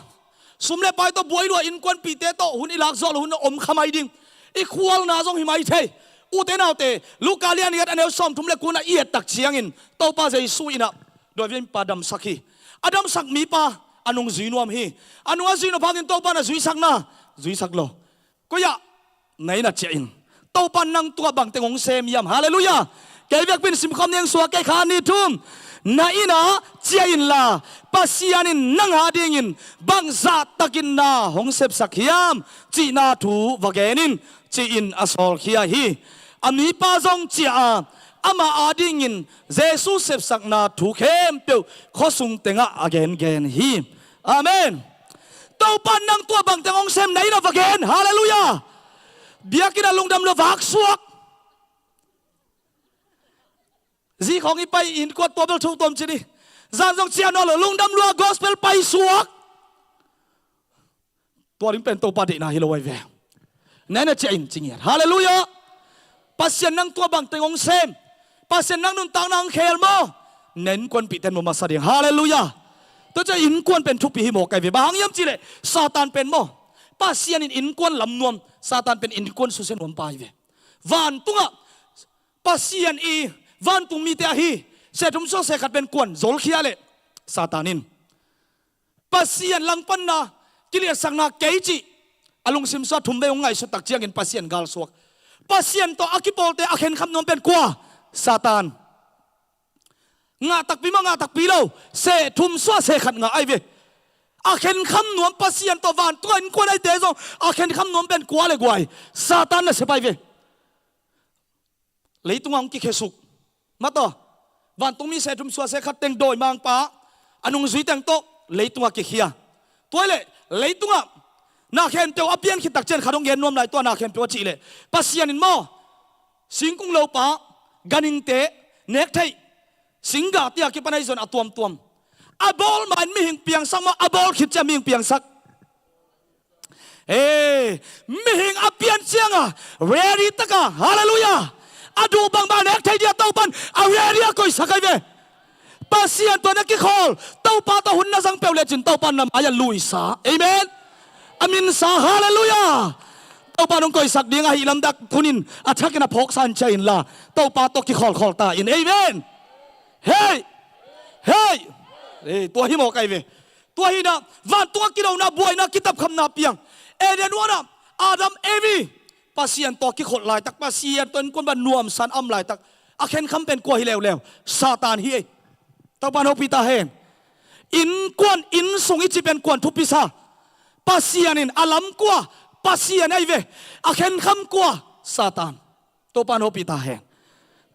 sum le pai tawh buai lua, innkuanpihte tawh hun i lak zawh lo hun om kha mai ding. I khualna zong hi mai thei. Ute naute, Luka lian i et a neu sawmthum le kuana i et tak ciangin Topa Jesu in ah dawi vian mipa damsak hi. A damsak mipa a nung zui nuam hi. A nung a zui nuam hangin Topa na zuisakna zuisak lo. Koi ah na inn ah ciah in. Topa nang tungah bangteng hong sem hiam? Halleluiah. Kei vekpin simkhawm niang suak kei kha ni thum. Na inn ah ciah inla Pasian in nang a dingin bang zahtakin na hong sepsak hiam cihna thu va gen in, ci-in a sawlkhia hi. A mipa zong ciah a, amah a dingin Jesu sepsakna thu khempeuh khuasung tengah a gengen hi. Amen. Topa nang tua bangteng hong sem na inn ah va gen. Halleluiah. Biakinn ah lungdam lua vak suak. Zi khawng i pai innkuan tua bel thu tuam ci ni. Zan zong ciah nawn lo, lungdam lua gospel pai suak. Tua ding pen Topa deihna hi lo ahi ve. Na inn ah ciah in ci ngiat. Halleluiah. Pasian nang tua bangteng hong sem, Pasian nang nuntakna hong khel maw, na innkuanpihte in maw masa ding. Halleluiah. Tua ciah innkuan pen thupi hi mawk ahi ve. Bang hang hiam cih leh Satan pen maw, Pasian in innkuan lam nuam, Satan pen innkuan susia nuam pa ahi ve. Vantungah Pasian i vantung mite ahi seh thum suak seh khat pen kuan zolkhia leh Satan in Pasian langpanna, kiliatsakna kei cih a lungsim suah thum vei hong ngaihsut tak ciangin Pasian galsuak. Pasian tawh a kipawlte a khenkham nuam pen kua? Satan. Ngah takpi maw, ngah takpi lo? Seh thum suah seh khat ngah ahi ve. A khenkham nuam Pasian tawh vantung a innkuan ahite zong a khenkham nuam pen kua le guai? Satan nasep ahi ve. Leitungah hong kikhesuk. Mataw, vantungmi seh thum suah seh khat teng dawimangpa a nungzui teng tawh leitungah kikhia. Tua hi leh leitungah na khempeuh a pian khit tak ciang khat hong gen nuam lai, tua na khempeuh a cih leh Pasian in maw, singkung lopa, ganhingte, nektheih, singgah tia kipan ahi zong a tuamtuam. A bawl ma-in mihing piangsak maw, a bawl khit ciang mihing piangsak? Ee, mihing a pian ciangah ready taka, halleluiah, a duh bangbang a nek thei dia Topan a ready a koihsak ahi ve. Pasian tawh na kikhawl, Topa tawh hun na zang peuh lecin Topa na mai-ah luisa. Amen. A minsa, halleluiah. Topa nong koihsak ding ahi lamdak thunin a thakin a phawksa in cia inla, Topa tawh kikhawlkhawl ta in. Amen. Hei! Hei! Ee, tua hi mawk ahi ve. Tua hi-in ah vantungah kilona, buaina, kitapkhamna piang. Eden huanah Adam, Evi, Pasian tawh kikholh laitak, Pasian tawh innkuan bang nuamsa in a om laitak, a khenkham pen kua hi leuleu? Satan hi ei. Topa in hopih ta hen. Innkuan, innsung i cih pen kuan thupisa? Pasian in. A lam kua? Pasian ahi ve. A khenkham kua? Satan. Topa in hopih ta hen.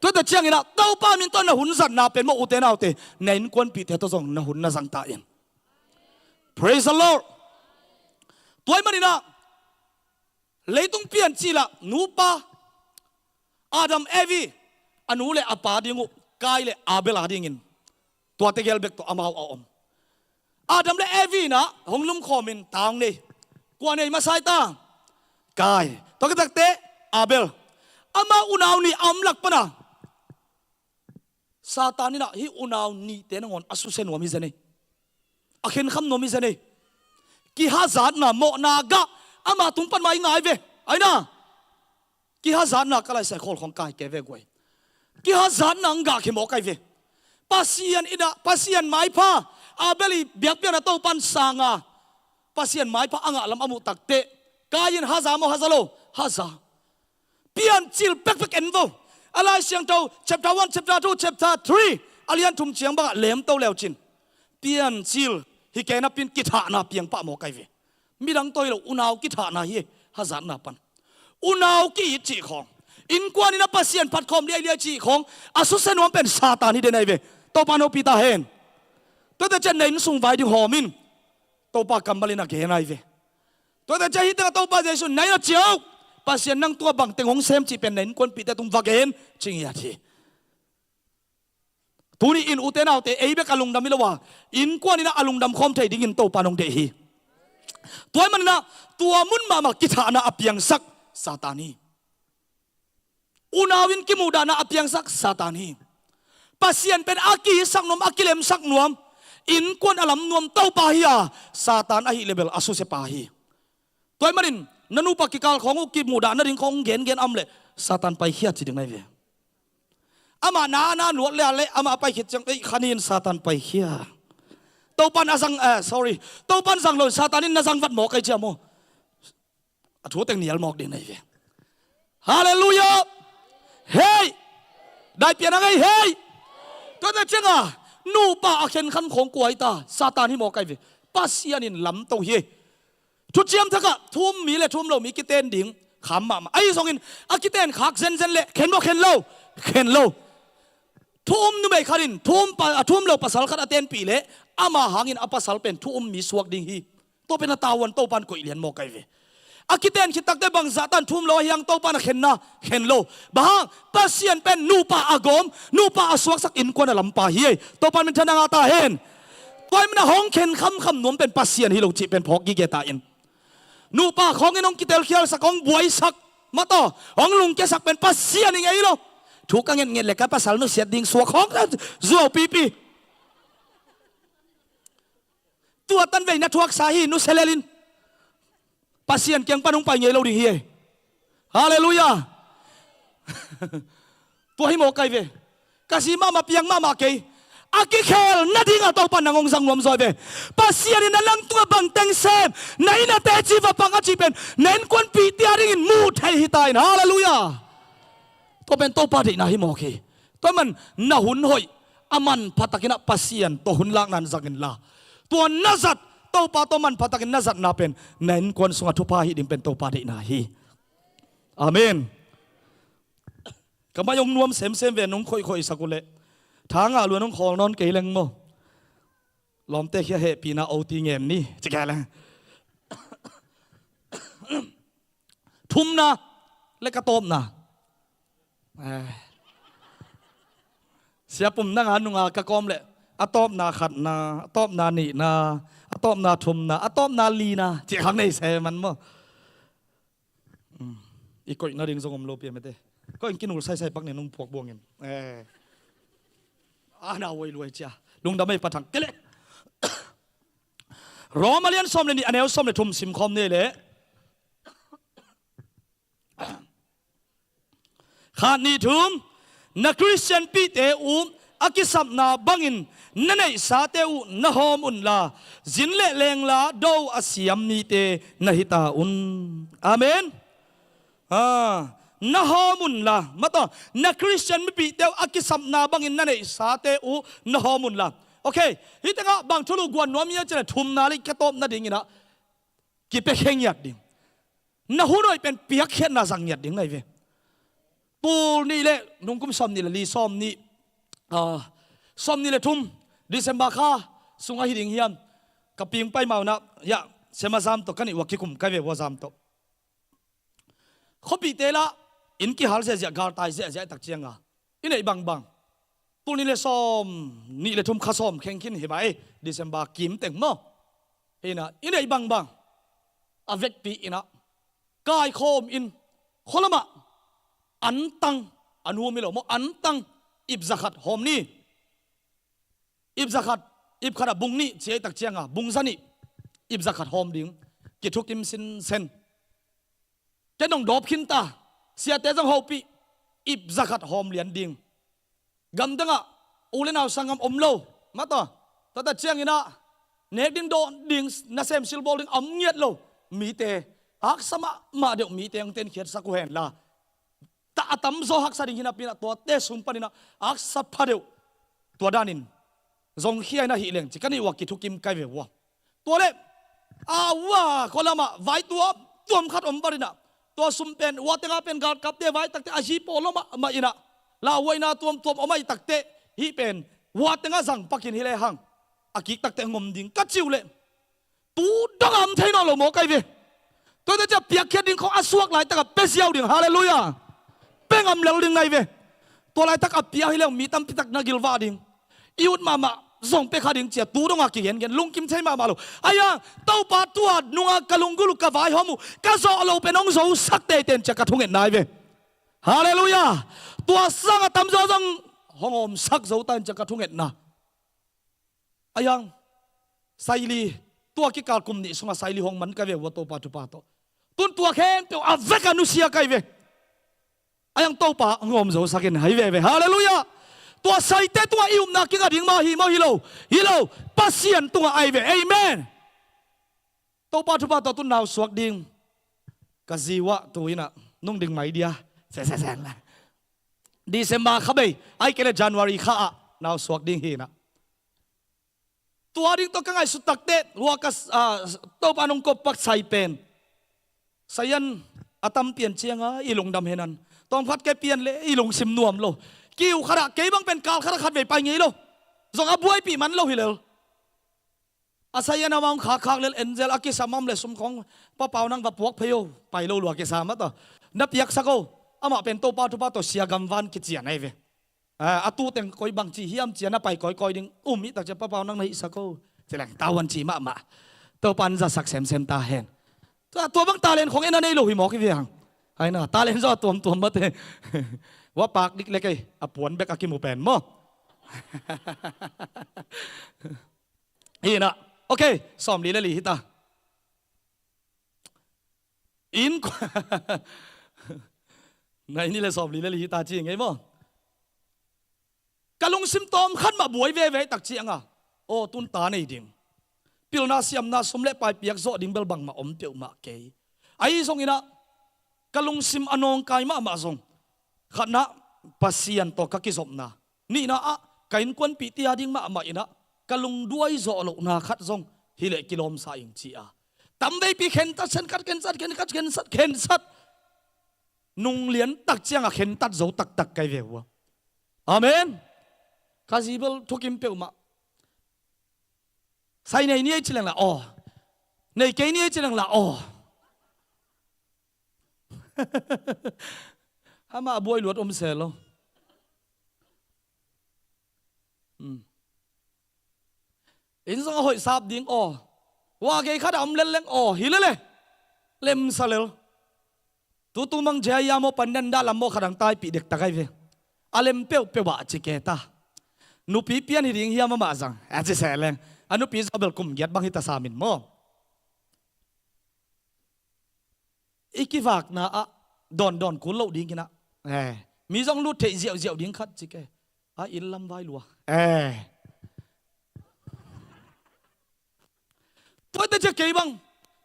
Tuate ciangin ah Topa min tawh na hun zatna pen maw, ute naute, na innkuanpihte tawh zong na hun na zang ta in. Praise the Lord. Tua ahih manin ah leitung piancil ah nupa, Adam, Evi, a nu le a pa ding uh, Kain le Abel a dingin tuate gel bek tawh amau a om. Adam le Evi in ah hong lumkhawmin ta hong nei. Kua nei masa hi ta? Kain. Tua khit tak teh Abel. Amau unau nih a om lak pan ah Satan in ah hih unau nihte nangawn a susia nuam hi zen ei. A khenkham nuam hi zen ei. Kihazatna, mawhna gah ama tung pan mah i ngai ve. Ahi na, Kihazatna ka laisai khawl khawng kai ke ve guai. Kihazatna ang gah khimawk ai ve. Pasian in ah, Pasian maipha, Abel i biakpiakna Topan sanga Pasian maipha a ngah lam a muh takteh, Kain haza maw, haza lo? Haza. Piancil pekpek en vo. A Lai Siangtho chapter one, chapter two, chapter three, a lian thum ciang bangah lemto leucin, piancil hi kei napin kithahna piang pah mawk ai ve. Midang tawh hi lo, unau kithahna hi, hazatna pan. Unau ki-it cih khawng, innkuan in a Pasian phatkhawm liailiai cih khawng a susia nuam pen Satan hi den ai ve. Topa nopi ta hen. Tuate ciang na inn sung vai ding hawm in, Topa kammal in a gen ai ve. Tuate ciang hih tengah Topa Jesuh na inn a ciah uh, Pasian nang tua bangteng hong sem cih pen na innkuanpihte tung va gen, ci ngiat hi. Tuni in ute naute, ei bek a lungdam hi lo a, innkuan in ah a lungdam khawm thei dingin Topa nong deih hi. Tua ahih manin ah tua mun mahmah kithahna a piangsak Satan hi. Unau in kimuhdahna a piangsak Satan hi. Pasian pen a kisak nuam, a kilemsak nuam, innkuan a lam nuam Topa hi a, Satan ahih leh bel a susia pa hi. Tua ahih manin na nupa kikal khawng uh kimuhdah nading khawng gengen a om leh Satan paikhia ci ding nai ve. Amah na, na luat leh a leh amah a paikhit ciang, ei, khan in Satan paikhia. Topan a zang, eh, sorry, Topan zang lo in Satan in na zang vat mawk ai cia maw? A thu teng nial mawk ding nai ve. Halleluiah. Hei. Dai pian a ngei hei. Tuate cianga nupa a khenkhan khawng kua hi ta? Satan hi mawk ai ve. Pasian in lamto hi. Thuciam Thakah thu um mi le thu um lo mi kiten ding kham mahmah. Ahi zongin a kiten khak zenzen leh khen maw, khen lo? Khen lo. Thu um numei khat in thu um pa, a thu um lo pasal khat a tenpih leh ama hangin a pasal pen thu um mi suak ding hi. Tua pen a tavuan Topan koih lian mawk ai ve. A kiten khit takte bangzah tan thu um lo ahi hang Topan a khenna khen lo. Bang hang? Pasian pen nupa a gawm, nupa a suaksak innkuan a lampa hi. Topan minthanna ngah ta hen. Tua ahih manin a hong khen khamkham nuam pen Pasian hi lo cih pen phawk gige ta in. Nupa khawngin hong kitelkhialsak, hong buaisak, mataw, hong lungkiasak pen Pasian hi ngei lo. Thu ka ngetnget le ka pasal nusiat ding suak khawng zuau pipi. Tua tanvei na thuaksa hi, nusia lel in. Pasian kiang pan hong pai ngei lo ding hi ei. Halleluiah. Tua hi mawk ai ve. Ka si mahmah, piang mahmah kei. A kikhel nading a Topa nang hong zang nuam zaw ai ve. Pasian in a nang tungah bangteng sem, na inn a teci va pang a cih pen na innkuanpihte a dingin muh theih hi ta in. Halleluiah. Tua pen Topa deihna hi mawk hi. Tua ahih manin na hun hoih a manpha takin ah Pasian tawh hun lakna in zang inla, tua na zat, Topa tawh manpha takin na zatna pen na innkuan sungah thupha hi ding pen Topa deihna hi. Amen. Ka mai hong nuam semsem ve, nong khoihkhoih sak uh leh tha ngah lua nong khawl nawn kei leng maw. Lawmte khia hehpihna O T ngen ni, ci kei leng. Thumna le ka tawpna. Eh. Sia Pum nanga nunga ka kawm leh a tawpna khatna, a tawpna nihna, a tawpna thumna, a tawpna lina cih khak nei se man maw. Um, i koih nading zong om lo pi a mete. Koih in kinul saisai pak nin nong phuak buangin. Eh. Ana uai luai cia. Lungdam ei Pa Thang. Kei leh. Rom a lian sawm le nih, a neu sawm le thum sim khawm ni leh. Khat, nih, thum. Na Khristian pihte uh a kisapna bangin na neihsate uh na hawm unla, zin le lengla do a siam mite na hi ta un. Amen. Ah, na hawm unla, mataw, na Khristian mipihte uh a kisapna bangin na neihsate uh na hawm unla. Okay, hih tengah bang thulu guan nuam hiam cih leh thumna le ka tawp nadingin ah kipia khe ngiat ding. Na hun hoih pen piakkhiatna zang ngiat ding nai ve. Tul nih le nungkum sawm nih le li, sawm nih, ah, sawm nih le thum December kha sungah hi ding hiam, ka ping pai mauna, ya, sema zam tawh ka nih ua kikum kai ve ua zam tawh. Khuapihte lah inn kihal ziahziah, galtai ziahziah tak cianga i neih bangbang, tul nih le sawm nih le thum kha sawm kheng khin hi mah ei, December kim teng maw. Hi na, i neih bangbang a vekpi in ah kaikhawm in khualamah antang, a nu mi lo maw, antang ip zakhat hawm ni. Ip zakhat, ip khatah bung nih ci ei tak cianga bung zanih ip zakhat hawm ding kithukim sinsen. Ken nong dawp khin ta. Siate zong hopih, ip zakhat hawm lian ding. Gamdangah u le nau sanggam om lo, mataw. Tuate cianginah nek ding dawn ding, nasem silbawl ding a om ngiat lo mite, haksa mahmah deuh mite hong tenkhiatsak uh henla, ta a tamzaw haksa ding hinapinah tuate sung paninah haksa pha deuh tua danin zong khia in ahih leng ci ka nih uh a kithukim kai ve uh a. Tua leh a uh a khualamah vai tuamtuam khat om paninah tua sum pen ua tengah pen galkapte vai takteh a hi pawl lo mahmah inah lauhuaina tuamtuam om ahi takteh hih pen ua tengah zang pakin hi lehang a kik takteh ngom ding ka ci uh leh tu dong a om thei nawn lo maw kai ve. Tuate ciah piakkhiat ding khawng a suak laitakah pia ziau ding, halleluiah. Pia ngam lel ding nai ve. Tua laitak a pia hi leng mi tampitak na gilvah ding. I ut mahmah zong pia kha ding cia tu dongah kigengen lungkim thei mahmah lo. Aia, Topa tua nungah ka lunggulh uh ka vaihawm uh ka zawh loh pen hong zosak teiten cia ka thungetna hi ve. Halleluiah. Tua sangah tamzaw zong hong omsak zo ta in cia ka thungetna. Aia, Saili, tua kikal kum nih sungah Saili hong man ka ve uh a Topa thupha tawh. Tun tua khempeuh a vek a nusia kai ve. Aia, Topa hong om zosak in hai veve. Halleluiah. Tua Saite tungah i upna kinga ding mah hi maw, hi lo? Hi lo. Pasian tungah ai ve. Amen. Topa thupha tawh tun nau suak ding ka zi uh ah tu inah nung ding mai dia. Sesesen la. December kha bei ai kei le January kha ah nau suak ding hi inah. Tua ding tawh ka ngaihsut takteh hua ka Topa nong kop pak Sai pen, Sai an a tam pian cianga i lungdam henan. Tawmkhat kei pian le i lungsim nuam lo. Kiu khatah kei bang pen kal khatah khat vei pai ngei lo. Zong a buaipih man lo hi lel. A Sai an amah hong khakkhak lel, angel a kisam a om le sum khawng, Pa Pau nang va puak phei o, pai lo lua kisam a tawh. Na piaksak o. Amah pen Topa thupha tawh sia gamvan kician ahi ve. A tu teng koi bangci hiam cia na pai kawikawi ding um hi tak cia, Pa Pau nang na hihsak o. Ci leng tauan ci mahmah. Topa in zasak semsem ta hen. Tua bang talent khawng en a nei lo hi mawk hi ve hang. Hai na talent zaw a tuamtuam mate. Wa pak dik le kei a puan bek a kimu pen maw? Hi na. Ok, sawmli le li hita. In nai ni le sawmli le li hita ci ngei maw? Ka lungsim tawm khat mah buai veve tak cianga aw tun ta nei ding. Pilna siamna sum le pai piak zawh ding bel bangmah om peuhmah kei. Ahi zonginah ka lungsim a nawngkai mahmah zong khatna Pasian tawh ka kizopna, nihna ah ka innkuanpihte a ding mahmah inah ka lungduai zawh lohna khat zong hileh kilawmsa ing ci a. Tamveipi khentat, khentat, khentat, khentat, khentat, khentat. Nung liantak ciangah khentat zo taktak kai ve uh a. Amen. Ka zibel thukim peuhmah. Sai nei ni ei ci lengla aw. Nei kei ni ei ci lengla aw. Amah a buai luat om se lo. Hmm. Inn zong a hoih sap ding aw. Wa gei khat a om lelleng aw hi lele. Lemsa lel. Tutu mang jaya maw, panen dah lam maw, khat ang taipih dektak ai ve. A lem peuhpeuh ah ci keta. Nupi pian hi ding hiam amah zang a ci seh leng, a nupi zaw bel kum giat bang hita samin maw? I kivakna ah dawndawn kul loh ding inah, eh, mi zong lut theih ziauziau ding khat ci ke. A inn lam vai lua, eh. Tuate cia kei bang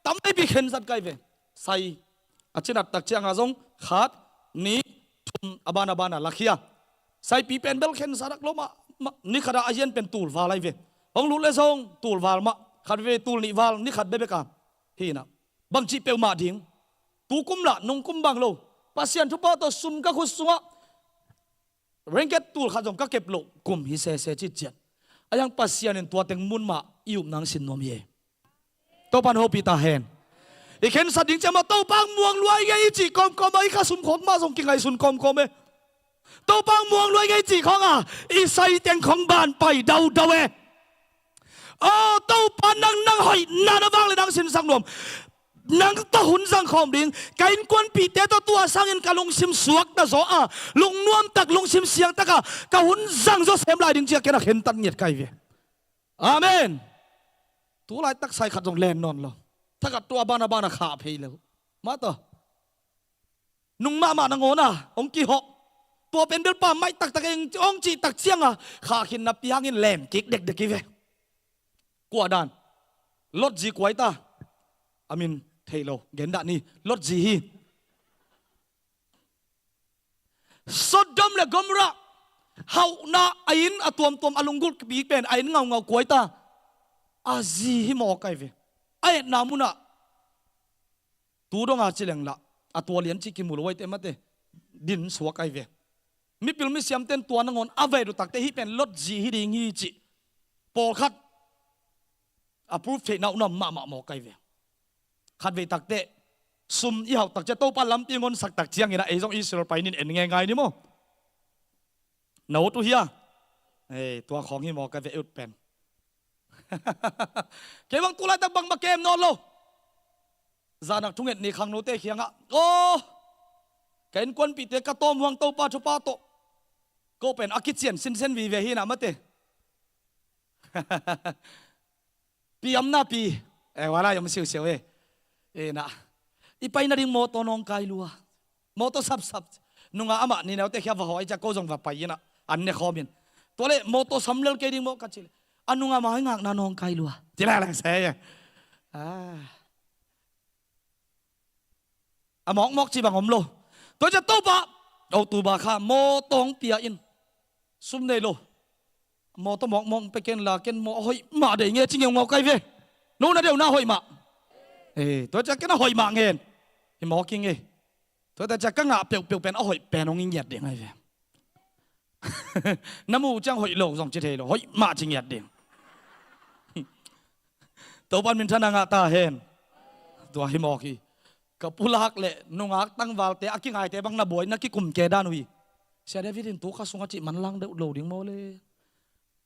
tam nei pi khensat kai ve. Sai a cinat tak cianga zong khat, nih, thum, a ban a bana lakhia. Saipi pen bel khensatak lo mah, mah, ni khata a hian pen tulval ai ve. Hong lut le zong tulval mah, khat veve tul nih val ni khat bebeka. Hi inah bangcih peuhmah ding. Tukum lah nungkum bang lo. Pasian thupha tawh sum ka khut sungah ringgit tul khat zong ka kep loh kum hi sese citciat. A hiang Pasian in tua teng mun mah i upna ang sin nuam hi e. Topa in hopih ta hen. I khensat ding ciamah Topa ang muang luai ngei i cih kawmkawm ah i khasum khawng mah zong kingaihsun kawmkawm e. Topa ang muang luai ngei i cih khawngah i sai teng khawng ban pai daudau e. Aw Topa nang, nang hoihna na vang le nang sinsak nuam. Nang tawh hun zang khawm ding, ka innkuanpihte tawh tua sangin ka lungsim suakta zaw a, lungnuamtak lungsim siangtaka ka hun zang zaw sem lai ding cia ken a khentat ngiat kai ve. Amen. Tulaitak sai khat zong len nawn lo. Thakat tua bana bana khah phei lo. Mah tawh. Nung mahmah nangawn a hong kihawh. Tua pen belpa maih taktak eng hong cih tak cianga khahkhinna piangin lem kik dekdek hi ve. Kua dan? Lot zi kuai ta. A min thei lo, gen dah ni. Lot zi hi. Sodom le Gomorrah hauhna a inn a tuamtuam a lunggulhpi pen a inn ngaungau kuai ta. A zi hi mawk ai ve. A etna munah tu donga ci lenglah a tua lian cih kimu lo aite mate din suak ai ve. Mipil misiamten tua nangawn a vei dutakte hih pen Lot zi hi ding hi cih pawlkhat a proof theihna uh nuam mahmah mawk ai ve. Khatvei takte sum i hauh tak ciang Topa lampi ngonsak tak ciangin a ei zong Israel pai nin en ngeingai ni maw? Na ut uh hia? Ei, tua khawng hi mawk ai ve, i ut pen. Kei bang tu laitak bangmah kem nawn lo. Zanak thunget ni khangnote khiangah, aw, ka innkuanpihte ka tawm huang Topa thupha tawh ko pen a kician sinsen vive hi na mate. Pi amna pi. Eh, wala yom siusiu eh. Eh, na. I pai nading mawtaw nawngkai lua. Mawtaw sapsap. Nunga amah ni neute khia va haw ai cia ko zong va pai ina an ne khawmin. Tua le mawtaw samlel kei ding maw ka ci le, a nunga mai ngakna nawngkai lua. Ci lai lai se. Ah. A mawkmawk ci bang om lo. Tua cia Topa, October kha mawtaw hong pia in. Sum nei lo. Mawtaw mawkmawk pe ken la ken maw a hoih mah dei nge ci ngeungau kai ve. No na deuh na hoih mah. Eh, tua cia ken a hoih mah ngen. Hi mawk i nge. Tua cia ka ngah peuhpeuh pen a hoih pen hong i ngiat ding ai ve. Na mu ciang hoih lo zong ci thei lo, hoih mah ci ngiat ding. Topan minthanna ngah ta hen. Tua hi mawk hi. Ka pulak le nungak tangvalte a kingaite bang na buai na kikum ke dan uh hi. Sia David in tu kha sungah cih manlang deuh lo ding maw le.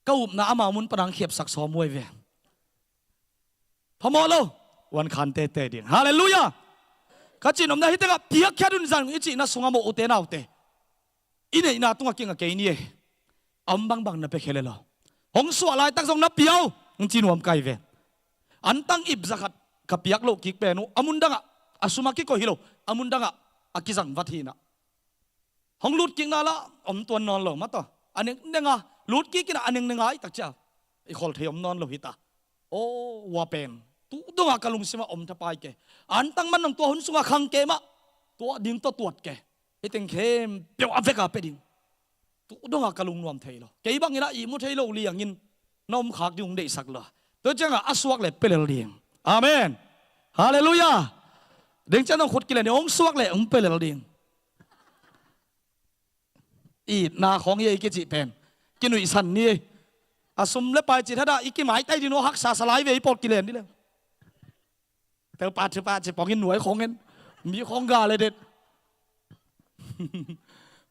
Ka upna amau mun panang khiapsak sawm uh ai ve. Phamawh lo. Wan khan tete ding. Halleluiah. Ka cih nopna hi tengah piakkhiat un zang i cihna sungah mawh ute naute. I neihna tungah kinga kei ni e. A om bangbang na pia khia le lo. Hong suah laitak zong na pia uh. Hong ci nuam kai ve. Antang ip zakhat ka piak loh kik pen uh. A mun dangah a sum a kikoih hi lo. A mun dangah a kizang vat hi na. Hong lut kikna lah om tuan nawn lo mataw. A nengnenga lut kik ina a nengnenga i tak cia i khol thei om nawn lo hi ta. Aw, ua pen tu dongah ka lungsimah om thapai ke. Antang man nang tua hun sungah khang ke mah. Tua ding tawh tuat ke. Hi teng khempeuh a veka pe ding. Tu dongah ka lungnuam thei lo. Kei bangin a ihmu thei lo liangin na om khak ding hong deihsak lo. Tua ciangah a suak le pelel ding. Amen. Halleluiah. Deng ciang hong khut kileh ni hong suak le hong pelel ding. Itna khawng hi ei kicih pen kinuihsan ni ei. A sum le pai cih thadah i kimaitai ding uh haksa salai ve i pawt kilen dih leng. Telpa thipa ci pawngin nuai khawng en. Mi khawng ga le det.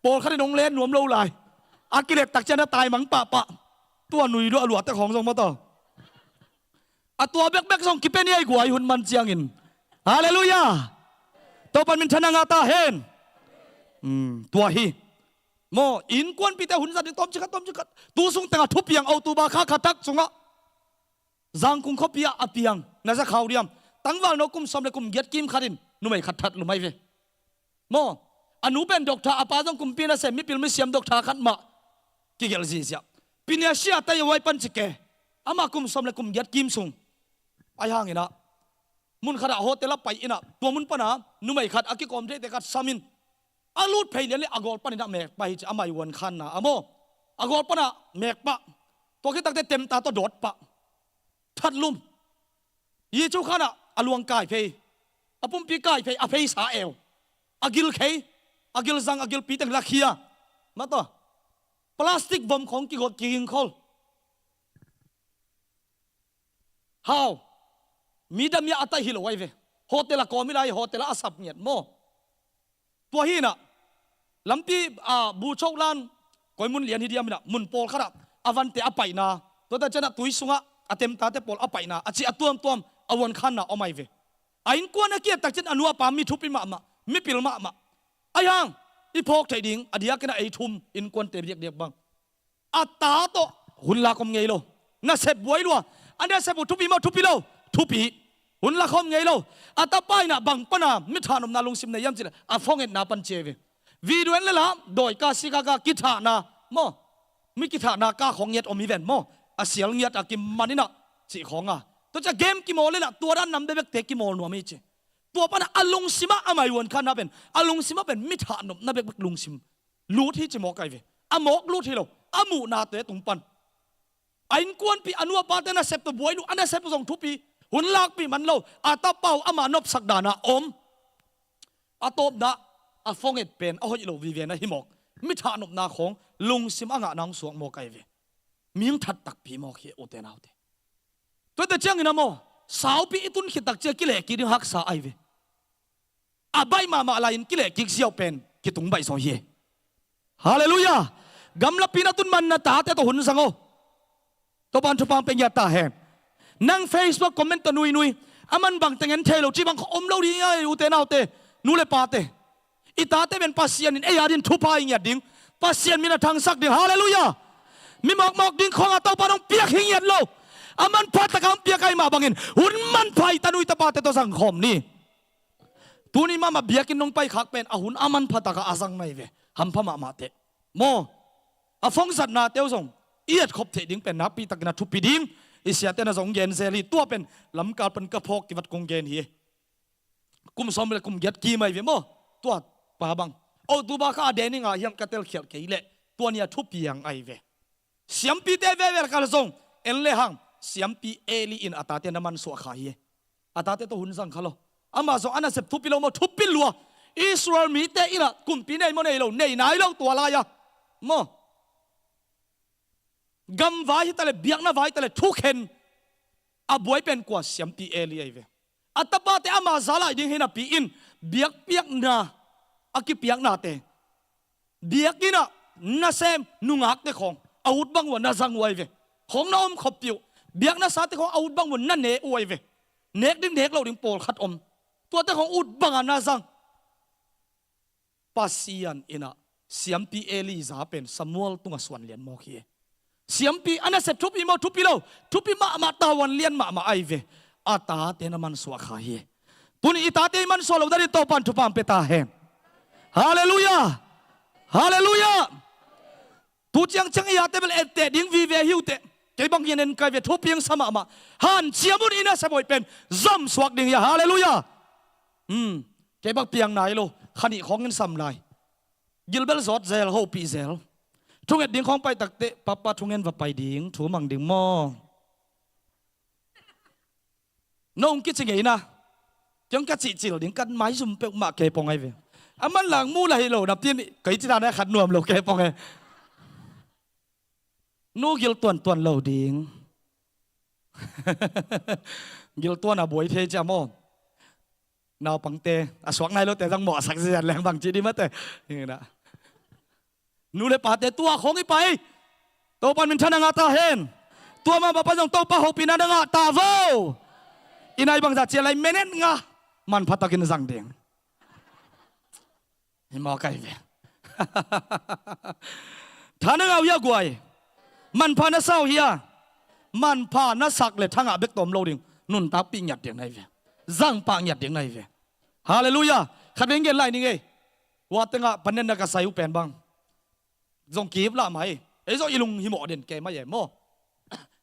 Pawlkhat in hong len nuam lo lai. A kilet tak cian a taimang pahpah. Tua nui luah luahte khawng zong mawtaw. A tua bekbek zong kipe ni ei guai hun man ciangin. Halleluiah. Topan minthanna ngah ta hen. Hmm, tua hi. Maw, innkuanpihte hun zat ding tawmcik khat tawmcik khat. Tu sung tengah thupiang October kha khatak sungah Zangkung khuapi ah a piang na za khau diam. Tangvalno kum sawm le kum giat kim khat in numei khat that lum ai ve. Maw, a nu pen doctor, a pa zong kumpi nasem mipil misiam doctor khat mah kigelh zihziah. Pinia sia tai a wai pan cike. Amah kum sawm le kum giat kim sung. Ai hang inah mun khatah hotel ah pai inah tua mun panah numei khat a kikawm theite khat samin a lut phei lian le a gawl paninah mekpah hi ci a mai uan khanna a maw. A gawl panah mekpah. Tua khitakte temta tawh dawtpah. Thatlum. Yecu khanah a luang kai phei. A pumpi kai phei, a pheisa eu. A gil khei. A gil zang, a gilpi teng lakhia. Mataw. Plastic vom khawng kigawt kigingkhol. Hau. Mi damia a taih hi lo ai ve. Hotel a kawm hi lai, hotel a a sap ngiat maw. Tua hinah lampi a bu choklan koi mun lian hi diam inah mun pawlkhatah a vante a paihna. Tuate cianah tui sungah a temtate pawl a paihna a cih a tuamtuam a uan khanna om ai ve. A innkuan a kiat takcian a nu a pa mi thupi mahmah, mipil mahmah. Ai hang i phawk theih ding a diakinah ei thum innkuante biakdiak bang. A ta tawh hun lak om ngei lo. Nasep buai lua. A nasep uh thupi maw, thupi lo? Thupi. Hun la khawm ngei lo. A tapa in ah bang pana mi thahnopna lungsim nei hiam cih leh a phone etna pan ci hi ve. Video en le la, dawi ka si ka ka kithahna maw, mi kithahna ka khawng ngiat om hi ven maw. A sial ngiat a kiman in ah cih khawng a. Tua ciang game kimawl le la, tua dan nam bekbekte kimawl nuam hi ci. Tua pana a lungsim ah a maivuan khanna pen, a lungsim ah pen mi thahnopna bekbek lungsim lut hi ci mawk ahi ve. A mawk lut hi lo, a muhnate tung pan. A innkuanpih, a nu a pate nasep tawh buai lo, a nasep zong thupi, hun lakpih man lo, a tapa uh ama nopsak dan ah om. A tawpna, a phone et pen a hoih lo vive na hi mawk. Mi thahnopna khawng lungsim a ngahna hong suak mawk ahi ve. Mi hong that takpi mawk hi, ute naute. Tuate ciangin a maw, saupi i tun khit tak ciang kilehkik ding haksa ahi ve. A baih mahmah lai-in kilehkik ziau pen kitung baih zaw hi. Halleluiah. Gamlapi na tun man na tate tawh hun zang aw. Topa'n thupha pia ngiat ta hen. Nang Facebook comment tawh nuinui, aman bang teng en thei lo ci bang kha om lo ding ahi, ute naute, nu le pate. I tate pen Pasian in ei a dingin thupha i ngiat ding, Pasian min a thangsak ding. Halleluiah. Mi mawkmawk ding khawng a Topa'n hong piak hi ngiat lo. A manpha takin hong piak ahih mah bangin hun manpha i tanu i tapate tawh zangkhawm ni. Tuni mahmah biakinn nong paikhak pen a hun a manpha takin a zang na hi ve. Hampha mahmah teh. Maw, a phone zatnate uh zong i etkhop theih ding pen nakpi takin a thupi ding. I siate'n a zong gen zel hi. Tua pen lamkal pan ka phawk kivat kong gen hi. Kum sawm le kum giat kim ahi ve maw. Tua pa bang October kha a date ning ah hiam ka telkhialh kei leh, tua ni a thupiang ahi ve. Siampite veve kal zong en le hang, Siampi Eli in a tate na mansuah kha hi. A tate tawh hun zang kha lo. Amah zong a nasep thupi lo maw, thupi lua. Israel mite in ah kumpi nei maw, nei lo, nei nai lo tua lai-a maw. Gam vai hi ta leh, biakna vai hi ta leh, thukhen a buai pen kua? Siampi Eli ahi ve. A tapate ama za lai ding hi napi in, biakpiakna, a kipiaknate, biakinn ah nasem nungakte khawng a ut bang uh a na zang uh ahi ve. Khawng na om khop pih uh. Biakna sate khawng a ut bang uh a na ne uh ahi ve. Nek ding nek lo ding pawlkhat om. Tuate khawng ut bang a na zang. Pasian in ah Siampi Eli za pen Samuel tungah suan lian mawk hi. Siampi a nasep thupi maw, thupi lo, thupi mahmah, tavuan lian mahmah ahi ve. A tate na mansuah kha hi. Tuni i tate i mansuah loh dingin Topa'n thupha pia ta hen. Halleluiah. Halleluiah. Tu ciangciang i ate bel etteh ding vive hi uh teh. Kei bang hi en kai ve, thupi hong sa mahmah. Hanciam un, i nasep hoih pen zom suak ding hi a. Halleluiah. Hmm. Kei bang piang nai lo, kha nih khawng in sam lai. Gilbel zawt zel, hopih zel. Thunget ding khawng pai tak teh, papa thungen va pai ding, thu mang ding maw. Nong kici ngei na. Kei hong ka cihcil ding, ka maizum peuhmah kei pong ahi ve. A man lang mu lah hi lo, napi in kei ci dan a khat nuam lo kei pong e. Nu gil tuantuan lo ding. Gil tuan a buai thei cia maw. Naupangte, a suak nai lote zang mawhsak zian leng bang ci ding mate. Hi na. Nu le pate, tua khawng i pai. Topa'n minthanna ngah ta hen. Tua mah bang pan zong Topa hopihna na ngah ta vo. I nai bangzah ciang lai, minute nga manpha takin zang ding. Hi mawk ahi ve. Tha na ngah uh hia guai? Manpha na sa uh hia? Manpha na sak leh tha ngah bek tawm lo ding, nuntakpih ngiat ding na hi ve. Zangpah ngiat ding na hi ve. Halleluiah. Khat vei gen lai ning ei. Ua tengah panen na ka sai uh pen bang zong kip lah mai. Ei zong i lung hi mawh den kei mai e maw.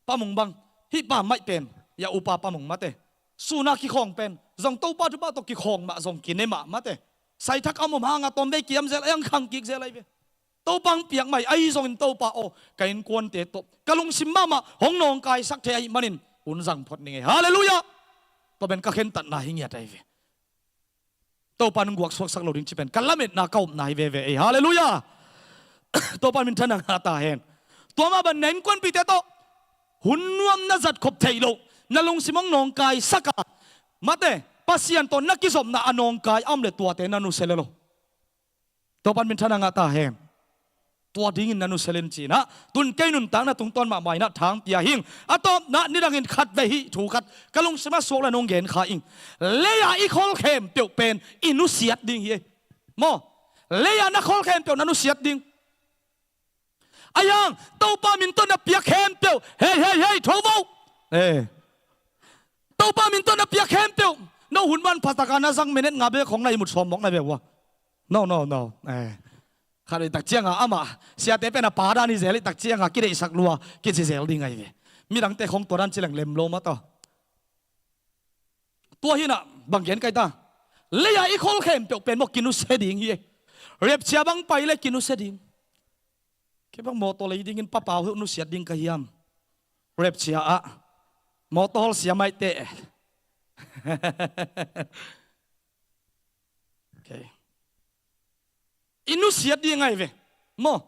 Pa Mung bang, hih pa maih pen, ya upa Pa Mung mate. Suna kikhawng pen zong Topa thupha tawh kikhawng mah, zong kine mah mate. Saithak a om hang a tawmvei kiam zel, a yang khang kik zel ahi ve. Topa hong piak mai ahi zongin, Topa aw, ka innkuante tawh ka lungsim mahmah hong nawngkaisak thei ahih manin hun zang phot ning ei. Halleluiah. Tua pen ka khentatna hi ngiat ahi ve. Topa'n hong guaksuaksak lo ding ci pen ka lametna, ka upna hi veve ei. Halleluiah. Topa'n minthanna ngah ta hen. Tua mah bang na innkuanpihte tawh hun nuam na zat khop theih loh, na lungsim hong nawngkaisak a, mate, Pasian tawh na kizopna a nawngkai a om leh tuate na nusia le lo. Topa'n minthanna ngah ta hen. Tua dingin na nusia le in ci-in ah, tun kei nuntakna tungtawn mahmah in ah thang pia hing. A tawpna, nidangin khatvei hih thu khat ka lungsim ah suak leh nong gen kha ing. Lei-a i khol khempeuh pen i nusiat ding hi ei. Maw? Lei-a na khol khempeuh na nusiat ding. Ahi hang Topa min tawh na piak khempeuh, hei, hei, hei, tho vo. Eh. Topa min tawh na piak khempeuh, no hun manpha taka na zang minute nga bek khong na ihmut sawm mawk na ve ua. No, no, no. Eh. Khat i tak cianga amah siate pen a pa dan hi zel, i tak cianga kideihsak lua kici zel ding ahi ve. Midangte khong tua dan ci leng lem lo mah tawh. Tua hinah bang gen kai ta. Leia i khol khempeuh pen maw kinusia ding hi. Repcia bang pai le kinusia ding. Kei bang mawtaw lei dingin papau heuh nusiat ding ka hiam? Repcia ah mawtaw hol sia maite. Okay. I nusiat ding ahi ve maw.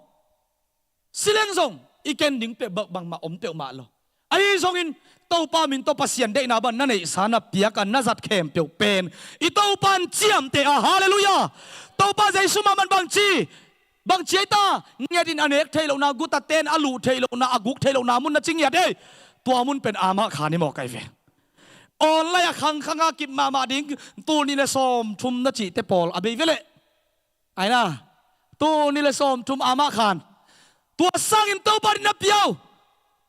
Sileng zong i ken ding peuh bangmah om peuhmah lo. Ahi zongin Topa min tawh Pasian deihna bang na neihsa na piaka na zat khempeuh pen i Topa in ciamteh a. Halleluiah. Topa Jesu mahmah bangci, bangci ahi ta, ngetin a nek theih lohna, guta ten a luh theih lohna, a guk theih lohna mun na ci ngiat ei. Tua mun pen amah khan i mawk ahi ve. Online a khangkhanga kip mahmah ding, tul nih le sawmthum na cihte pawl a bei veleh. Aina, tul nih le sawmthum amah khan. Tua sangin Topa din na piau.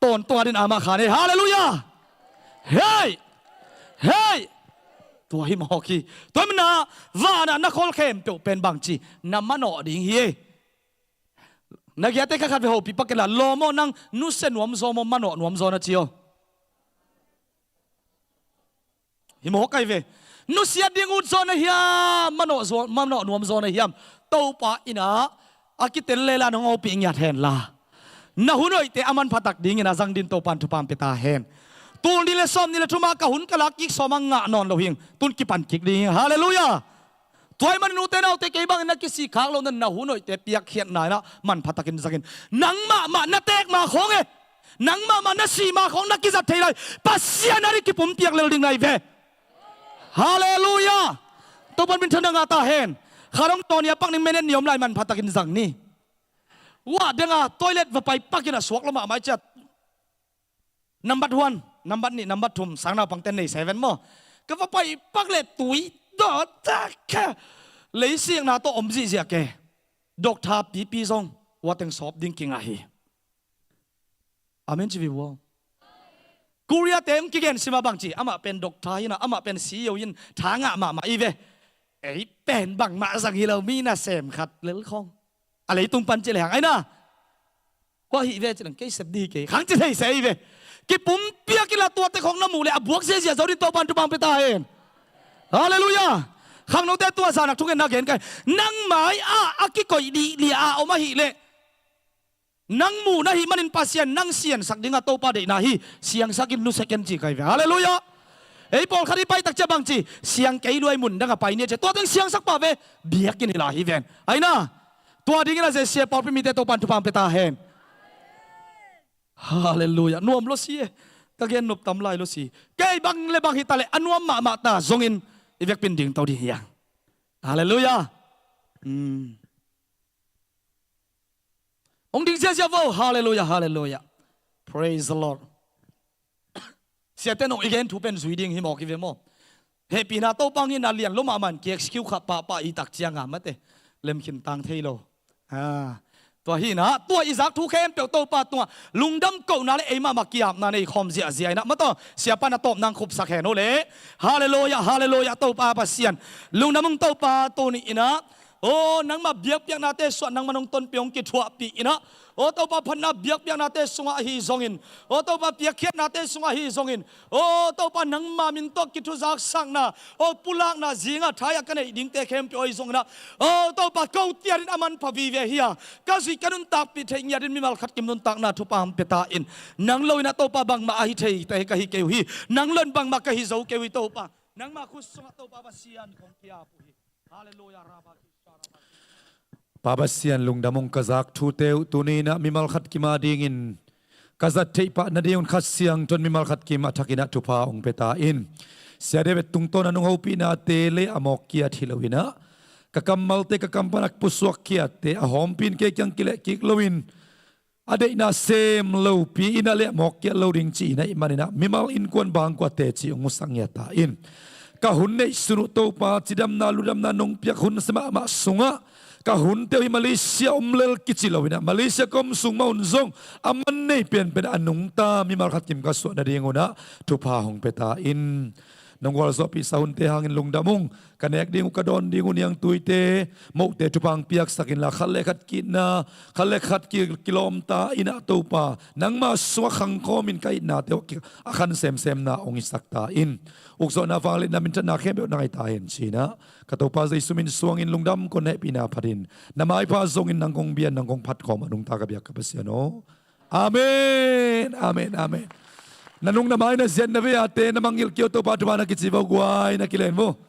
Tawntung a din amah khan ei. Halleluiah. Hei. Hei. Tua hi mawk hi. Tua mana vanah na khol khempeuh pen bangci na manawh ding hi ei. Na giate kha khat ve hopih pak kei la, lawm aw, nang nusia nuam zaw maw, manawh nuam zaw na ci aw. Hi mawk ahi ve. Nusiat ding ut zaw na hiam, manawh zaw, manawh nuam zaw na hiam? Topa innah a kitel lela nong hopih ngiat hen la, na hun hoihte a manphatak dingin a zang din Topa in thupha pia ta hen. Tul nih le sawm nih le thuma ka hun ka lak kik sawma ngah nawn lo hing, tun kipan kik ding hing. Halleluiah. Tua ahih manin ute naute kei bangin na kisik khak lo na, na hun hoihte piakkhiatna inah manphatakin zangin. Nang mahmah na teek ma khawng e, nang mahmah na sih ma khawng na kizat thei lai. Pasian a ding kipumpiak lel ding na hi ve. Halleluiah. Topan minthanna ngah ta hen. Kha dong tawnia pak ning menet ni om lai manphatakin zang ni. Wah denga toilet va pai pakin a suak lo mahmah i ciat. Nambat huan, nambat nih, nambat thum, sang naupangten nei seven maw. Ka va pai pak le tui dawt tak kha. Leisikna tawh om zihziah ke. Doktha pipi zong wateng sawp ding kingah hi. Amen ci vivo. Korea te hong kigen sima bangci, amah pen doktha hinah, amah pen C E O in tha ngah mahmah i ve. Ei pen bangmah zang hi lo mi nasem khat lel khawng. A leitung pan ci le hang aina. Kua hih ve ci nang kei sep di kei khang ci thei se hi ve. Kipumpiak ila tuate khawng na muh le a buak ziazia zo din Topan thupha pia ta hen. Halleluiah. Khangnote tua zanak thungen na gen kai. Nang mai ah a kikoih dihlia a om ahih leh nang muh na hih manin Pasian nang siansak dingah Topa deihna hi. Siangsakin nusia ken ci kai ve. Halleluiah. Ei pawlkhat i paitak cia bangci siang kei luai mun dangah pai nia cia tua teng siangsak pah ve. Biakinn hi la hi ven. Aina. Tua dingin a zia sia pawlpi mite Topan thupha pia ta hen. Halleluiah. Nuam lo si e. Ka gen nop tam lai lo si. Kei bang le bang hi ta le a nuam mahmah ta zongin i vekpin ding to ding hiang. Halleluiah. Hong ding ziazia vo. Halleluiah, halleluiah. Praise the Lord. Siate nong i gen thu pen zui ding hi mawk hi ve maw. Hehpihna Topa ngin a lian lo mahmah in kiek sikiu kha pahpah i tak cianga mate lemkhin tang thei lo. Tua hinah tua i zak thu khempeuh Topa tungah lungdam kohna le ei mahmah kiapna nei khawm ziahziah inah mataw siapa na tawp nang khupsak hen uh le. Halleluiah, halleluiah. Topa Pasian lungdam ung Topa. Tuni inah aw nangmah biakpiaknate suah nangmah nong tonpih hong kithuahpih inah aw Topa phatna biakpiaknate sungah ahi zongin aw Topa piakkhiatnate sungah ahi zongin aw Topa nangmah min tawh kithuzaksakna aw pulakna zingah thai-ah ka neih dingte khempeuh ahi zongin ah aw Topa ko tiatin a manpha vive hi-a ka zuih ka nuntakpih theih ngiatin mimal khat kim nuntakna thupha hong pia ta in. Nang lo inah Topa bangmah ahi thei ka hi kei uh hi. Nang lo in bangmah ka hi zo kei uh hi Topa. Nangmah khut sungah Topa Pasian kong kiap uh hi. Halleluiah. Pa Pasian lungdam ung ka zak thute uh tuni inah mimal khat kim a dingin ka zat theih pah nadingun Kha Siangtho in mimal khat kim a thak inah thupha hong pia ta in. Sia David tungtawn a nung hopihnate le a mawk kiat hi lo inah ka kammalte ka kam pan a pusuak khiatte a hawmpi in kei kiang kileh kik loin a deihna sem lopi inah le a mawk kiat lo ding ci inah ih maninah mimal innkuan bangkuate ci hong musak ngiat ta in. Ka hun neih sun uh Topa cidamna ludamna nong piak hun sia mahmah sungah ka hunte uh hi Malaysia om lel kici lo in ah, Malaysia ka om sung mah un zong a man nei penpen a nungta mimal khat kim ka suah nading un ah thupha hong pia ta in. Nong gualzawhpihsa hunte hangin lungdam ung. Ka nek ding uh, ka dawn ding uh niangtuite, mohte thupha hong piaksak inla, khat le khat ki-itna, khat le khat ki, kilawmta in ah Topa, nangma sungah khangkhawm in ka itnate uh a khan semsemna hong hisak ta in. Ukzawhna, vangliatna, minthanna khempeuh nang ahi ta hen ci-in ah ka Topa Jesu min suangin lungdam kong hehpihna phatin, na maipha zongin nang kong bia in, nang kong phat khawm a nungta ka biak ka Pasian aw. Amen, amen, amen. Na nung na mai, na ziat na vei-ate na mangngilh kei uh, Topa thupha na kici vo, guai na kilen vo.